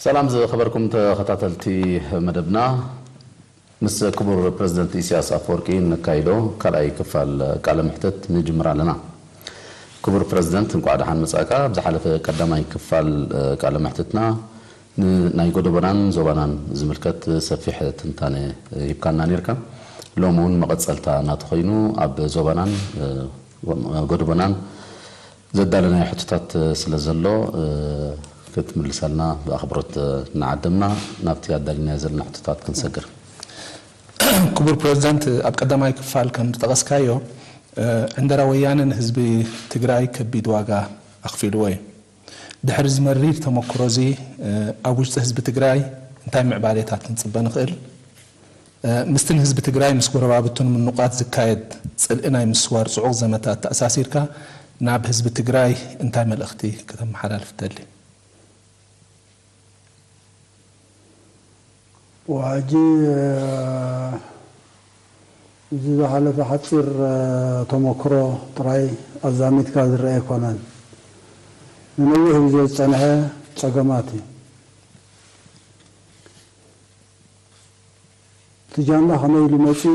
ሰላም ዝኸበርኩም ተኸታተልቲ መደብና፣ ምስ ክቡር ፕረዚደንት ኢሳያስ ኣፈወርቂ ነካይዶ ካልኣይ ክፋል ቃለ መሕትት ንጅምር ኣለና። ክቡር ፕረዚደንት፣ እንቋዕ ደሓን መጻእካ። ኣብ ዝሓለፈ ቀዳማይ ክፋል ቃለ መሕትትና ንናይ ጎደቦናን ዞባናን ዝምልከት ሰፊሕ ትንታነ ሂብካና ኔርካ። ሎሚ እውን መቐጸልታ ናቱ ኮይኑ ኣብ ዞባናን ጎደቦናን ዘዳለናዮ ሕቶታት ስለ ዘሎ ክትምልሰልና ብኣኽብሮት እናዓደምና ናብቲ ኣዳሊናዮ ዘለና ሕቶታት ክንሰግር። ክቡር ፕረዚደንት፣ ኣብ ቀዳማይ ክፋል ከም ዝጠቐስካዮ ዕንደራ ወያነ ንህዝቢ ትግራይ ከቢድ ዋጋ ኣኽፊልዎ እዩ። ድሕሪ እዚ መሪር ተመክሮ እዚ ኣብ ውሽጢ ህዝቢ ትግራይ እንታይ ምዕባሌታት ክንፅበ ንኽእል? ምስቲ ንህዝቢ ትግራይ ምስ ጎረባብቱ ንምንቋት ዝካየድ ፅልኢ ናይ ምስዋር ፅዑቕ ዘመተ ኣተኣሳሲርካ ናብ ህዝቢ ትግራይ እንታይ መልእኽቲ ከተመሓላልፍ ትደሊ? ሕጂ እዚ ዝሓለፈ ሓፂር ተመክሮ ጥራይ ኣዛሚድካ ዝረአ ኣይኮነን። ንነዊሕ ግዜ ዝፀንሐ ፀገማት እዩ። እቲ ጃንዳ ከመይ ኢሉ መፂኡ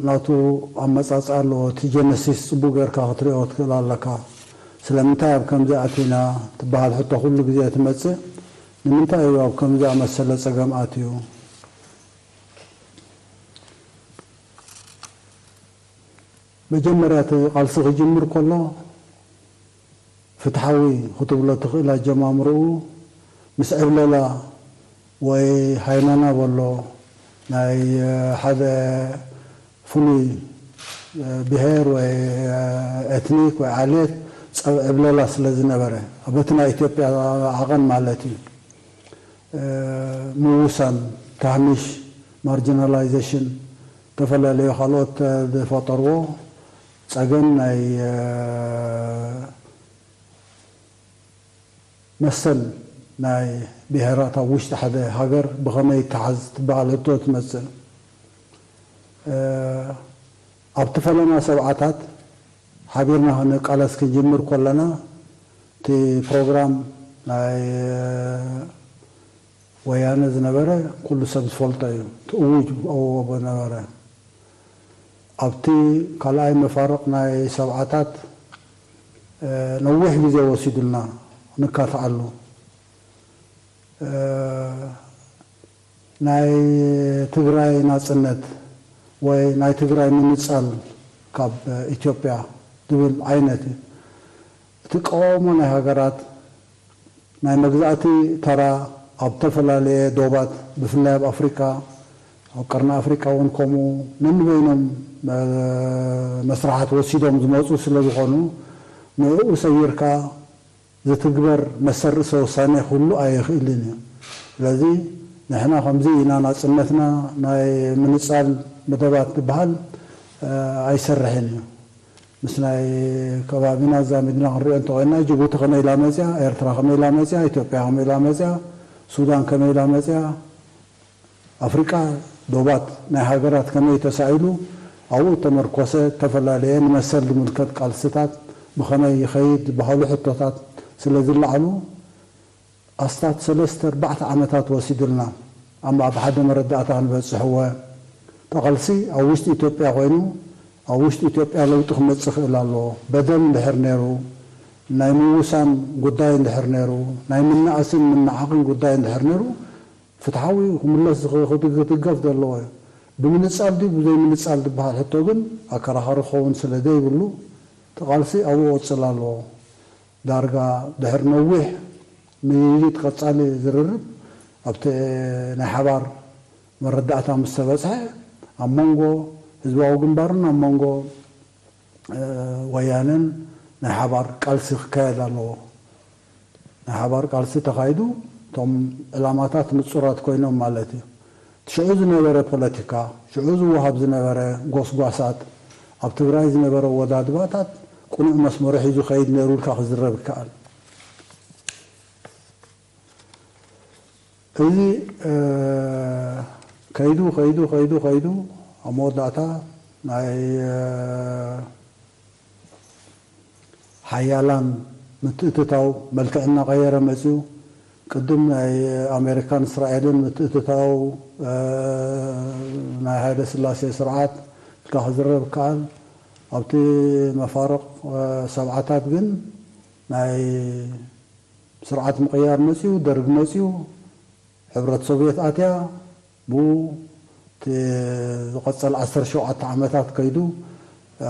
ናቱ ኣመፃፅኣ ኣለዎ። እቲ ጀነሲስ ፅቡቅ ጌርካ ክትሪኦ ትክእል ኣለካ። ስለምንታይ ኣብ ከምዚ ኣቲና ትበሃል ሕቶ ኩሉ ግዜ ትመፅእ። ንምንታይ እዩ ኣብ ከምዚ ኣመሰለ ፀገም ኣትዩ? መጀመርያ እቲ ቃልሲ ክጅምር ከሎ ፍትሓዊ ክትብሎ ትኽእል ኣጀማምርኡ ምስ ዕብለላ ወይ ሃይማና በሎ ናይ ሓደ ፍሉይ ብሄር ወይ ኤትኒክ ወይ ዓሌት ዕብለላ ስለ ዝነበረ በቲ ናይ ኢትዮጵያ ዓቐን ማለት እዩ ምውሳን ታህሚሽ ማርጂናላይዜሽን ዝተፈላለዩ ካልኦት ዝፈጠርዎ ፀገም ናይ መሰል ናይ ብሄራት ኣብ ውሽጢ ሓደ ሃገር ብኸመይ ይተሓዝ ትበሃል ሕቶ ትመፅእ። ኣብቲ ፈለማ ሰብዓታት ሓቢርና ክንቃለስ ክንጅምር ከለና እቲ ፕሮግራም ናይ ወያነ ዝነበረ ኩሉ ሰብ ዝፈልጦ እዩ። እቲ እውጅ ኣብዎ ነበረ። ኣብቲ ካልኣይ መፋርቕ ናይ ሰብዓታት ነዊሕ ግዜ ወሲዱልና ንካትዓሉ። ናይ ትግራይ ናፅነት ወይ ናይ ትግራይ ምንፃል ካብ ኢትዮጵያ ዝብል ዓይነት እዩ። እቲ ቀዋውሞ ናይ ሃገራት ናይ መግዛእቲ ተራ ኣብ ዝተፈላለየ ዶባት ብፍላይ ኣብ ኣፍሪቃ ኣብ ቀርኒ ኣፍሪቃ እውን ከምኡ ነንበይኖም መስራሓት ወሲዶም ዝመፁ ስለ ዝኾኑ ንዕኡ ሰይርካ ዝትግበር መሰል ርእሰ ውሳኔ ክህሉ ኣይኽእልን እዩ። ስለዚ ንሕና ከምዚ ኢና ናፅነትና ናይ ምንፃል መደባት ዝበሃል ኣይሰርሕን እዩ። ምስ ናይ ከባቢና ኣዛሚድና ክንሪኦ እንተኾይንና ጅቡቲ ከመይ ኢላ መፅያ፣ ኤርትራ ከመይ ኢላ መፅያ፣ ኢትዮጵያ ከመይ ኢላ መፅያ፣ ሱዳን ከመይ ኢላ መፅያ፣ ኣፍሪቃ ዶባት ናይ ሃገራት ከመይ ተሳኢሉ ኣብኡ እተመርኮሰ እተፈላለየ ንመሰል ዝምልከት ቃልስታት ብኸመይ ይኸይድ ዝበሃሉ ሕቶታት ስለ ዝለዓሉ ኣስታት ሰለስተ ኣርባዕተ ዓመታት ወሲዱልና ኣብ ሓደ መረዳእታ ክንበፅሕ እወ እቲ ቃልሲ ኣብ ውሽጢ ኢትዮጵያ ኮይኑ ኣብ ውሽጢ ኢትዮጵያ ለውጢ ክመፅእ ይኽእል ኣለዎ። በደል እንድሕር ነይሩ፣ ናይ ምውሳን ጉዳይ እንድሕር ነይሩ፣ ናይ ምንኣስን ምንዓቕን ጉዳይ እንድሕር ነይሩ ፍትሓዊ ክምለስ ክትገፍ ዘለዎ እዩ። ብምንፃል ድዩ ብዘይምንፃል ዝበሃል ሕቶ ግን ኣከራኻሪ ክኸውን ስለ ዘይብሉ እቲ ቃልሲ ኣብኡ ክቕፅል ኣለዎ። ዳርጋ ድሕሪ ነዊሕ ምይይጥ ቀፃሊ ዝርርብ ኣብቲ ናይ ሓባር መረዳእታ ምስ ተበፅሐ ኣብ መንጎ ህዝባዊ ግንባርን ኣብ መንጎ ወያነን ናይ ሓባር ቃልሲ ክካየድ ኣለዎ። ናይ ሓባር ቃልሲ ተኻይዱ እቶም ዕላማታት ንፁራት ኮይኖም ማለት እዩ። ሽዑ ዝነበረ ፖለቲካ፣ ሽዑ ዝወሃብ ዝነበረ ጎስጓሳት፣ ኣብ ትግራይ ዝነበረ ኣወዳድባታት ቅኑዕ መስመሩ ሒዙ ይኸይድ ነይሩ ኢልካ ክዝረብ ይከኣል። እዚ ከይዱ ከይዱ ከይዱ ከይዱ ኣብ መወዳእታ ናይ ሓያላን ምትእትታው መልክዕ እናቐየረ መፂኡ። ቅድም ናይ ኣሜሪካን እስራኤልን ምትእትታው ናይ ሃይለ ስላሴ ስርዓት ኢልካ ክዝረብ ይከኣል። ኣብቲ መፋርቕ ሰብዓታት ግን ናይ ስርዓት ምቕያር መፅዩ፣ ደርግ መፅዩ፣ ሕብረት ሶቭየት ኣትያ፣ ብኡ እቲ ዝቐጸል ዓሰርተ ሸውዓተ ዓመታት ከይዱ፣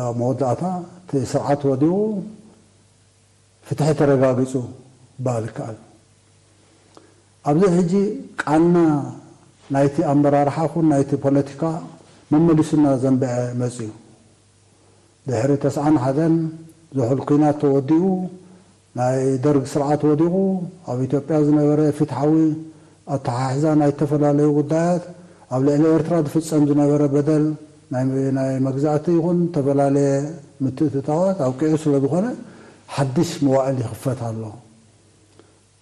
ኣብ መወዳእታ እቲ ስርዓት ወዲቑ፣ ፍትሒ ተረጋጊጹ ክበሃል ይከኣል። ኣብዚ ሕጂ ቃና ናይቲ ኣመራርሓ ኹን ናይቲ ፖለቲካ መመሊሱና ዘንብዐ መጽዩ። ድሕሪ ተስዓን ሓደን ዝሑል ኲናት ተወዲኡ፣ ናይ ደርግ ስርዓት ወዲቑ፣ ኣብ ኢትዮጵያ ዝነበረ ፍትሓዊ ኣተሓሕዛ ናይ ዝተፈላለዩ ጉዳያት፣ ኣብ ልዕሊ ኤርትራ ዝፍጸም ዝነበረ በደል፣ ናይ፣ ናይ መግዛእቲ ይኹን ዝተፈላለየ ምትእትታዋት ኣብቂዑ ስለ ዝኾነ፣ ሓድሽ መዋእል ይኽፈት ኣሎ።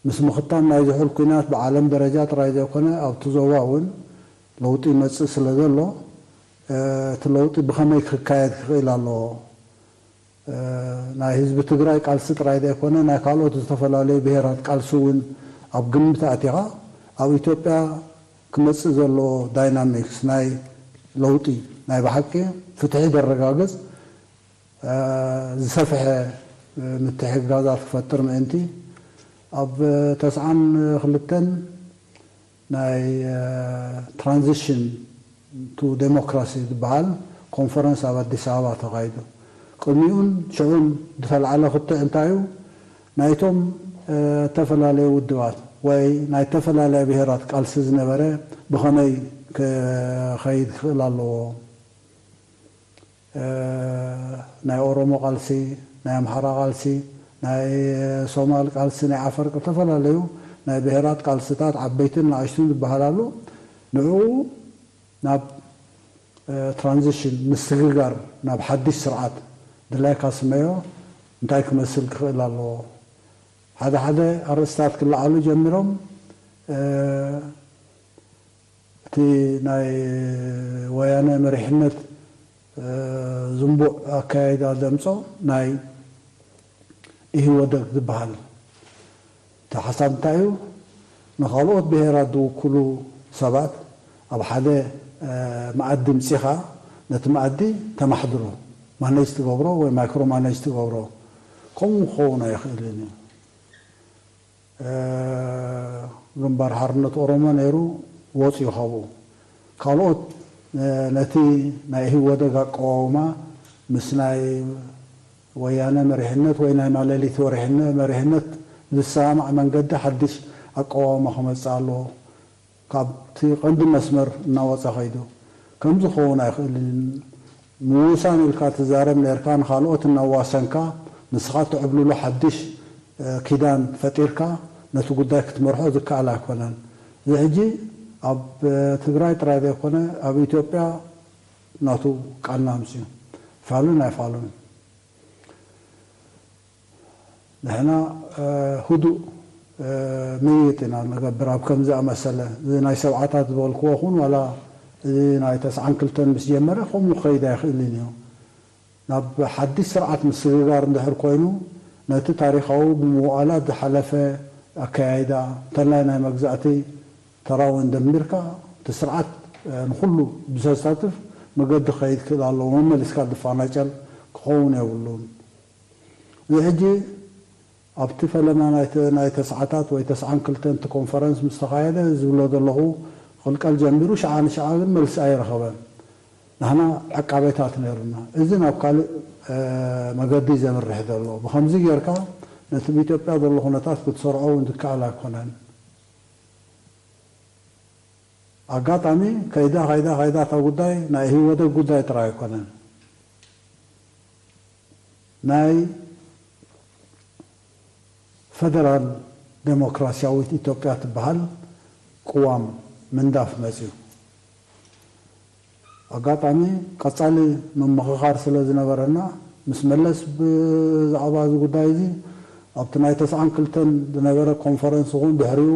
ምስ ምኽታም ናይ ዝሑል ኲናት ብዓለም ደረጃ ጥራይ ዘይኮነ ኣብቲ ዞባ እውን ለውጢ ይመጽእ ስለ ዘሎ፣ እቲ ለውጢ ብኸመይ ክካየድ ክኽእል ኣለዎ? ናይ ህዝቢ ትግራይ ቃልሲ ጥራይ ዘይኮነ ናይ ካልኦት ዝተፈላለዩ ብሄራት ቃልሲ እውን ኣብ ግምት ኣእቲኻ ኣብ ኢትዮጵያ ክመጽእ ዘለዎ ዳይናሚክስ ናይ ለውጢ ናይ ብሓቂ ፍትሒ ዘረጋግጽ ዝሰፍሐ ምትሕግጋዛት ክፈጥር ምእንቲ ኣብ ተስዓን ክልተን ናይ ትራንዚሽን ቱ ዴሞክራሲ ዝበሃል ኮንፈረንስ ኣብ ኣዲስ ኣበባ ተኻይዱ። ቅድሚኡን ሽዑን ዝተልዓለ ክትዕ እንታይ እዩ? ናይቶም ዝተፈላለዩ ውድባት ወይ ናይ ዝተፈላለያ ብሄራት ቃልሲ ዝነበረ ብኸመይ ክኸይድ ክኽእል ኣለዎ? ናይ ኦሮሞ ቃልሲ፣ ናይ ኣምሓራ ቃልሲ፣ ናይ ሶማል ቃልሲ፣ ናይ ዓፈር ዝተፈላለዩ ናይ ብሄራት ቃልስታት ዓበይትን ንኣሽቱን ዝበሃል ኣሎ። ንዕኡ ናብ ትራንዚሽን ምስግጋር ናብ ሓድሽ ስርዓት ድላይካ ስመዮ እንታይ ክመስል ክኽእል ኣለዎ? ሓደ ሓደ ኣርእስታት ክለዓሉ ጀሚሮም። እቲ ናይ ወያነ መሪሕነት ዝንቡዕ ኣካያይዳ ዘምጾ ናይ ኢህወደግ ዝበሃል እቲ ሓሳብ እንታይ እዩ? ንኻልኦት ብሄራት ዝውክሉ ሰባት ኣብ ሓደ መኣዲ ምጺኻ ነቲ መኣዲ ተማሕድሮ፣ ማኔጅ ትገብሮ ወይ ማይክሮ ማኔጅ ትገብሮ። ከምኡ ክኸውን ኣይኽእልን እዩ። ግንባር ሓርነት ኦሮሞ ነይሩ፣ ወፂኡ ካብኡ። ካልኦት ነቲ ናይ ኢህወደግ ኣቀዋውማ ምስ ናይ ወያነ መሪሕነት ወይ ናይ ማለሊት መሪሕነት ዝሰማማዕ መንገዲ ሓድሽ ኣቀዋውማ ክመፅእ ኣለዎ። ካብቲ ቀንዲ መስመር እናወፀ ከይዱ። ከምዚ ክኸውን ኣይኽእልን። ምውሳን ኢልካ ትዛረብ ነርካ፣ ንኻልኦት እናዋሰንካ ንስኻ ትዕብልሎ ሓድሽ ኪዳን ፈጢርካ ነቲ ጉዳይ ክትመርሖ ዝከኣል ኣይኮነን። እዚ ሕጂ ኣብ ትግራይ ጥራይ ዘይኮነ ኣብ ኢትዮጵያ ናቱ ቃልና ኣምፅኡ። ፋሉን ኣይፋሉን። ንሕና ህዱእ ምይይጥ ኢና ንገብር። ኣብ ከምዚ ኣመሰለ እዚ ናይ ሰብዓታት ዝበልክዎ ኹን ዋላ እዚ ናይ ተስዓን ክልተን ምስ ጀመረ ከምኡ ክኸይድ ኣይኽእልን እዩ። ናብ ሓድሽ ስርዓት ምስግጋር እንድሕር ኮይኑ ነቲ ታሪኻዊ ብምውኣላት ዝሓለፈ ኣከያይዳ እንተላይ ናይ መግዛእቲ ተራውን ደሚርካ እቲ ስርዓት ንኹሉ ብዘሳትፍ መገዲ ክኸይድ ክእል ኣለዎ። መመሊስካ ዝፋናጨል ክኸውን የብሉን። እዚ ሕጂ ኣብቲ ፈለማ ናይ ተስዓታት ወይ ተስዓን ክልተን እቲ ኮንፈረንስ ምስ ተኻየደ ዝብሎ ዘለኹ ክቕልቀል ጀሚሩ፣ ሽዓ ንሽዓ ግን መልሲ ኣይረኸበን። ንሕና ዕቃቤታት ነይሩና። እዚ ናብ ካልእ መገዲ ዘምርሕ ዘሎ። ብኸምዚ ጌርካ ነቲ ብኢትዮጵያ ዘሎ ኩነታት ክትሰርዖ እውን ዝከኣል ኣይኮነን። ኣጋጣሚ ከይዳ ከይዳ ከይዳ እታ ጉዳይ ናይ ኢህወደግ ጉዳይ ጥራይ ኣይኮነን። ናይ ፈደራል ዴሞክራሲያዊት ኢትዮጵያ ትበሃል ቅዋም ምንዳፍ መፅዩ። ኣጋጣሚ ቀፃሊ ምምኽኻር ስለ ዝነበረና ምስ መለስ ብዛዕባ እዚ ጉዳይ እዚ ኣብቲ ናይ ተስዓን ክልተን ዝነበረ ኮንፈረንስ እውን ድሕሪኡ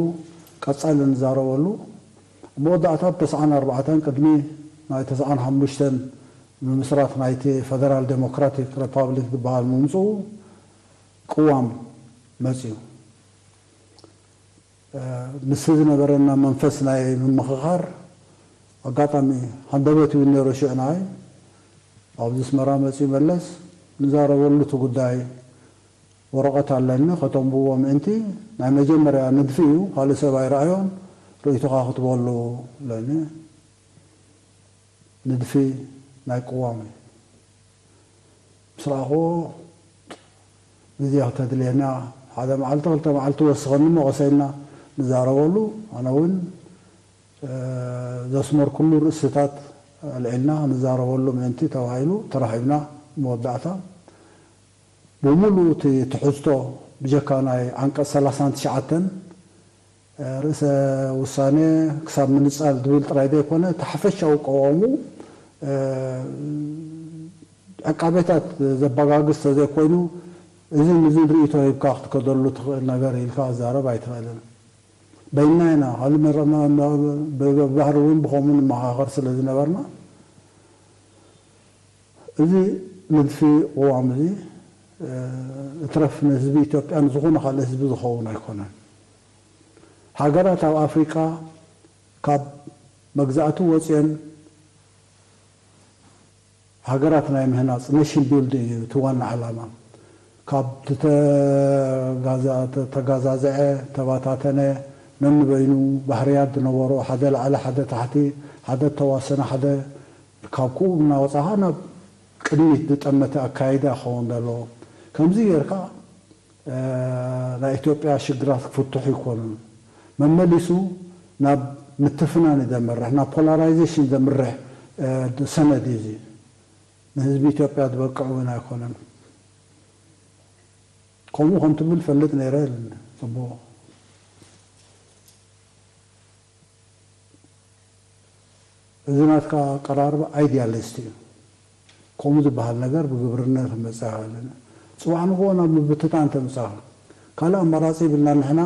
ቀፃሊ ንዛረበሉ። መወዳእታ ብ ተስዓን ኣርባዕተን ቅድሚ ናይ ተስዓን ሓሙሽተን ምምስራት ናይቲ ፈደራል ዴሞክራቲክ ሪፓብሊክ ዝበሃል ምምፅኡ ቅዋም መፅዩ። ምስቲ ዝነበረና መንፈስ ናይ ምምኽኻር ኣጋጣሚ ሃንደበት ይውን ነይሩ። ሽዕናይ ኣብዚ ኣስመራ መፂኡ መለስ ንዛረበሉ እቲ ጉዳይ ወረቐት ኣለኒ ከተንብቦ ምእንቲ ናይ መጀመርያ ንድፊ እዩ፣ ካልእ ሰብ ኣይረኣዮን፣ ርእይቶኻ ክትበሉ ኣለኒ። ንድፊ ናይ ቅዋም እዩ። ምስ ረኣኽዎ ግዜ ክተድልየና ሓደ መዓልቲ ክልተ መዓልቲ ወስኸኒ እሞ ቀሰይና ንዛረበሉ። ኣነ እውን ዘስመርኩሉ ርእስታት ኣልዒልና ንዛረበሉ ምእንቲ ተባሂሉ ተራኺብና። መወዳእታ ብምሉእ እቲ ትሕዝቶ ብጀካ ናይ ዓንቀፅ ሰላሳን ትሽዓተን ርእሰ ውሳነ ክሳብ ምንፃል ዝብል ጥራይ ዘይኮነ እቲ ሓፈሻዊ ቀዋሙ ዕቃቤታት ዘበጋግስ ተዘይኮይኑ እዝን እዝን ርእይቶ ሂብካ ክትከደሉ ትኽእል ነገር ኢልካ ክዛረብ ኣይትኽእልን። በይንና ኢና ካልእ መረ- መ- መ- ብባህሪ እውን ብኸምኡ ንመኻኸር ስለ ዝነበርና እዚ ንድፊ ቅዋም እዚ እትረፍ ንህዝቢ ኢትዮጵያ ንዝኾነ ካልእ ህዝቢ ዝኸውን ኣይኮነን። ሃገራት ኣብ ኣፍሪቃ ካብ መግዛእቲ ወፅየን ሃገራት ናይ ምህናፅ፣ ኔሽን ቢልዲንግ እዩ እቲ ዋና ዓላማ። ካብ ዝተጋዛዘዐ ተባታተነ ነንበይኑ ባህርያት ዝነበሮ ሓደ ላዕሊ ሓደ ታሕቲ ሓደ ተዋሰነ ሓደ ካብ ክኡ እናወፃኻ ናብ ቅድሚት ዝጠመተ ኣካይዳ ክኸውን ዘለዎ። ከምዚ ጌርካ ናይ ኢትዮጵያ ሽግራት ክፍትሑ ይኮኑን መመሊሱ ናብ ምትፍናን ዘምርሕ ናብ ፖላራይዜሽን ዘምርሕ ሰነድ እዩ። ንህዝቢ ኢትዮጵያ ዝበቅዕ እውን ኣይኮነን። ከምኡ ከም ትብል ፈልጥ ነይረ። ጽቡቕ። እዚ ናትካ ኣቀራርባ ኣይዲያሊስት እዩ። ከምኡ ዝበሃል ነገር ብግብርነት ክመጽእ ኣይኽእልን። ጽባሕ ንግሆ ናብ ምብትታን ተምጽኣኻ። ካልእ ኣማራጺ ይብልና ንሕና።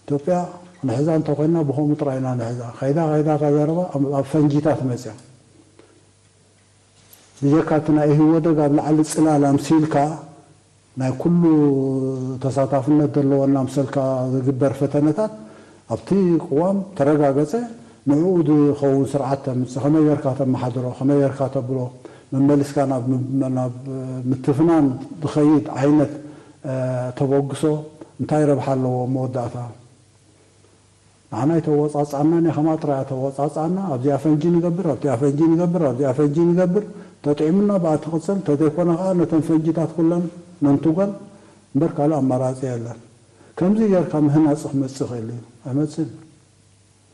ኢትዮጵያ ንሕዛ እንተኮይና ብኸምኡ ጥራይ ኢና ንሕዛ። ከይዳ ከይዳ እታ ዘረባ ኣብ ፈንጂታት መጽያ። ብጀካ እቲ ናይ ኢህወደግ ኣብ ላዕሊ ጽላል ኣምሲልካ ናይ ኩሉ ተሳታፍነት ዘለወና ኣምሰልካ ዝግበር ፈተነታት ኣብቲ ቅዋም ተረጋገጸ ንዕኡ ዝኸውን ስርዓት ተምጽእ፣ ከመይ ጌርካ ተመሓድሮ፣ ከመይ ጌርካ ተብሎ፣ መመሊስካ ናብ ናብ ምትፍናን ዝኸይድ ዓይነት ተበግሶ እንታይ ረብሓ ኣለዎ መወዳእታ? ንዓና ኣይተወጻጽኣናን እያ፣ ከምኣ ጥራይ እያ ተወጻጽኣና። ኣብዚኣ ፈንጂ ንገብር፣ ኣብዚኣ ፈንጂ ንገብር፣ ኣብዚኣ ፈንጂ ንገብር። ተጥዒሙና ብኣ ትቕጽል፣ ተዘይኮነ ከኣ ነተን ፈንጂታት ኩለን ነንትጎን እምበር ካልእ ኣማራጺ የለን። ከምዚ ጌርካ ምህናጽ ክመጽእ ይኽእል እዩ? ኣይመጽእን።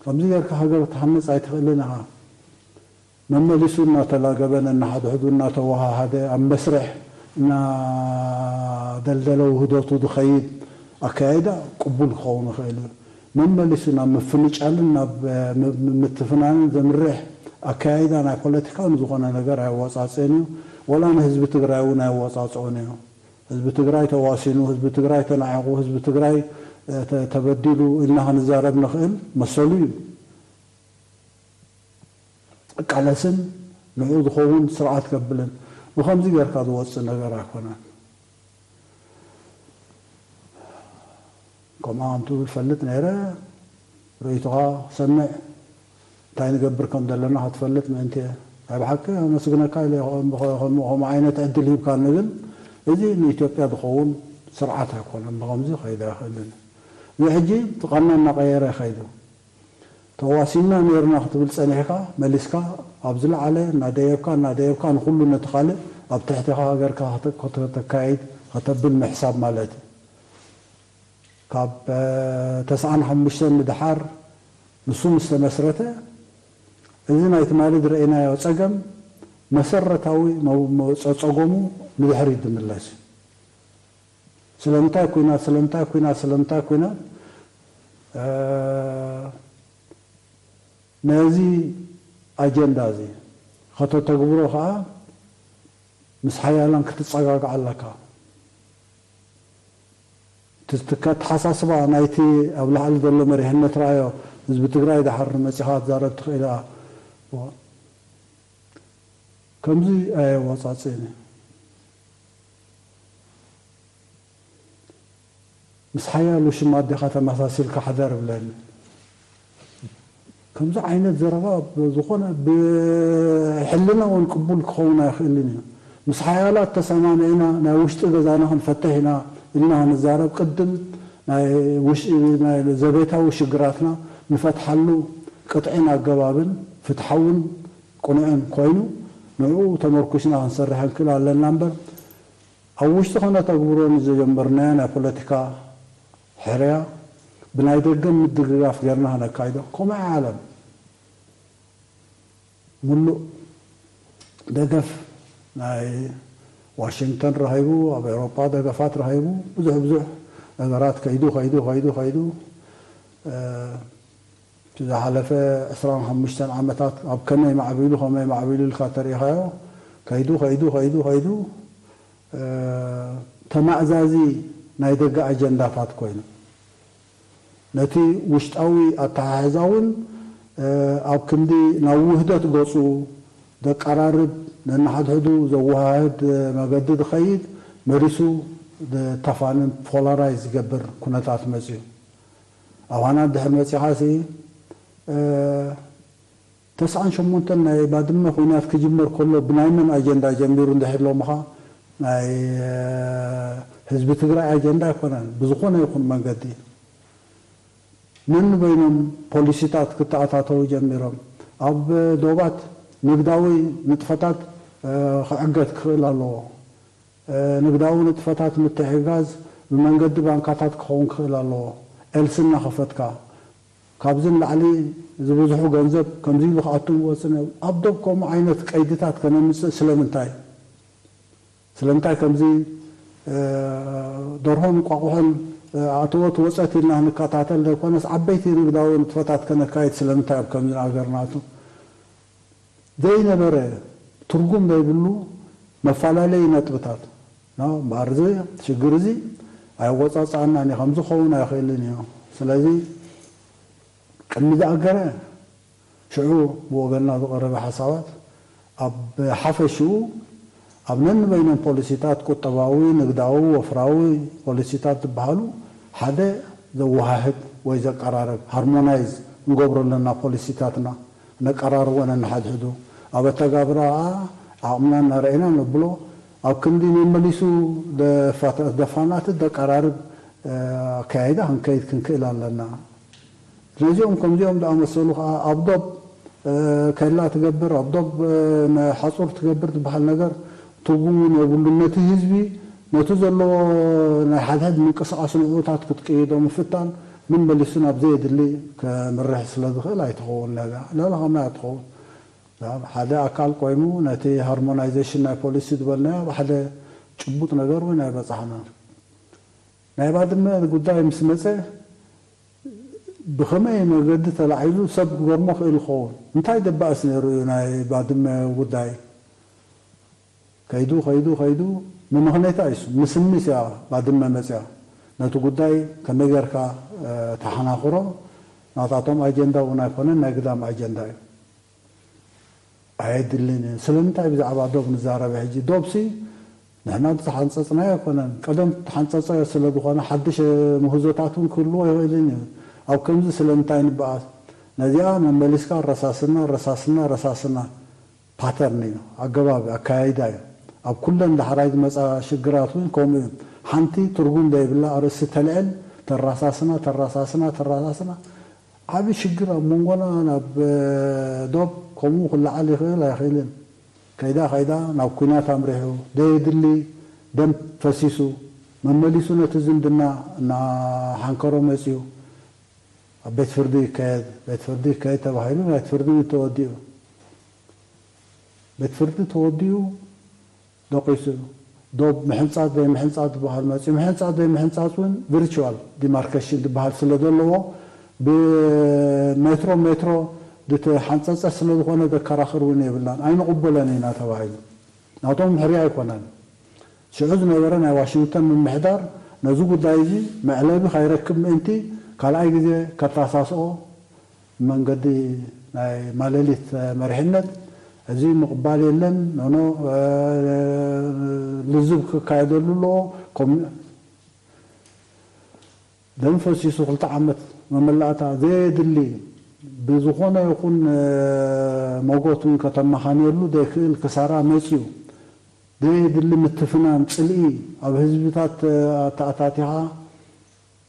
ከምዚ ጌርካ ሃገር ክትሃንጽ ኣይትኽእልን ኢኻ። መመሊሱ እናተላገበ ነንሓድሕዱ እናተወሃሃደ ኣብ መስርሕ እናደልደለ ውህደቱ ዝኸይድ ኣካያይዳ ቅቡል ክኸውን ይኽእል እዩ። መመሊሱ ናብ ምፍንጫልን ናብ ምትፍናንን ዘምርሕ ኣካያይዳ ናይ ፖለቲካ ንዝኾነ ነገር ኣየወጻጽእን እዩ። ወላ ንህዝቢ ትግራይ እውን ኣየወጻጽኦን እዩ። ህዝቢ ትግራይ ተዋሲኑ፣ ህዝቢ ትግራይ ተናዒቑ፣ ህዝቢ ትግራይ ተበዲሉ ኢልና ክንዛረብ ንኽእል መሰሉ እዩ። ቃለስን ንዕኡ ዝኸውን ስርዓት ከብልን ብኸምዚ ጌርካ ዝወፅእ ነገር ኣይኮነን። ከምኣ ከም ትብል ፈልጥ ነይረ። ርእይቶኻ ክሰምዕ እንታይ ንገብር ከም ዘለና ክትፈልጥ ምእንቲ እየ። ናይ ብሓቂ ኣመስግነካ ኢለ ከምኡ ዓይነት ዕድል ሂብካ ንብል። እዚ ንኢትዮጵያ ዝኸውን ስርዓት ኣይኮነን። ብኸምዚ ከይዳ ይኽእልን እዚ ሕጂ ጥቓና እናቐየረ ይኸይዱ። ተዋሲንና ነይርና ክትብል ጸኒሕካ መሊስካ ኣብ ዝለዓለ እናደየብካ እናደየብካ ንኹሉ ነቲ ካልእ ኣብ ትሕቲኻ ሃገርካ ከተካይድ ከተብል ምሕሳብ ማለት እዩ። ካብ ተስዓን ሓሙሽተን ንደሓር ንሱ ምስ ተመስረተ እዚ ናይ ትማሊ ዝረእናዮ ጸገም መሰረታዊ ጸጸገሙ ንድሕሪት ዝምለስ እዩ። ስለምንታይ ኩናት ስለምንታይ ኩናት ስለምንታይ ኩናት ነዚ ኣጀንዳ እዚ ከተተግብሮ ከዓ ምስ ሓያላን ክትፀጋጋዕ ኣለካ። ትከተሓሳስባ ናይቲ ኣብ ላዕሊ ዘሎ መሪሕነት ረኣዮ ህዝቢ ትግራይ ድሓር መፂኻ ትዛረብ ትኽእል ከምዚ ኣየወፃፅእን እዩ። ምስ ሓያል ውሽማ ኣዴኻ ተመሳሲልካ ሕደር እብለኒ። ከምዚ ዓይነት ዘረባ ዝኾነ ብሕልና እውን ቅቡል ክኸውን ኣይኽእልን እዩ። ምስ ሓያላት ተሰማሚዕና ናይ ውሽጢ ገዛና ክንፈትሕ ኢና ኢልና ክንዛረብ ቅድም ናይ ውሽ-፣ ናይ ዘቤታዊ ሽግራትና ንፈትሓሉ ቅጥዕን ኣገባብን ፍትሓውን ቅኑዕን ኮይኑ ንዕኡ ተመርኩስና ክንሰርሕ ክንክእል ኣለና እምበር ኣብ ውሽጢ ከነተግብሮ ንዝጀመርናዮ ናይ ፖለቲካ ሕርያ ብናይ ደገ ምድግጋፍ ጌርና ክነካይዶ ከምኡ ዓለም ሙሉእ ደገፍ ናይ ዋሽንግተን ረኺቡ ኣብ ኤውሮጳ ደገፋት ረኺቡ ብዙሕ ብዙሕ ነገራት ከይዱ ከይዱ ከይዱ ከይዱ እቲ ዝሓለፈ ዕስራን ሓሙሽተን ዓመታት ኣብ ከመይ ማዕቢሉ ከመይ ማዕቢሉ ኢልካ ተሪኢኻዮ ከይዱ ከይዱ ከይዱ ከይዱ ተማእዛዚ ናይ ደገ ኣጀንዳታት ኮይኑ ነቲ ውሽጣዊ ኣተሓሕዛ እውን ኣብ ክንዲ ናብ ውህደት ገፁ ደቀራርብ ነንሓድሕዱ ዘወሃህድ መገዲ ዝኸይድ መሪሱ ተፋንን ፖላራይዝ ዝገብር ኩነታት መፅዩ ኣባና ድሕር መፂኻ ሲ ተስዓን ሸሞንተን ናይ ባድመ ኩናት ክጅመር ከሎ ብናይ መን ኣጀንዳ ጀሚሩ እንድሕር ሎምኻ ናይ ህዝቢ ትግራይ ኣጀንዳ ኣይኮነን ብዝኾነ ይኹን መንገዲ ነንበይኖም ፖሊሲታት ክተኣታተው ጀሚሮም ኣብ ዶባት ንግዳዊ ንጥፈታት ክዕገት ክኽእል ኣለዎ ንግዳዊ ንጥፈታት ምትሕጋዝ ብመንገዲ ባንካታት ክኸውን ክኽእል ኣለዎ ኤልሲ እናኸፈትካ ካብዚ ንላዕሊ ዝብዝሑ ገንዘብ ከምዚ ኢሉ ክኣቱ ወፅን ኣብ ዶብ ከምኡ ዓይነት ቀይድታት ከነምፅእ ስለምንታይ ስለምንታይ ከምዚ ደርሆን ቋቑሖን ኣተወት ወፀት ኢልና ክንከታተል ዘይኮነስ ዓበይቲ ንግዳዊ ንጥፈታት ከነካይድ ስለምንታይ ኣብ ከምዚ ሃገርናቱ ዘይነበረ ትርጉም ዘይብሉ መፈላለዪ ነጥብታት እምበኣር እዚ ሽግር እዚ ኣየወፃፅኣናን እዩ ከምዝኸውን ኣይኽእልን እዩ ስለዚ ቅድሚ ዝኣገረ ሽዑ ብወገንና ዝቐረበ ሓሳባት ኣብ ሓፈሽኡ ኣብ ነንበይኖም ፖሊሲታት ቁጠባዊ፣ ንግዳዊ፣ ወፍራዊ ፖሊሲታት ዝበሃሉ ሓደ ዘወሃህድ ወይ ዘቀራርብ ሃርሞናይዝ ንገብሮ ኣለና ፖሊሲታትና ነቀራርቦ ነንሓድሕዱ ኣብ ኣተጋብራ ዓቕምና እናረኣና ነብሎ ኣብ ክንዲ መመሊሱ ደፋናትት ደቀራርብ ኣካያይዳ ክንከይድ ክንክእል ኣለና። ነዚኦም ከምዚኦም ዝኣመሰሉ ከዓ ኣብ ዶብ ከላ ትገብር ኣብ ዶብ ሓፁር ትገብር ዝበሃል ነገር ትርጉም እውን የብሉን። ነቲ ህዝቢ ነቲ ዘለዎ ናይ ሓድሕድ ምንቅስቃስ ንዕኡታት ክትቅይዶ ምፍታን ምን መሊሱ ናብ ዘየድሊ ከምርሕ ስለ ዝኽእል ኣይትኸውን ነዛ ለላ ከመይ ትኸውን ሓደ ኣካል ቆይሙ ነቲ ሃርሞናይዜሽን ናይ ፖሊሲ ዝበልናዮ ሓደ ጭቡጥ ነገር እውን ኣይበፃሕናን። ናይ ባድመ ጉዳይ ምስ መፀ ብኸመይ መገዲ ተላዒሉ ሰብ ክገርሞ ክእል ይኸውን እንታይ ደባእስ ነይሩ እዩ ናይ ባድመ ጉዳይ ከይዱ ከይዱ ከይዱ ንምኽነይታ እዩ ምስምስ እያ ባድመ መፅያ ነቲ ጉዳይ ከመይ ጌርካ ተሓናኽሮ ናታቶም ኣጀንዳ እውን ኣይኮነን ናይ ግዳም ኣጀንዳ እዩ ኣየድልን እዩ ስለምንታይ ብዛዕባ ዶብ ንዛረበ ሕጂ ዶብሲ ንሕና ዝተሓንፀፅናዮ ኣይኮነን ቀደም ተሓንፀፀ ስለ ዝኾነ ሓድሽ ምህዞታት እውን ክህልዎ ይኽእልን እዩ ኣብ ከምዚ ስለምንታይ ንበኣስ ነዚኣ መመሊስካ ረሳስና ረሳስና ረሳስና ፓተርን እዩ ኣገባብ ኣካያይዳ እዩ ኣብ ኩለን ዳሕራይ ዝመፃ ሽግራት እውን ከምኡ እዩ ሓንቲ ትርጉም ዘይብላ ኣርእስቲ ተልዕል ተራሳስና ተራሳስና ተራሳስና ዓቢ ሽግር ኣብ መንጎና ናብ ዶብ ከምኡ ክለዓል ይኽእል ኣይኽእልን ከይዳ ከይዳ ናብ ኩናት ኣምሪሑ ደየድሊ ደም ፈሲሱ መመሊሱ ነቲ ዝምድና እናሓንከሮ መፅዩ ኣብ ቤት ፍርዲ ይካየድ ቤት ፍርዲ ይካየድ ተባሂሉ ናይቲ ፍርዲ እውን ተወዲኡ ቤት ፍርዲ ተወዲኡ ደቂሱ ዶብ ምሕንፃፅ ዘይምሕንፃፅ ዝበሃል መፅዩ ምሕንፃፅ ዘይምሕንፃፅ እውን ቪርቹዋል ዲማርኬሽን ዝበሃል ስለ ዘለዎ ብሜትሮ ሜትሮ ዝተሓንፀፀ ስለ ዝኾነ ዘከራኽር እውን የብልናን ኣይንቕበሎን ኢና ተባሂሉ ናቶም ሕርያ ኣይኮነን ሽዑ ዝነበረ ናይ ዋሽንግተን ምምሕዳር ነዚ ጉዳይ እዚ መዕለቢ ከይረክብ ምእንቲ ካልኣይ ግዜ ከታሳስኦ ብመንገዲ ናይ ማለሊት መሪሕነት እዚ ምቕባል የለን ኖኖ ልዝብ ክካየደሉ ኣለዎ ደም ፈሲሱ ክልተ ዓመት መመላእታ ዘየድሊ ብዝኾነ ይኹን መጎት እውን ከተመኻንየሉ ዘይክእል ክሳራ መፅዩ። ዘየድሊ ምትፍናን ፅልኢ ኣብ ህዝብታት ኣተኣታቲኻ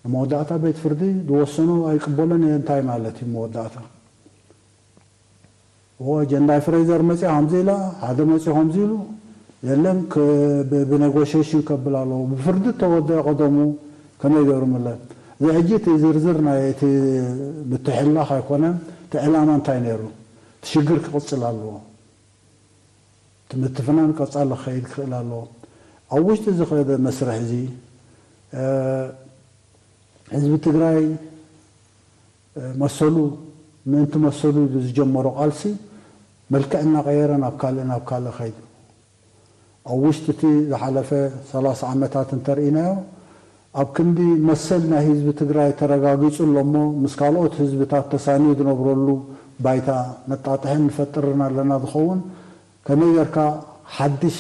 ንመወዳእታ ቤት ፍርዲ ዝወሰኖ ኣይቅበሎን እየ እንታይ ማለት እዩ መወዳእታ? እዎ ጀንዳይ ፍሬዘር መፅያ ከምዚ ኢላ ሓደ መፅዩ ከምዚ ኢሉ የለን ብኔጎሽሽን ከብል ኣለዎ። ብፍርዲ ተወደአ ቀደሙ ከመይ ገይሩ ምለ እዚ ሕጂ እቲ ዝርዝር ናይ እቲ ምትሕልላኽ ኣይኮነን። እቲ ዕላማ እንታይ ነይሩ? እቲ ሽግር ክቕፅል ኣለዎ። እቲ ምትፍናን ቀፃሊ ክኸይድ ክኽእል ኣለዎ። ኣብ ውሽጢ ዝኸደ መስርሕ እዚ ህዝቢ ትግራይ መሰሉ ምእንቲ መሰሉ ዝጀመሮ ቃልሲ መልክዕ እናቐየረ ናብ ካልእ ናብ ካልእ ኸይዱ ኣብ ውሽጢ እቲ ዝሓለፈ ሰላሳ ዓመታት እንተርኢናዮ ኣብ ክንዲ መሰል ናይ ህዝቢ ትግራይ ተረጋጊፁ ኣሎ እሞ ምስ ካልኦት ህዝብታት ተሳንዩ ዝነብረሉ ባይታ ነጣጥሕን ንፈጥርን ኣለና ዝኸውን ከመይ ጌርካ ሓድሽ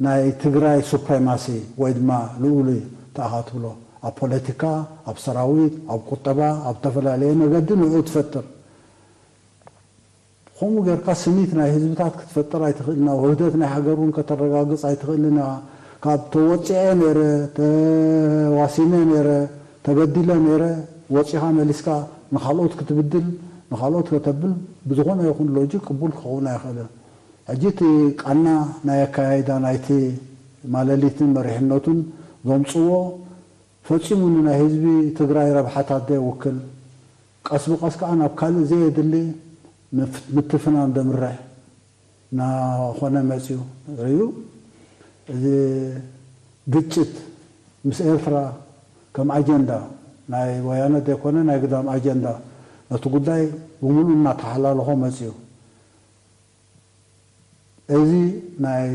ናይ ትግራይ ሱፕሬማሲ ወይ ድማ ልኡሊ ተኣኻ ትብሎ ኣብ ፖለቲካ፣ ኣብ ሰራዊት፣ ኣብ ቁጠባ፣ ኣብ ዝተፈላለየ መገዲ ንኡ ትፈጥር። ከምኡ ጌርካ ስኒት ናይ ህዝብታት ክትፈጥር ኣይትኽእልና፣ ውህደት ናይ ሃገር እውን ከተረጋግፅ ኣይትኽእልና። ካብ ተወፂዐ ነይረ፣ ተዋሲነ ነይረ፣ ተበዲለ ነይረ፣ ወፂኻ መሊስካ ንካልኦት ክትብድል፣ ንካልኦት ከተብል ብዝኾነ ይኹን ሎጂክ ቅቡል ክኸውን ኣይኽእልን። ሕጂ እቲ ቃና ናይ ኣከያይዳ ናይቲ ማለሊትን መሪሕነቱን ዘምፅዎ ፈፂሙ ንናይ ህዝቢ ትግራይ ረብሓታት ዘይውክል ቀስ ብቀስ ከዓ ናብ ካልእ ዘየድሊ ምትፍናን ዘምርሕ እናኾነ መፅዩ ርዩ እዚ ግጭት ምስ ኤርትራ ከም ኣጀንዳ ናይ ወያነ ዘይኮነ ናይ ግዳም ኣጀንዳ ነቲ ጉዳይ ብምሉእ እናተሓላለኾ መፅዩ። እዚ ናይ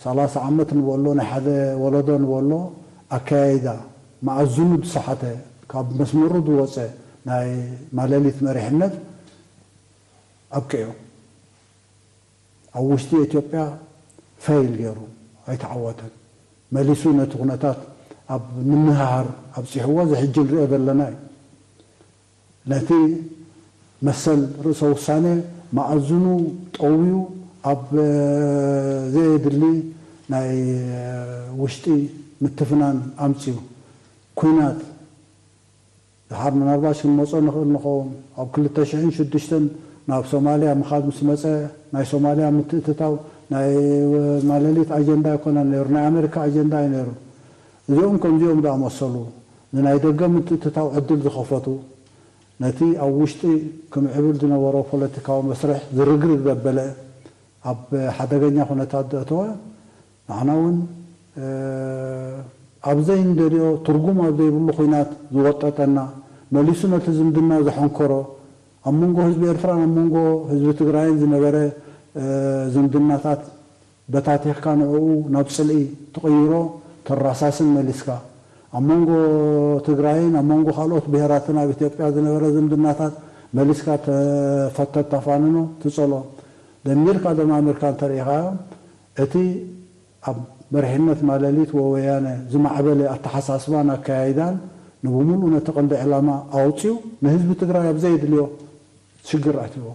ሰላሳ ዓመት ንበሎ ናይ ሓደ ወለዶ ንበሎ ኣከያይዳ መኣዝኑ ዝሰሓተ ካብ መስመሩ ዝወፀ ናይ ማለሊት መሪሕነት ኣብቅዑ ኣብ ውሽጢ ኢትዮጵያ ፈይል ገይሩ ኣይተዓወተን። መሊሱ ነቲ ኩነታት ኣብ ምንህሃር ኣብፂሕዎ እዚ ሕጂ ንሪኦ ዘለና እዩ። ነቲ መሰል ርእሰ ውሳነ መኣዝኑ ጠውዩ ኣብ ዘየድሊ ናይ ውሽጢ ምትፍናን ኣምፅዩ ኩናት ድሓር ምናልባሽ ክንመፆ ንኽእል ንኸውን ኣብ ክልተ ሽሕን ሽዱሽተን ናብ ሶማልያ ምኻድ ምስ መፀ ናይ ሶማልያ ምትእትታው ናይ ማለሊት ኣጀንዳ ኣይኮነን ነይሩ ናይ ኣሜሪካ ኣጀንዳ እዩ ነይሩ። እዚኦም ከምዚኦም ዝኣመሰሉ ንናይ ደገ ምትእትታው ዕድል ዝኸፈቱ ነቲ ኣብ ውሽጢ ክምዕብል ዝነበሮ ፖለቲካዊ መስርሕ ዝርግርግ ዘበለ ኣብ ሓደገኛ ኩነታት ዘእተወ ንዓና እውን ኣብ ዘይንደልዮ ትርጉም ኣብ ዘይብሉ ኩናት ዝወጠጠና መሊሱ ነቲ ዝምድና ዘሐንከሮ ኣብ መንጎ ህዝቢ ኤርትራን ኣብ መንጎ ህዝቢ ትግራይን ዝነበረ ዝምድናታት በታቲኽካ ንዕኡ ናብ ፅልኢ ትቕይሮ ተራሳስን መሊስካ ኣብ መንጎ ትግራይን ኣብ መንጎ ካልኦት ብሄራትን ኣብ ኢትዮጵያ ዝነበረ ዝምድናታት መሊስካ ተፈተት ታፋንኖ ትፀሎ ደሚርካ ደማሚርካ እንተሪኢኻዮ እቲ ኣብ መሪሕነት ማለሊት ወወያነ ዝማዕበለ ኣተሓሳስባን ኣከያይዳን ንብሙሉኡ ነቲ ቀንዲ ዕላማ ኣውፅዩ ንህዝቢ ትግራይ ኣብ ዘየድልዮ ሽግር ኣትዎ።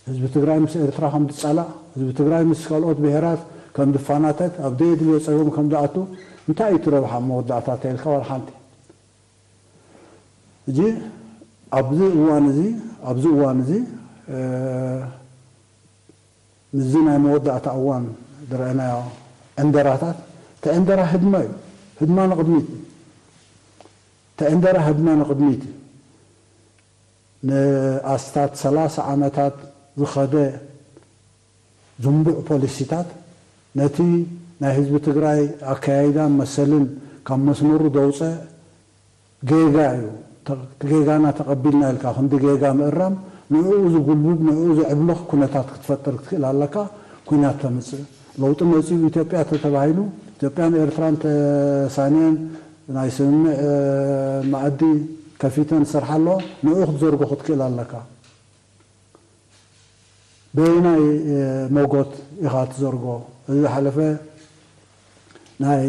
ህዝቢ ትግራይ ምስ ኤርትራ ከም ዝፃላእ፣ ህዝቢ ትግራይ ምስ ካልኦት ብሄራት ከም ዝፋናተት፣ ኣብ ዘየድልዮ ፀገም ከም ዝኣቱ እንታይ እዩ እቲ ረብሓ መወዳእታ ተይልካ ዋላ ሓንቲ። ሕጂ ኣብዚ እዋን እዚ ኣብዚ እዋን እዚ ምስዚ ናይ መወዳእታ እዋን ዝረአናዮ ዕንደራታት እቲ ዕንደራ ህድማ እዩ። ህድማ ንቕድሚት እቲ ዕንደራ ህድማ ንቕድሚት እዩ። ንኣስታት ሰላሳ ዓመታት ዝኸደ ዝንቡዕ ፖሊሲታት ነቲ ናይ ህዝቢ ትግራይ ኣከያይዳን መሰልን ካብ መስመሩ ዘውፀ ጌጋ እዩ። እቲ ጌጋና ተቐቢልና ኢልካ ክንዲ ጌጋ ምእራም ንዕኡ ዝጉልብብ ንዕኡ ዘዕብልኽ ኩነታት ክትፈጥር ክትክእል ኣለካ። ኩናት ተምፅእ ለውጢ መፅኡ ኢትዮጵያ ተተባሂሉ ኢትዮጵያን ኤርትራን ተሳንየን ናይ ስምምዕ መኣዲ ከፊተን ዝሰርሓ ኣለዋ ንኡ ክትዘርጎ ክትክእል ኣለካ። በየናይ መጎት ኢኻ ትዘርጎ? እዚ ዝሓለፈ ናይ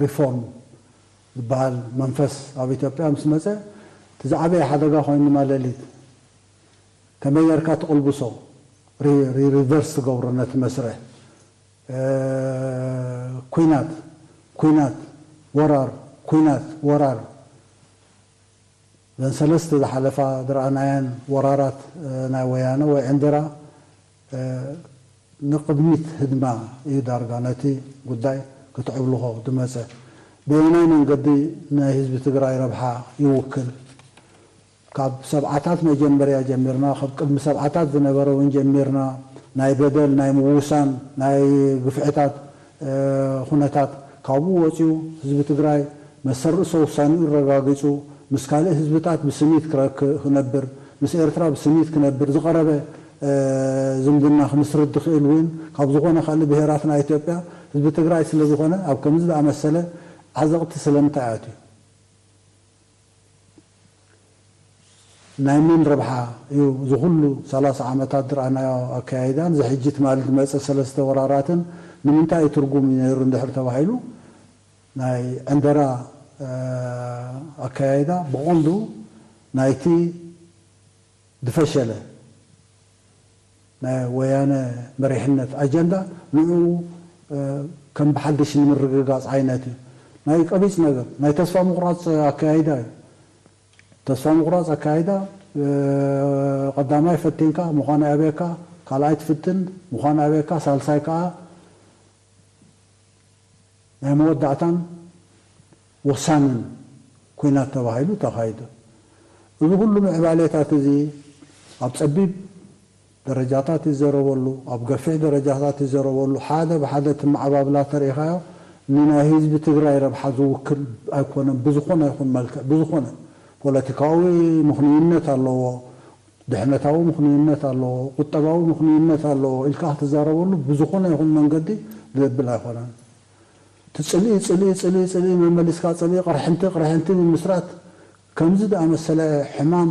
ሪፎርም ዝበሃል መንፈስ ኣብ ኢትዮጵያ ምስ መጸ፣ እቲ ዝዓበየ ሓደጋ ኮይኑ ድማ ሌሊት ከመይ ጌርካ ትቕልብሶ፣ ሪ-፣ ሪ-፣ ሪቨርስ ትገብሮ ነቲ መስርሕ። እ፣ ኲናት፣ ኲናት፣ ወራር፣ ኲናት፣ ወራር። እዘን ሰለስተ ዝሓለፋ ዝረኣናየን ወራራት፣ እ፣ ናይ ወያነ ወይ ዕንደራ፣ እ፣ ንቕድሚት ህድማ እዩ ዳርጋ ነቲ ጉዳይ ክትዕብልኾ ዝመጸ። በየናይ መንገዲ ናይ ህዝቢ ትግራይ ረብሓ ይውክል? ካብ ሰብዓታት መጀመርያ ጀሚርና፣ ካብ ቅድሚ ሰብዓታት ዝነበረ እውን ጀሚርና፣ ናይ በደል፣ ናይ ምውሳን፣ ናይ ግፍዕታት፣ እ፣ ኩነታት ካብኡ ወጺኡ ህዝቢ ትግራይ መሰል ርእሰ ውሳኔኡ ኣረጋጊጹ ምስ ካልእ ህዝብታት ብስኒት ክረክ-፣ ክነብር፣ ምስ ኤርትራ ብስኒት ክነብር ዝቐረበ፣ እ፣ ዝምድና ክምስርት ዝኽእል እውን ካብ ዝኾነ ካልእ ብሄራት ናይ ኢትዮጵያ ህዝቢ ትግራይ ስለ ዝኾነ ኣብ ከምዚ ዝኣመሰለ ዓዘቕቲ ስለምንታይ ኣትዩ? ናይ መን ረብሓ እዩ እዚ ኩሉ ሰላሳ ዓመታት ዝረኣናዮ ኣከያይዳን እዚ ሕጂ ትማሊ ዝመጸ ሰለስተ ወራራትን ንምንታይ እዩ ትርጉም ነይሩ እንድሕር ተባሂሉ ናይ ዕንደራ፣ እ፣ ኣከያይዳ ብቐንዱ ናይቲ ዝፈሸለ ናይ ወያነ መሪሕነት ኣጀንዳ ንዕኡ፣ እ፣ ከም ብሓድሽ ንምርግጋጽ ዓይነት እዩ። ናይ ቀቢጽ ነገር፣ ናይ ተስፋ ምቑራጽ ኣከያይዳ እዩ። ተስፋ ምቑራጽ ኣከያይዳ፣ እ፣ ቀዳማይ ፈቲንካ ምዃኑ ኣበየካ፣ ካልኣይ ትፍትን ምዃኑ ኣበየካ፣ ሳልሳይ ከኣ ናይ መወዳእታን ወሳንን ኲናት ተባሂሉ ተኻይዱ። እዚ ኩሉ ምዕባሌታት እዚ ኣብ ጸቢብ ደረጃታት ይዘረበሉ፣ ኣብ ገፊሕ ደረጃታት ይዘረበሉ። ሓደ ብሓደ እቲ መዓባብላ ተሪኢኻዮ ንናይ ህዝቢ ትግራይ ረብሓ ዝውክል ኣይኮነን። ብዝኾነ ይኹን መልክዕ፣ ብዝኾነ ፖለቲካዊ ምኽንዩነት ኣለዎ፣ ድሕነታዊ ምኽንዩነት ኣለዎ፣ ቁጠባዊ ምኽንዩነት ኣለዎ ኢልካ ክትዛረበሉ ብዝኾነ ይኹን መንገዲ ዘብል ኣይኮነን። እቲ ጽልኢ፣ ጽልኢ፣ ጽልኢ፣ ጽልኢ፣ መመሊስካ ጽልኢ፣ ቅርሕንቲ፣ ቅርሕንቲ ምምስራት፣ ከምዚ ዝኣመሰለ ሕማም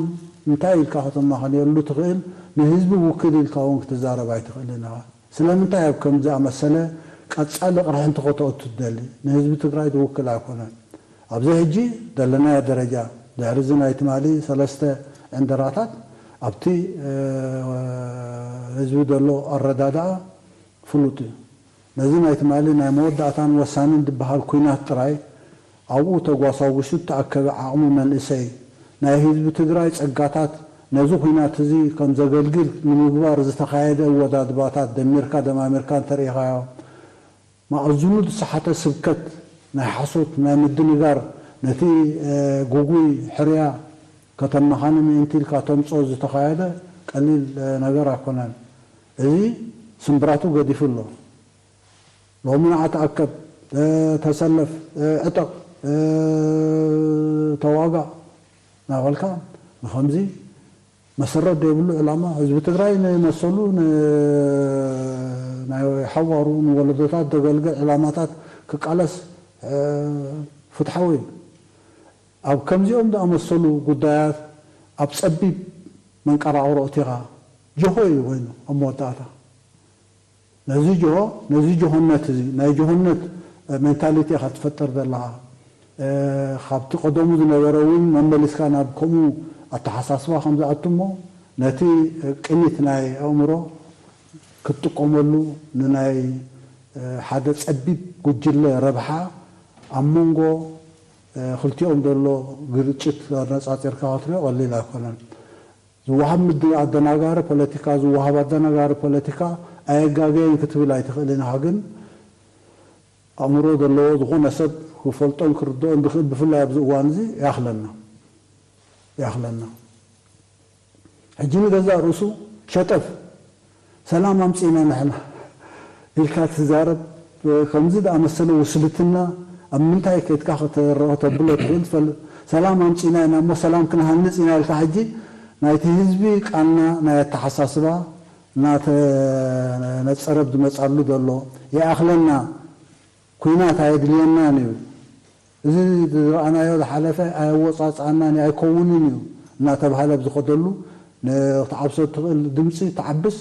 እንታይ ኢልካ ከተማኸንየሉ ትኽእል? ንህዝቢ ውክል ኢልካ እውን ክትዛረብ ኣይትኽእልን ኢኻ። ስለምንታይ ኣብ ከምዚ ዝኣመሰለ ቀጻሊ ቅርሕንቲ ከተእቱ ትደሊ? ንህዝቢ ትግራይ ዝውክል ኣይኮነን። ኣብዚ ሕጂ ዘለናዮ ደረጃ፣ ድሕሪ እዚ ናይ ትማሊ ሰለስተ ዕንደራታት፣ ኣብቲ፣ እ፣ ህዝቢ ዘሎ ኣረዳድኣ ፍሉጥ እዩ። ነዚ ናይ ትማሊ ናይ መወዳእታን ወሳንን ዝበሃል ኲናት ጥራይ ኣብኡ ተጓሳጒሱ እተኣከበ ዓቕሚ መንእሰይ፣ ናይ ህዝቢ ትግራይ ጸጋታት፣ ነዚ ኲናት እዚ ከም ዘገልግል ንምግባር ዝተኻየደ ኣወዳድባታት ደሚርካ ደማሚርካ እንተርኢኻዮ፣ መኣዝኑ ዝሰሓተ ስብከት ናይ ሓሶት፣ ናይ ምድንጋር፣ ነቲ፣ እ፣ ግጉይ ሕርያ ከተመኻኒ ምእንቲ ኢልካ ተምጽኦ ዝተኻየደ ቀሊል፣ እ፣ ነገር ኣይኮነን። እዚ ስምብራቱ ገዲፉ ኣሎ። ሎሚ ንዓ ተኣከብ፣ እ፣ ተሰለፍ፣ እ፣ ዕጠቕ፣ እ፣ ተዋጋእ እናበልካ ንኸምዚ መሰረት ዘይብሉ ዕላማ ህዝቢ ትግራይ ንመሰሉ ን-፣ ናይ ሓዋሩ ንወለዶታት ዘገልግል ዕላማታት ክቃለስ፣ እ፣ ፍትሓዊ እዩ። ኣብ ከምዚኦም ዝኣመሰሉ ጉዳያት ኣብ ጸቢብ መንቀራቕሮ እቲኻ ጆሆ እዩ ኮይኑ ኣብ መወዳእታ። ነዚ ጅሆ፣ ነዚ ጅሆነት እዚ፣ ናይ ጅሆነት ሜንታሊቲ ኢኻ ትፈጥር ዘለኻ። እ፣ ካብቲ ቀደሙ ዝነበረ እውን መመሊስካ ናብ ከምኡ ኣተሓሳስባ ከም ዝኣቱ እሞ፣ ነቲ ቅኒት ናይ ኣእምሮ ክትጥቀመሉ፣ ንናይ፣ እ፣ ሓደ ጸቢብ ጉጅለ ረብሓ ኣብ መንጎ፣ እ፣ ክልቲኦም ዘሎ ግርጭት ኣነጻጺርካ ክትሪኦ ቀሊል ኣይኮነን። ዝወሃብ ምድ-፣ ኣደናጋሪ ፖለቲካ፣ ዝወሃብ ኣደናጋሪ ፖለቲካ ኣየጋገየን ክትብል ኣይትኽእልን ኢኻ። ግን ኣእምሮ ዘለዎ ዝኾነ ሰብ ክፈልጦን ክርድኦን ዝኽእል፣ ብፍላይ ኣብዚ እዋን እዚ ይኣኽለና፣ ይኣኽለና። ሕጂ ንገዛእ ርእሱ ሸጠፍ ሰላም ኣምጺእና ንሕና ኢልካ ትዛረብ፣ ከምዚ ዝኣመሰለ ውስልትና ኣብ ምንታይ ከይድካ ከተብሎ ትኽእል ትፈልጥ። ሰላም ኣምጺእና ኢና እሞ ሰላም ክንሃንጽ ኢና ኢልካ ሕጂ ናይቲ ህዝቢ ቃና ናይ ኣተሓሳስባ እናተነጸረ ዝመጻሉ ዘሎ ይኣኽለና። ኲናት ኣየድልየናን እዩ፣ እዚ ዝረኣናዮ ዝሓለፈ ኣየወጻጽኣናን እዩ፣ ኣይከውንን እዩ እናተባህለ ኣብ ዝኸደሉ፣ ን-፣ ክትዓብሶ እትኽእል ድምፂ ትዓብስ፣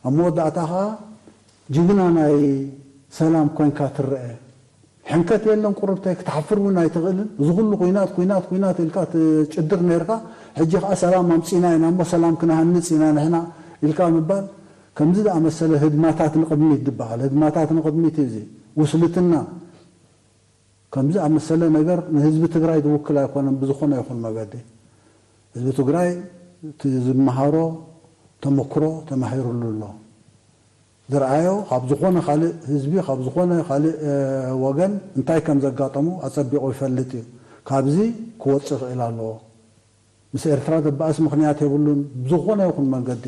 ኣብ መወዳእታ ኸዓ ጅግና ናይ ሰላም ኮይንካ ትረአ። ሕንከት የለን ቁርብተይ፣ ክትሓፍር እውን ኣይትኽእልን። እዚ ኩሉ ኩናት ኩናት ኩናት ኢልካ ትጭድር ነርካ፣ ሕጂ ከኣ ሰላም ኣምጺና ኢና እሞ ሰላም ክንሃንጽ ኢና ንሕና ኢልካ ምባል ከምዚ ዝኣመሰለ ህድማታት ንቕድሚት ዝበሃል ህድማታት ንቕድሚት እዚ ውስልትና ከምዚ ኣመሰለ ነገር ንህዝቢ ትግራይ ዝውክል ኣይኮነን። ብዝኾነ ይኹን መገዲ ህዝቢ ትግራይ እቲ ዝመሃሮ ተመክሮ ተማሂሩሉ ኣሎ። ዝረኣዮ ካብ ዝኾነ ካልእ ህዝቢ ካብ ዝኾነ ካልእ ወገን እንታይ ከም ዘጋጠሞ ኣጸቢቑ ይፈልጥ እዩ። ካብዚ ክወጽእ ይኽእል ኣለዎ። ምስ ኤርትራ ዘባእስ ምኽንያት የብሉን። ብዝኾነ ይኹን መንገዲ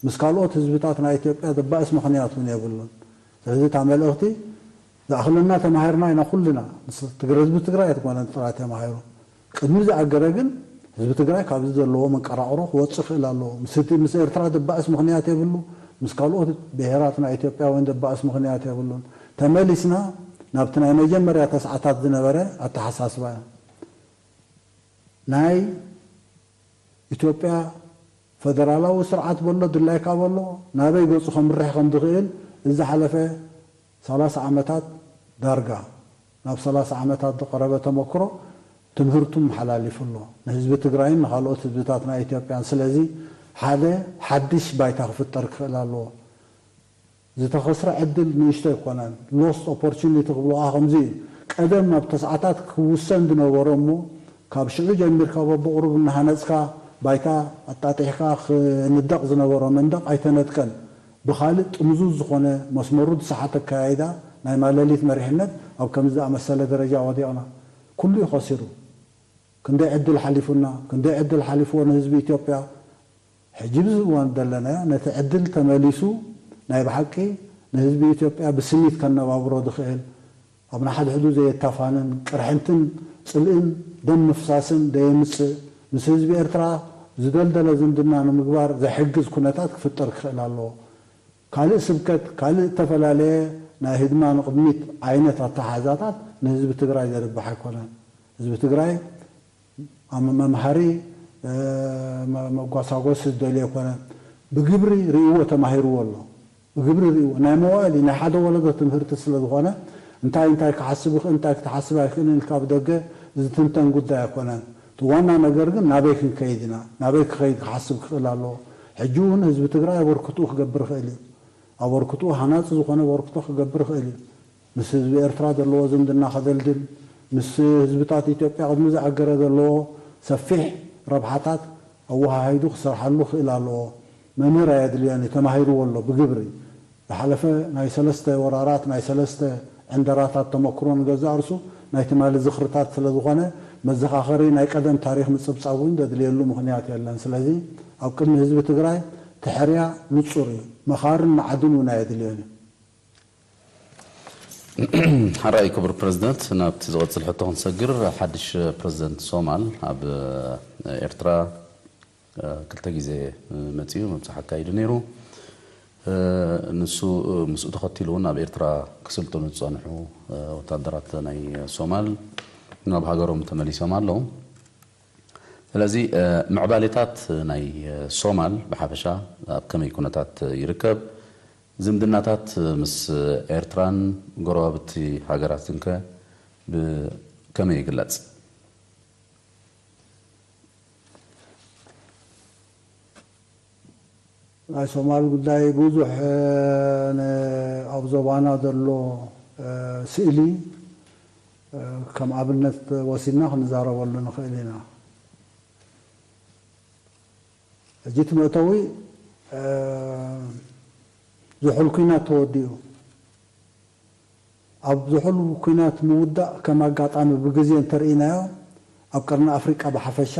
ምስ ካልኦት ህዝብታት ናይ ኢትዮጵያ ዘባእስ ምኽንያት እውን የብሉን። ስለዚ እታ መልእኽቲ ዝኣኽለና ተማሂርና ኢና ኩልና። ምስ ትግረ ህዝቢ ትግራይ ኣይትኮነን ጥራይ ተማሂሩ። ቅድሚ ዝኣገረ ግን ህዝቢ ትግራይ ካብዚ ዘለዎ መንቀራቕሮ ክወፅእ ይኽእል ኣለዎ። ምስ እቲ ምስ ኤርትራ ዘባእስ ምኽንያት የብሉ። ምስ ካልኦት ብሄራት ናይ ኢትዮጵያውያን ዘባእስ ምኽንያት የብሉን። ተመሊስና ናብቲ ናይ መጀመርያ ተስዓታት ዝነበረ ኣተሓሳስባ እዩ። ናይ ኢትዮጵያ ፈደራላዊ ስርዓት በሎ ድላይካ በሎ ናበይ ገፁ ከምርሕ ከም ዝኽእል እዚ ዝሓለፈ ሰላሳ ዓመታት ዳርጋ ናብ ሰላሳ ዓመታት ዝቐረበ ተመክሮ ትምህርቱ መሓላሊፉ ኣሎ። ንህዝቢ ትግራይን ንካልኦት ህዝብታት ናይ ኢትዮጵያን። ስለዚ ሓደ ሓድሽ ባይታ ክፍጠር ክኽእል ኣለዎ። ዝተኸስረ ዕድል ንእሽቶ ኣይኮነን። ሎስት ኦፖርቹኒቲ ክብልዋ ከምዚ እዩ። ቀደም ኣብ ተስዓታት ክውሰን ዝነበሮ እሞ ካብ ሽዑ ጀሚርካ በብቑሩብ እናሃነፅካ ባይታ ኣጣጢሕካ ክንደቕ ዝነበሮ መንደቕ ኣይተነጥቀን። ብኻልእ ጥምዙዝ ዝኾነ መስመሩ ዝሰሓተ ኣከያይዳ ናይ ማለሊት መሪሕነት ኣብ ከምዚ ዝኣመሰለ ደረጃ ወዲቕና። ኩሉ እዩ ከሲሩ። ክንደይ ዕድል ሓሊፉና፣ ክንደይ ዕድል ሓሊፍዎ ንህዝቢ ኢትዮጵያ። ሕጂ ብዚ እዋን ዘለናዮ ነቲ ዕድል ተመሊሱ ናይ ብሓቂ ንህዝቢ ኢትዮጵያ ብስኒት ከነባብሮ ዝኽእል ኣብ ንሓድሕዱ ዘየታፋንን ቅርሕንትን ጽልእን ደም ምፍሳስን ዘየምጽእ ምስ ህዝቢ ኤርትራ ዝደልደለ ዝምድና ንምግባር ዘሕግዝ ኩነታት ክፍጠር ክኽእል ኣለዎ። ካልእ ስብከት፣ ካልእ እተፈላለየ ናይ ህድማ ንቕድሚት ዓይነት ኣተሓሕዛታት ንህዝቢ ትግራይ ዘርብሕ ኣይኮነን። ህዝቢ ትግራይ ኣብ መምሃሪ መጓሳጎሲ ዝደልዮ ኣይኮነን። ብግብሪ ርእይዎ ተማሂርዎ ኣሎ። ብግብሪ ርእይዎ ናይ መዋእሊ ናይ ሓደ ወለዶ ትምህርቲ ስለ ዝኾነ እንታይ እንታይ ክሓስብ ይኽእል እንታይ ክትሓስብ ኣይኽእልን ኢልካ ብደገ ዝትንተን ጉዳይ ኣይኮነን። እቲ ዋና ነገር ግን ናበይ ክንከይድ ኢና፣ ናበይ ክኸይድ ክሓስብ ክኽእል ኣለዎ። ሕጂ እውን ህዝቢ ትግራይ ኣበርክትኡ ክገብር ይኽእል እዩ። ኣበርክትኡ ሃናፂ ዝኾነ ኣበርክቶ ክገብር ይኽእል እዩ። ምስ ህዝቢ ኤርትራ ዘለዎ ዝምድና ከደልድል፣ ምስ ህዝብታት ኢትዮጵያ ቅድሚ ዝኣገረ ዘለዎ ሰፊሕ ረብሓታት ኣወሃሂዱ ክሰርሓሉ ክእል ኣለዎ። መምህር ኣየድልዮን እዩ፣ ተማሂርዎ ኣሎ ብግብሪ። ዝሓለፈ ናይ ሰለስተ ወራራት፣ ናይ ሰለስተ ዕንደራታት ተመክሮ ንገዛእ ርሱ ናይ ትማሊ ዝኽርታት ስለ ዝኾነ መዘኻኸሪ ናይ ቀደም ታሪኽ ምጽብጻብ እውን ዘድልየሉ ምኽንያት የለን። ስለዚ ኣብ ቅድሚ ህዝቢ ትግራይ እቲ ሕርያ ንጹር እዩ። መኻርን መዓድን እውን ኣየድልዮን እዩ። ሓራይ ክቡር ፕረዚደንት፣ ናብቲ ዝቐጽል ሕቶ ክንሰግር፣ ሓድሽ ፕረዚደንት ሶማል ኣብ ኤርትራ ክልተ ግዜ መጺኡ ምብጻሕ ኣካይዱ ነይሩ። ንሱ ምስኡ ተኸቲሉ እውን ኣብ ኤርትራ ክስልጥኑ ዝጸንሑ ወታደራት ናይ ሶማል ናብ ሃገሮም ተመሊሶም ኣለዉ። ስለዚ ምዕባሌታት ናይ ሶማል ብሓፈሻ ኣብ ከመይ ኩነታት ይርከብ? ዝምድናታት ምስ ኤርትራን ጎረባብቲ ሃገራትንከ ብከመይ ይግለጽ? ናይ ሶማል ጉዳይ ብዙሕ ኣብ ዞባና ዘሎ ስእሊ ከም ኣብነት ወሲድና ክንዛረበሉ ንኽእል ኢና። ሕጂ እቲ መእተዊ ዝሑል ኲናት ተወዲኡ። ኣብ ዝሑል ኲናት ምውዳእ ከም ኣጋጣሚ ብግዜ እንተርኢናዮ ኣብ ቀርኒ ኣፍሪቃ ብሓፈሻ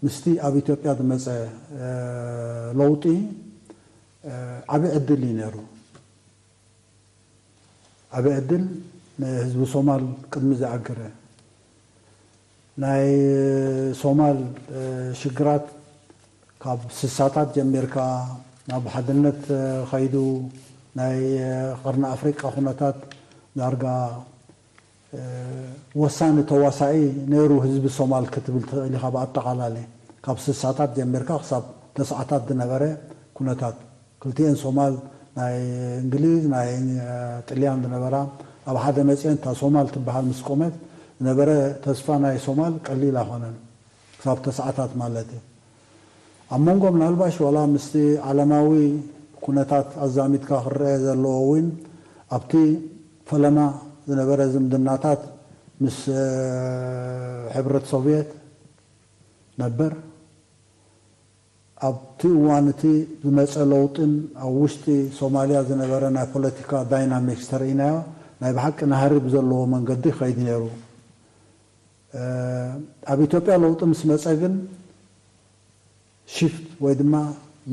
ምስቲ ኣብ ኢትዮጵያ ዝመፀ ለውጢ ዓብዪ ዕድል እዩ ነይሩ። ዓብዪ ዕድል ንህዝቢ ሶማል ቅድሚ ዝኣገረ ናይ ሶማል ሽግራት ካብ ስሳታት ጀሚርካ ናብ ሓድነት ከይዱ ናይ ቀርኒ ኣፍሪቃ ኩነታት ዳርጋ ወሳኒ ተዋሳኢ ነይሩ ህዝቢ ሶማል ክትብል ትኽእል ኢኻ። ብኣጠቓላሊ ካብ ስሳታት ጀሚርካ ክሳብ ተስዓታት ዝነበረ ኩነታት ክልቲኤን ሶማል ናይ እንግሊዝ ናይ ጥልያን ዝነበራ ኣብ ሓደ መጽኤን እታ ሶማል ትበሃል ምስ ቆመት ዝነበረ ተስፋ ናይ ሶማል ቀሊል ኣይኮነን። ክሳብ ተስዓታት ማለት እዩ። ኣብ መንጎ ምናልባሽ ዋላ ምስቲ ዓለማዊ ኩነታት ኣዛሚድካ ክረአ ዘለዎ እውን ኣብቲ ፈለማ ዝነበረ ዝምድናታት ምስ ሕብረት ሶቪየት ነበር ኣብቲ እዋን እቲ ዝመፀ ለውጥን ኣብ ውሽጢ ሶማልያ ዝነበረ ናይ ፖለቲካ ዳይናሚክስ ተርእናዮ ናይ ብሓቂ ናህሪ ብዘለዎ መንገዲ ይኸይድ ነይሩ። ኣብ ኢትዮጵያ ለውጢ ምስ መፀ ግን ሽፍት ወይ ድማ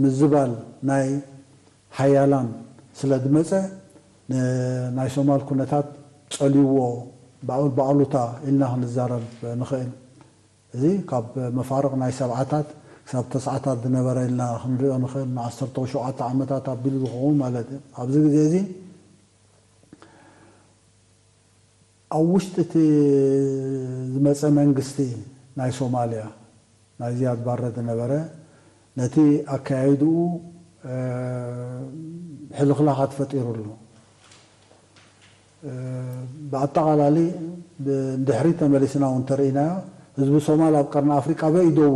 ምዝባል ናይ ሓያላን ስለ ዝመፀ ናይ ሶማል ኩነታት ፀልይዎ ብኣሉታ ኢልና ክንዛረብ ንኽእል። እዚ ካብ መፋርቕ ናይ ሰብዓታት ክሳብ ተስዓታት ዝነበረ ኢልና ክንሪኦ ንኽእል። ንዓሰርተ ሸውዓተ ዓመታት ኣቢሉ ዝኸውን ማለት እዩ። ኣብዚ ግዜ እዚ ኣብ ውሽጢ እቲ ዝመፀ መንግስቲ ናይ ሶማልያ ናይ ዝያድ ባረ ዝነበረ ነቲ ኣካያይድኡ ሕልኽላኻት ፈጢሩ ኣሎ። ብኣጠቓላሊ ንድሕሪት ተመሊስና እውን እንተርኢናዮ ህዝቢ ሶማል ኣብ ቀርኒ ኣፍሪቃ ኣበይ ደቡ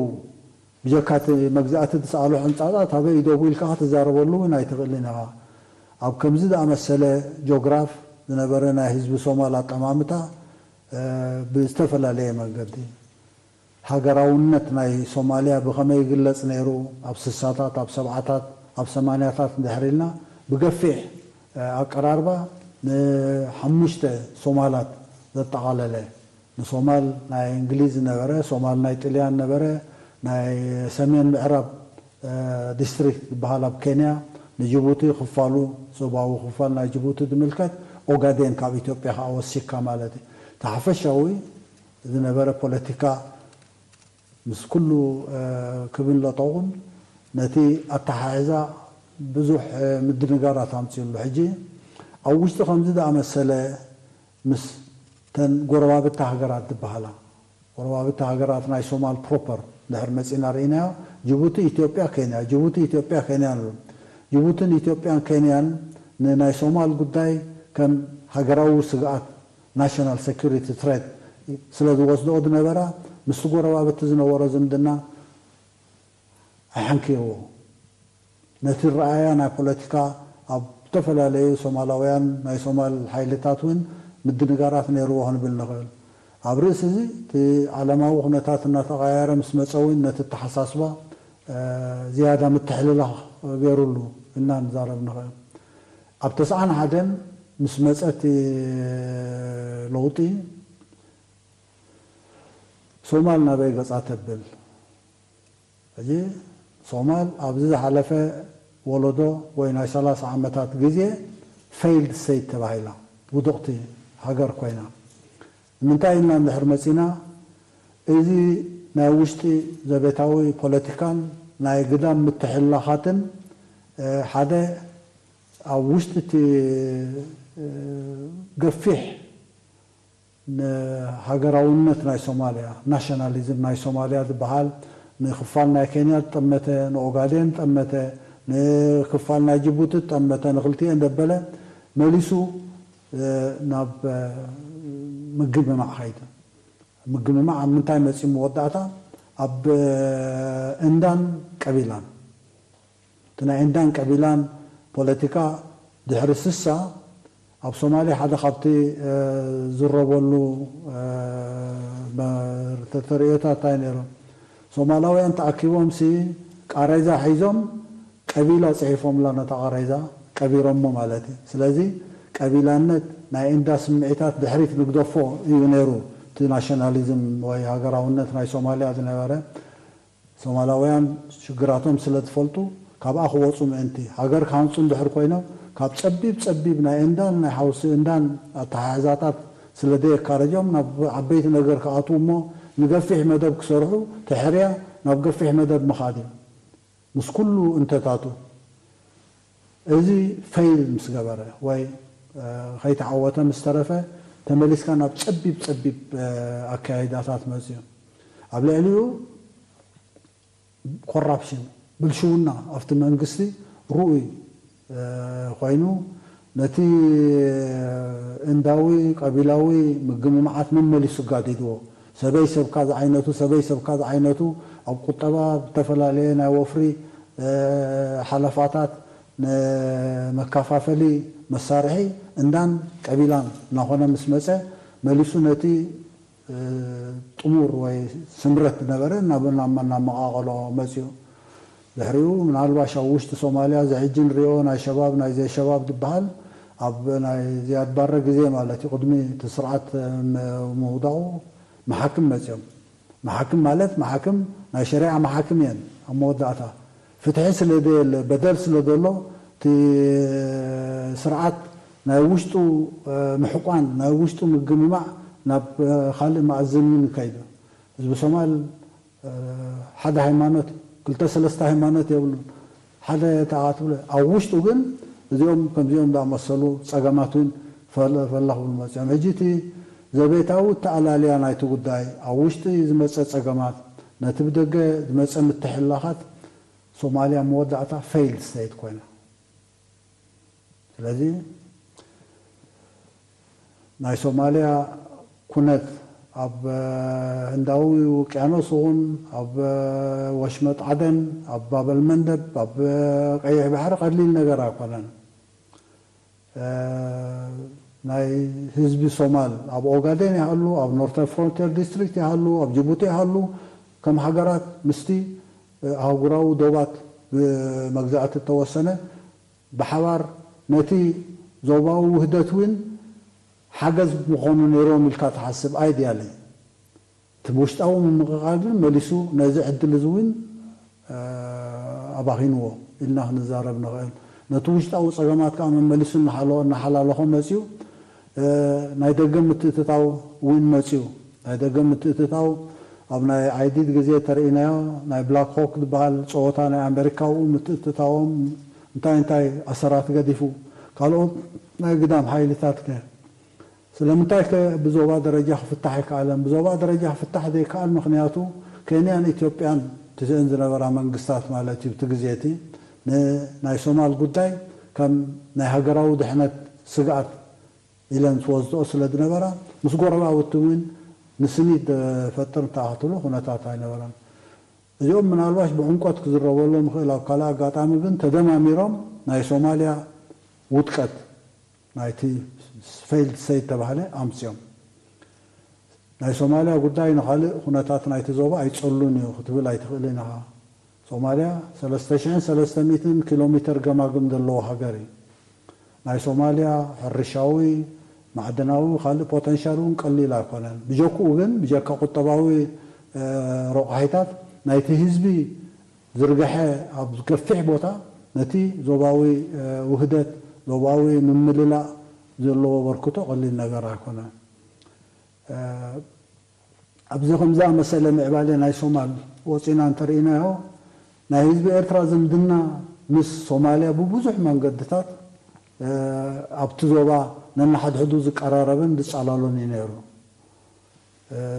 ብጀካ እቲ መግዛእቲ ዝሰኣሎ ሕንፃፃት ኣበይ ደቡ ኢልካ ክትዛረበሉ እውን ኣይትኽእልን ኢኻ። ኣብ ከምዚ ዝኣመሰለ ጆግራፍ ዝነበረ ናይ ህዝቢ ሶማል ኣጠማምታ ብዝተፈላለየ መንገዲ ሃገራውነት ናይ ሶማልያ ብኸመይ ይግለጽ ነይሩ? ኣብ ስሳታት፣ ኣብ ሰብዓታት፣ ኣብ ሰማንያታት እንድሕር ኢልና ብገፊሕ ኣቀራርባ ንሓሙሽተ ሶማላት ዘጠቓለለ ንሶማል ናይ እንግሊዝ ነበረ፣ ሶማል ናይ ጥልያን ነበረ፣ ናይ ሰሜን ምዕራብ ዲስትሪክት ዝበሃል ኣብ ኬንያ ንጅቡቲ ክፋሉ ዞባዊ ክፋል ናይ ጅቡቲ ዝምልከት ኦጋዴን ካብ ኢትዮጵያ ከዓ ወሲካ ማለት እዩ። እቲ ሓፈሻዊ ዝነበረ ፖለቲካ ምስ ኩሉ ክብን ለጠቑን ነቲ ኣተሓሕዛ ብዙሕ ምድንጋራት ኣምፅኡ ኣሎ። ሕጂ ኣብ ውሽጢ ከምዚ ዝኣመሰለ ምስ ተን ጎረባብቲ ሃገራት ዝበሃላ ጎረባብቲ ሃገራት ናይ ሶማል ፕሮፐር ድሕር መፂና ርኢናዮ። ጅቡቲ፣ ኢትዮጵያ፣ ኬንያ፣ ጅቡቲ፣ ኢትዮጵያ፣ ኬንያ ንብል። ጅቡትን ኢትዮጵያን ኬንያን ንናይ ሶማል ጉዳይ ከም ሃገራዊ ስግኣት ናሽናል ሴኩሪቲ ትሬት ስለ ዝወስድኦ ዝነበራ ምስቲ ጎረባብቲ ዝነበሮ ዝምድና ኣይሓንክየዎ። ነቲ ረኣያ ናይ ፖለቲካ ኣብ ዝተፈላለዩ ሶማላውያን ናይ ሶማል ሓይልታት እውን ምድንጋራት ነይርዎ ክንብል ንኽእል። ኣብ ርእሲ እዚ እቲ ዓለማዊ ኩነታት እናተቐያየረ ምስ መፀ እውን ነቲ ኣተሓሳስባ ዝያዳ ምትሕልላኽ ገይሩሉ ኢልና ንዛረብ ንኽእል። ኣብ ተስዓን ሓደን ምስ መፀ እቲ ለውጢ ሶማል ናበይ ገፃ ተብል? ሕጂ ሶማል ኣብዚ ዝሓለፈ ወለዶ ወይ ናይ ሰላሳ ዓመታት ግዜ ፌይልድ ስቴት ተባሂላ ውድቕቲ ሃገር ኮይና። ንምንታይ ኢልና እንድሕር መፂና እዚ ናይ ውሽጢ ዘቤታዊ ፖለቲካን ናይ ግዳም ምትሕልላኻትን ሓደ ኣብ ውሽጢ እቲ ገፊሕ ንሃገራውነት ናይ ሶማልያ ናሽናሊዝም ናይ ሶማልያ ዝበሃል ንክፋል ናይ ኬንያ ዝጠመተ ንኦጋዴን ዝጠመተ ንክፋል ናይ ጅቡቲ ዝጠመተ ንክልቲኤን ዘበለ መሊሱ ናብ ምግምማዕ ከይዱ። ምግምማዕ ኣብ ምንታይ መፂኡ መወዳእታ ኣብ እንዳን ቀቢላን እቲ ናይ እንዳን ቀቢላን ፖለቲካ ድሕሪ ስሳ ኣብ ሶማሌ ሓደ ካብቲ ዝረበሉ ተርእዮታት እንታይ ነይሩ? ሶማላውያን ተኣኪቦም ሲ ቃሬዛ ሒዞም ቀቢላ ፅሒፎምላ ነታ ቃሬዛ ቀቢሮሞ ማለት እዩ። ስለዚ ቀቢላነት ናይ እንዳ ስምዒታት ድሕሪት ንግደፎ እዩ ነይሩ እቲ ናሽናሊዝም ወይ ሃገራውነት ናይ ሶማሊያ ዝነበረ። ሶማላውያን ሽግራቶም ስለ ዝፈልጡ ካብኣ ክወፁ ምእንቲ ሃገር ክሃንፁ እንድሕር ኮይኖም ካብ ፀቢብ ፀቢብ ናይ እንዳን ናይ ሓውሲ እንዳን ኣተሓሕዛታት ስለ ዘየካረጆም ናብ ዓበይቲ ነገር ክኣትዉ እሞ ንገፊሕ መደብ ክሰርሑ ተሕርያ ናብ ገፊሕ መደብ ምኻድ እዩ ምስ ኩሉ እንተታቱ። እዚ ፈይል ምስ ገበረ ወይ ከይተዓወተ ምስ ተረፈ ተመሊስካ ናብ ፀቢብ ፀቢብ ኣካያይዳታት መፅዩ። ኣብ ልዕሊኡ ኮራፕሽን ብልሽውና ኣብቲ መንግስቲ ርኡይ ኮይኑ ነቲ እንዳዊ ቀቢላዊ ምግምማዓት መመሊሱ ጋዲድዎ። ሰበይ ሰብካ ዝዓይነቱ፣ ሰበይ ሰብካ ዝዓይነቱ ኣብ ቁጠባ ብተፈላለየ ናይ ወፍሪ ሓለፋታት ንመከፋፈሊ መሳርሒ እንዳን ቀቢላን እናኾነ ምስ መጸ፣ መሊሱ ነቲ ጥሙር ወይ ስምረት ዝነበረ ናብ ናብ መቃቐሎ መጽኡ። ድሕሪኡ ምናልባሽ ኣብ ውሽጢ ሶማልያ እዚ ሕጂ ንሪኦ ናይ ሸባብ ናይ ዘይሸባብ ዝበሃል ኣብ ናይ ዝያድ ባረ ግዜ ማለት እዩ፣ ቅድሚ እቲ ስርዓት ምውዳቑ መሓክም መጽኦም። መሓክም ማለት መሓክም ናይ ሸሪዓ መሓክም እየን። ኣብ መወዳእታ ፍትሒ ስለ ዘየለ፣ በደል ስለ ዘሎ፣ እቲ ስርዓት ናይ ውሽጡ ምሕቋን፣ ናይ ውሽጡ ምግምማዕ ናብ ካልእ መኣዝን እውን ይከይድ። ህዝቢ ሶማል ሓደ ሃይማኖት፣ ክልተ ሰለስተ ሃይማኖት የብሉን። ሓደ ተኣትብለ ኣብ ውሽጡ ግን እዚኦም ከምዚኦም ዝኣመሰሉ ጸገማት እውን ፈለ- ፈለኽብሉ መጽኦም። ሕጂ እቲ ዘቤታዊ ተኣላልያ ናይቲ ጉዳይ፣ ኣብ ውሽጢ ዝመጸ ጸገማት፣ ነቲ ብደገ ዝመጸ ምትሕልላኻት ሶማልያ መወዳእታ ፌይልድ ስቴት ኮይና። ስለዚ ናይ ሶማልያ ኩነት ኣብ ህንዳዊ ውቅያኖስ ይኹን ኣብ ወሽመጥ ዓደን፣ ኣብ ባበል መንደብ፣ ኣብ ቀይሕ ባሕሪ ቀሊል ነገር ኣይኮነን። ናይ ህዝቢ ሶማል ኣብ ኦጋዴን ይሃሉ፣ ኣብ ኖርተር ፍሮንቲር ዲስትሪክት ይሃሉ፣ ኣብ ጅቡቲ ይሃሉ፣ ከም ሃገራት ምስቲ ኣህጉራዊ ዶባት ብመግዛእቲ እተወሰነ ብሓባር ነቲ ዞባዊ ውህደት እውን ሓገዝ ምኾኑ ነይሮም ኢልካ ትሓስብ ኣይድያለይ። እቲ ውሽጣዊ ምምቕቓል ግን መሊሱ ነዚ ዕድል እዚ እውን ኣባኺንዎ ኢልና ክንዛረብ ንኽእል። ነቲ ውሽጣዊ ጸገማት ከኣ መመሊሱ እናሓለኾ መጺኡ። ናይ ደገ ምትእትታው እውን መጺኡ። ናይ ደገ ምትእትታው ኣብ ናይ ኣይዲድ ግዜ ተርእናዮ ናይ ብላክ ሆክ ዝበሃል ጸወታ ናይ ኣሜሪካ ኣብኡ ምትእትታዎም እንታይ እንታይ ኣሰራት ገዲፉ ካልኦት ናይ ግዳም ሓይልታት ከ ስለምንታይ ከ ብዞባ ደረጃ ክፍታሕ ኣይከኣለን? ብዞባ ደረጃ ክፍታሕ ዘይከኣል ምኽንያቱ ኬንያን ኢትዮጵያን ትስእን ዝነበራ መንግስታት ማለት እዩ። ብቲ ግዜ እቲ ንናይ ሶማል ጉዳይ ከም ናይ ሃገራዊ ድሕነት ስግኣት ኢለን ዝወስድኦ ስለ ዝነበራ ምስ ጎረባብቲ እውን ንስኒት ዘፈጥር ተኣኽትሎ ኩነታት ኣይነበረን። እዚኦም ምናልባሽ ብዕምቆት ክዝረበሎም ይኽእል ኣብ ካልእ ኣጋጣሚ ግን ተደማሚሮም ናይ ሶማልያ ውድቀት ናይቲ ፌይልድ ስቴት ተባህለ ኣምፅኦም። ናይ ሶማልያ ጉዳይ ንኻልእ ኩነታት ናይቲ ዞባ ኣይፀሉን እዩ ክትብል ኣይትኽእልን ኢኻ። ሶማልያ ሰለስተ ሽሕን ሰለስተ ሚእትን ኪሎ ሜትር ገማግም ዘለዎ ሃገር እዩ። ናይ ሶማልያ ሕርሻዊ፣ ማዕድናዊ፣ ካልእ ፖተንሻል እውን ቀሊል ኣይኮነን። ብጀክኡ ግን ብጀካ ቁጠባዊ ረቑሒታት ናይቲ ህዝቢ ዝርግሐ ኣብ ገፊሕ ቦታ ነቲ ዞባዊ ውህደት፣ ዞባዊ ምምልላእ ዘለዎ ኣበርክቶ ቀሊል ነገር ኣይኮነን። ኣብዚ ከምዚ ኣመሰለ ምዕባለ ናይ ሶማል ወፂና እንተርኢናዮ ናይ ህዝቢ ኤርትራ ዝምድና ምስ ሶማልያ ብብዙሕ መንገድታት ኣብቲ ዞባ ነናሓድሕዱ ዝቀራረብን ዝፃላሎን እዩ ነይሩ።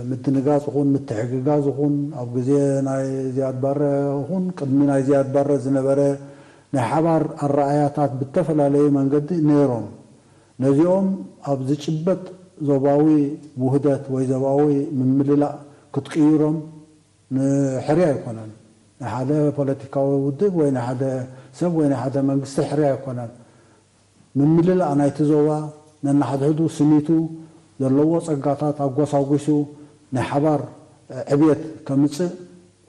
ምድንጋፅ ይኹን ምትሕግጋዝ ይኹን ኣብ ግዜ ናይ ዝያድ ባረ ይኹን ቅድሚ ናይ ዝያድ ባረ ዝነበረ ናይ ሓባር ኣረኣያታት ብተፈላለየ መንገዲ ነይሮም። ነዚኦም ኣብ ዝጭበጥ ዞባዊ ውህደት ወይ ዞባዊ ምምልላእ ክትቅይሮም ንሕርያ ኣይኮነን። ናይ ሓደ ፖለቲካዊ ውድብ ወይ ናይ ሓደ ሰብ ወይ ናይ ሓደ መንግስቲ ሕርያ ኣይኮነን። ምምልላእ ናይቲ ዞባ ነናሓድሕዱ ስኒቱ ዘለዎ ጸጋታት ኣጎሳጒሱ ናይ ሓባር ዕብየት ከምጽእ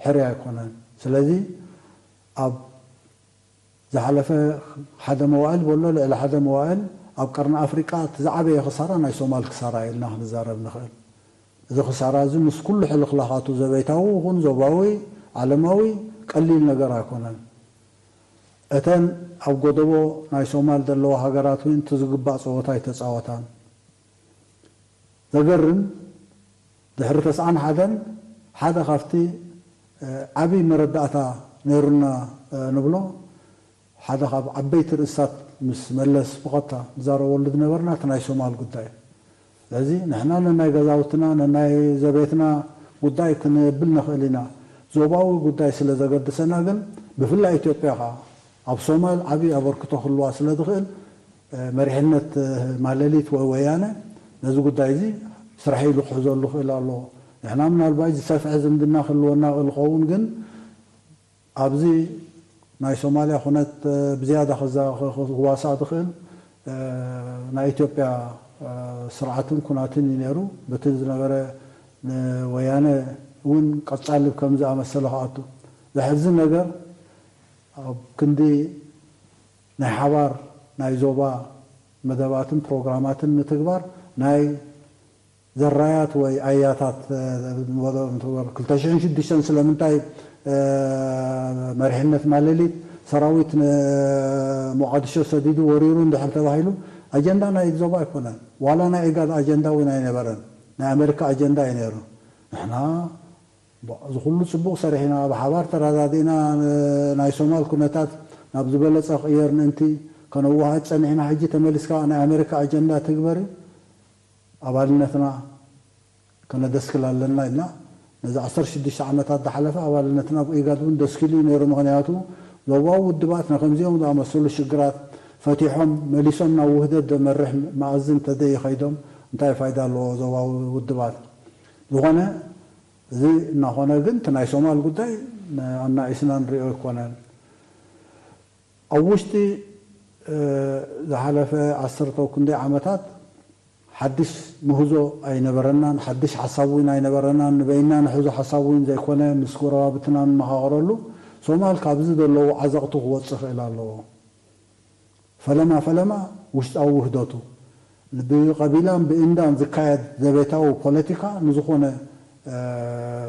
ሕርያ ኣይኮነን። ስለዚ ኣብ ዝሓለፈ ሓደ መዋእል በሎ ልዕሊ ሓደ መዋእል ኣብ ቀርኒ ኣፍሪቃ እቲ ዝዓበየ ክሳራ ናይ ሶማል ክሳራ ኢልና ክንዛረብ ንኽእል። እዚ ክሳራ እዚ ምስ ኩሉ ሕልኽላኻቱ ዘቤታዊ ይኹን ዞባዊ፣ ዓለማዊ ቀሊል ነገር ኣይኮነን። እተን ኣብ ጎደቦ ናይ ሶማል ዘለዋ ሃገራት እውን እቲ ዝግባእ ጸወታ ኣይተጻወታን። ዘገርም ድሕሪ ተስዓን ሓደን ሓደ ካብቲ ዓብዪ መረዳእታ ነይሩና ንብሎ ሓደ ካብ ዓበይቲ ርእስታት ምስ መለስ ብቐጥታ ንዛረበሉ ዝነበርና እቲ ናይ ሶማል ጉዳይ። ስለዚ ንሕና ነናይ ገዛውትና ነናይ ዘቤትና ጉዳይ ክንብል ንኽእል ኢና። ዞባዊ ጉዳይ ስለ ዘገድሰና ግን ብፍላይ ኢትዮጵያ ከዓ ኣብ ሶማል ዓብዪ ኣበርክቶ ክህልዋ ስለ ዝኽእል መሪሕነት ማለሊት ወይ ወያነ ነዚ ጉዳይ እዚ ስራሕ ኢሉ ክሕዘሉ ክእል ኣለዎ። ንሕና ምናልባት ዝሰፍሐ ዝምድና ክህልወና ክእል ክኸውን፣ ግን ኣብዚ ናይ ሶማልያ ኩነት ብዝያዳ ክዛ- ክዋሳእ ዝኽእል ናይ ኢትዮጵያ ስርዓትን ኩናትን እዩ ነይሩ። በቲ ዝነበረ ንወያነ እውን ቀጻሊ ከም ዝኣመሰለ ክኣቱ። ዘሕዝን ነገር ኣብ ክንዲ ናይ ሓባር ናይ ዞባ መደባትን ፕሮግራማትን ምትግባር ናይ ዘራያት ወይ ኣያታት ንበሎ ንትግበር ክልተ ሽሕን ሽዱሽተን ስለምንታይ መሪሕነት ማለሊት ሰራዊት ንሞቓድሾ ሰዲዱ ወሪሩ እንድሕር ተባሂሉ ኣጀንዳ ናይ ዞባ ኣይኮነን። ዋላ ናይ ኢጋድ ኣጀንዳ እውን ኣይነበረን። ናይ ኣሜሪካ ኣጀንዳ እዩ ነይሩ። ንሕና እዚ ኩሉ ጽቡቕ ሰሪሕና ብሓባር ተረዳዲእና ናይ ሶማል ኩነታት ናብ ዝበለጸ ክቕየር ምእንቲ ከነዋሃድ ጸኒሕና። ሕጂ ተመሊስካ ናይ ኣሜሪካ ኣጀንዳ ትግበር እዩ ኣባልነትና ከነደስክል ኣለና ኢልና። ነዚ ዓሰርተ ሽዱሽተ ዓመታት ዝሓለፈ ኣባልነትና ብኢጋድ እውን ደስኪሉ እዩ ነይሩ። ምኽንያቱ ዞባዊ ውድባት ንከምዚኦም ዝኣመሰሉ ሽግራት ፈቲሖም መሊሶም ናብ ውህደት ዘመርሕ መኣዝን ተዘይኸይዶም እንታይ ፋይዳ ኣለዎ ዞባዊ ውድባት? ዝኾነ እዚ እናኾነ ግን እቲ ናይ ሶማል ጉዳይ ኣናኢስና ንሪኦ ኣይኮነን። ኣብ ውሽጢ ዝሓለፈ ዓሰርተ ክንደይ ዓመታት ሓድሽ ምህዞ ኣይነበረናን፣ ሓድሽ ሓሳብ እውን ኣይነበረናን። ንበይና ንሕዞ ሓሳብ እውን ዘይኮነ ምስ ጎረባብትና ንመኻኸረሉ። ሶማል ካብዚ ዘለዎ ዓዘቕቲ ክወፅእ ክእል ኣለዎ። ፈለማ ፈለማ ውሽጣዊ ውህደቱ ብቐቢላን ብእንዳን ዝካየድ ዘቤታዊ ፖለቲካ ንዝኾነ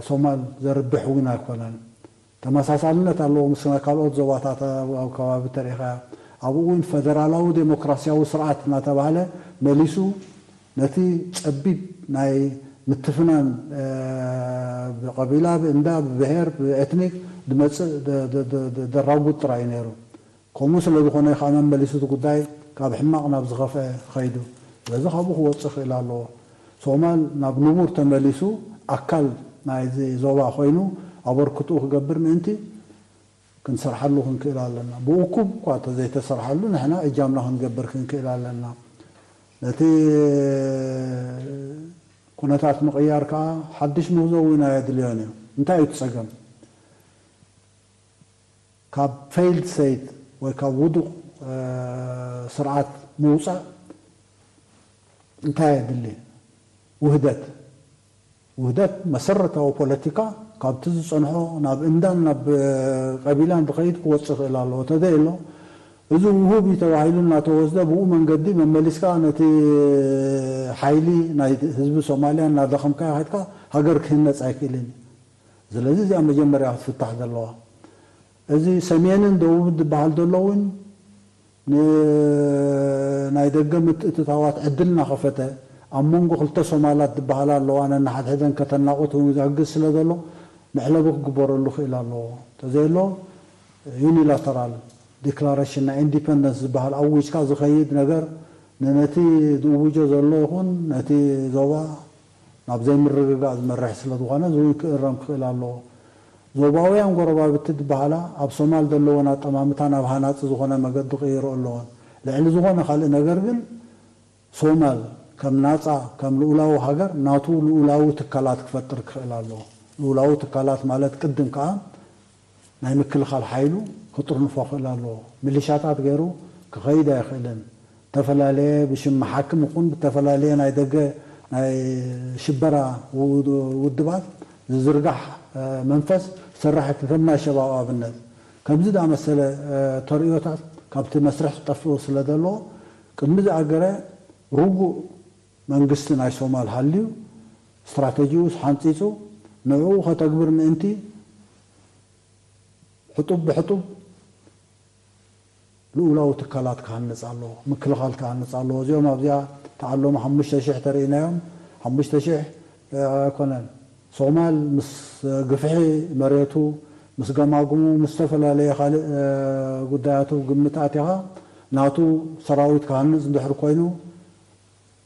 ሶማል ዘርብሕ እውን ኣይኮነን። ተመሳሳልነት ኣለዎ ምስ ናይ ካልኦት ዞባታት ኣብ ከባቢ ተሪኢኻያ። ኣብኡ እውን ፈደራላዊ ዴሞክራሲያዊ ስርዓት እናተባህለ መሊሱ ነቲ ጸቢብ ናይ ምትፍናን ብቐቢላ ብእንዳ ብብሄር ብኤትኒክ ዝመጽእ ደራጉድ ጥራይ ነይሩ። ከምኡ ስለ ዝኾነ ከዓ መመሊሱ እቲ ጉዳይ ካብ ሕማቕ ናብ ዝኸፍአ ኸይዱ። ስለዚ ካብኡ ክወፅእ ክእል ኣለዎ። ሶማል ናብ ንቡር ተመሊሱ ኣካል ናይዚ ዞባ ኮይኑ ኣበርክትኡ ክገብር ምእንቲ ክንሰርሓሉ ክንክእል ኣለና። ብእኩብ እኳ ተዘይተሰርሓሉ ንሕና እጃምና ክንገብር ክንክእል ኣለና። ነቲ ኩነታት ምቕያር ከዓ ሓድሽ ምህዞ እውን ኣየድልዮን እዩ። እንታይ እዩ እቲ ጸገም? ካብ ፌይልድ ስቴት ወይ ካብ ውዱቕ ስርዓት ምውፃእ እንታይ የድሊ? ውህደት። ውህደት መሰረታዊ ፖለቲካ ካብቲ ዝፀንሖ ናብ እንዳን ናብ ቀቢላን ዝኸይድ ክወፅእ ይኽእል ኣለዎ። ተዘየሎ እዚ ውሁብ እዩ ተባሂሉ እናተወስደ ብኡ መንገዲ መመሊስካ ነቲ ሓይሊ ናይ ህዝቢ ሶማልያ እናደኸምካዮ ከድካ ሃገር ክህነፅ ኣይክእልን እዩ። ስለዚ እዚኣ መጀመርያ ክትፍታሕ ዘለዋ። እዚ ሰሜንን ደቡብን ዝበሃል ዘሎ እውን ናይ ደገ ምትእትታዋት ዕድል እናኸፈተ ኣብ መንጎ ክልተ ሶማላት ዝበሃላ ኣለዋ ነንሓድሕደን ከተናቑት እውን ዝሕግዝ ስለ ዘሎ መዕለቢ ክግበረሉ ክእል ኣለዎ። ተዘየሎ ዩኒላተራል ዲክላሬሽን ናይ ኢንዲፐንደንስ ዝበሃል ኣዊጅካ ዝኸይድ ነገር ንነቲ ዝእውጆ ዘሎ ይኹን ነቲ ዞባ ናብ ዘይምርግጋእ ዝመርሕ ስለ ዝኾነ እዚ እውን ክእረም ክኽእል ኣለዎ። ዞባውያን ጎረባብቲ ዝበሃላ ኣብ ሶማል ዘለወን ኣጠማምታ ናብ ሃናፂ ዝኾነ መገዲ ክቕይሮ ኣለዎን። ልዕሊ ዝኾነ ካልእ ነገር ግን ሶማል ከም ናፃ ከም ልኡላዊ ሃገር ናቱ ልኡላዊ ትካላት ክፈጥር ክኽእል ኣለዎ። ልኡላዊ ትካላት ማለት ቅድም ከዓ ናይ ምክልኻል ሓይሉ ክጥርንፎ ክእል ኣለዎ። ሚሊሻታት ገይሩ ክኸይድ ኣይኽእልን። ዝተፈላለየ ብሽም መሓክም ይኹን ብተፈላለየ ናይ ደገ ናይ ሽበራ ውድባት ዝዝርጋሕ መንፈስ ዝሰርሕ ከም ናይ ሸባብ ኣብነት ከምዚ ዝኣመሰለ ተርእዮታት ካብቲ መስርሕ ክጠፍኡ ስለ ዘለዎ ቅድሚ ዝኣገረ ርጉእ መንግስቲ ናይ ሶማል ሃልዩ ስትራተጂኡስ ሓንፂፁ ንዕኡ ከተግብር ምእንቲ ሕጡብ ብሕጡብ ልኡላዊ ትካላት ክሃንፅ ኣለዎ፣ ምክልኻል ክሃንፅ ኣለዎ። እዚኦም ኣብዚኣ ተዓለሙ ሓሙሽተ ሽሕ ተርእናዮም ሓሙሽተ ሽሕ ኣይኮነን። ሶማል ምስ ግፍሒ መሬቱ ምስ ገማግሙ ምስ ዝተፈላለየ ካልእ ጉዳያቱ ግምት ኣቲኻ ናቱ ሰራዊት ክሃንፅ እንድሕር ኮይኑ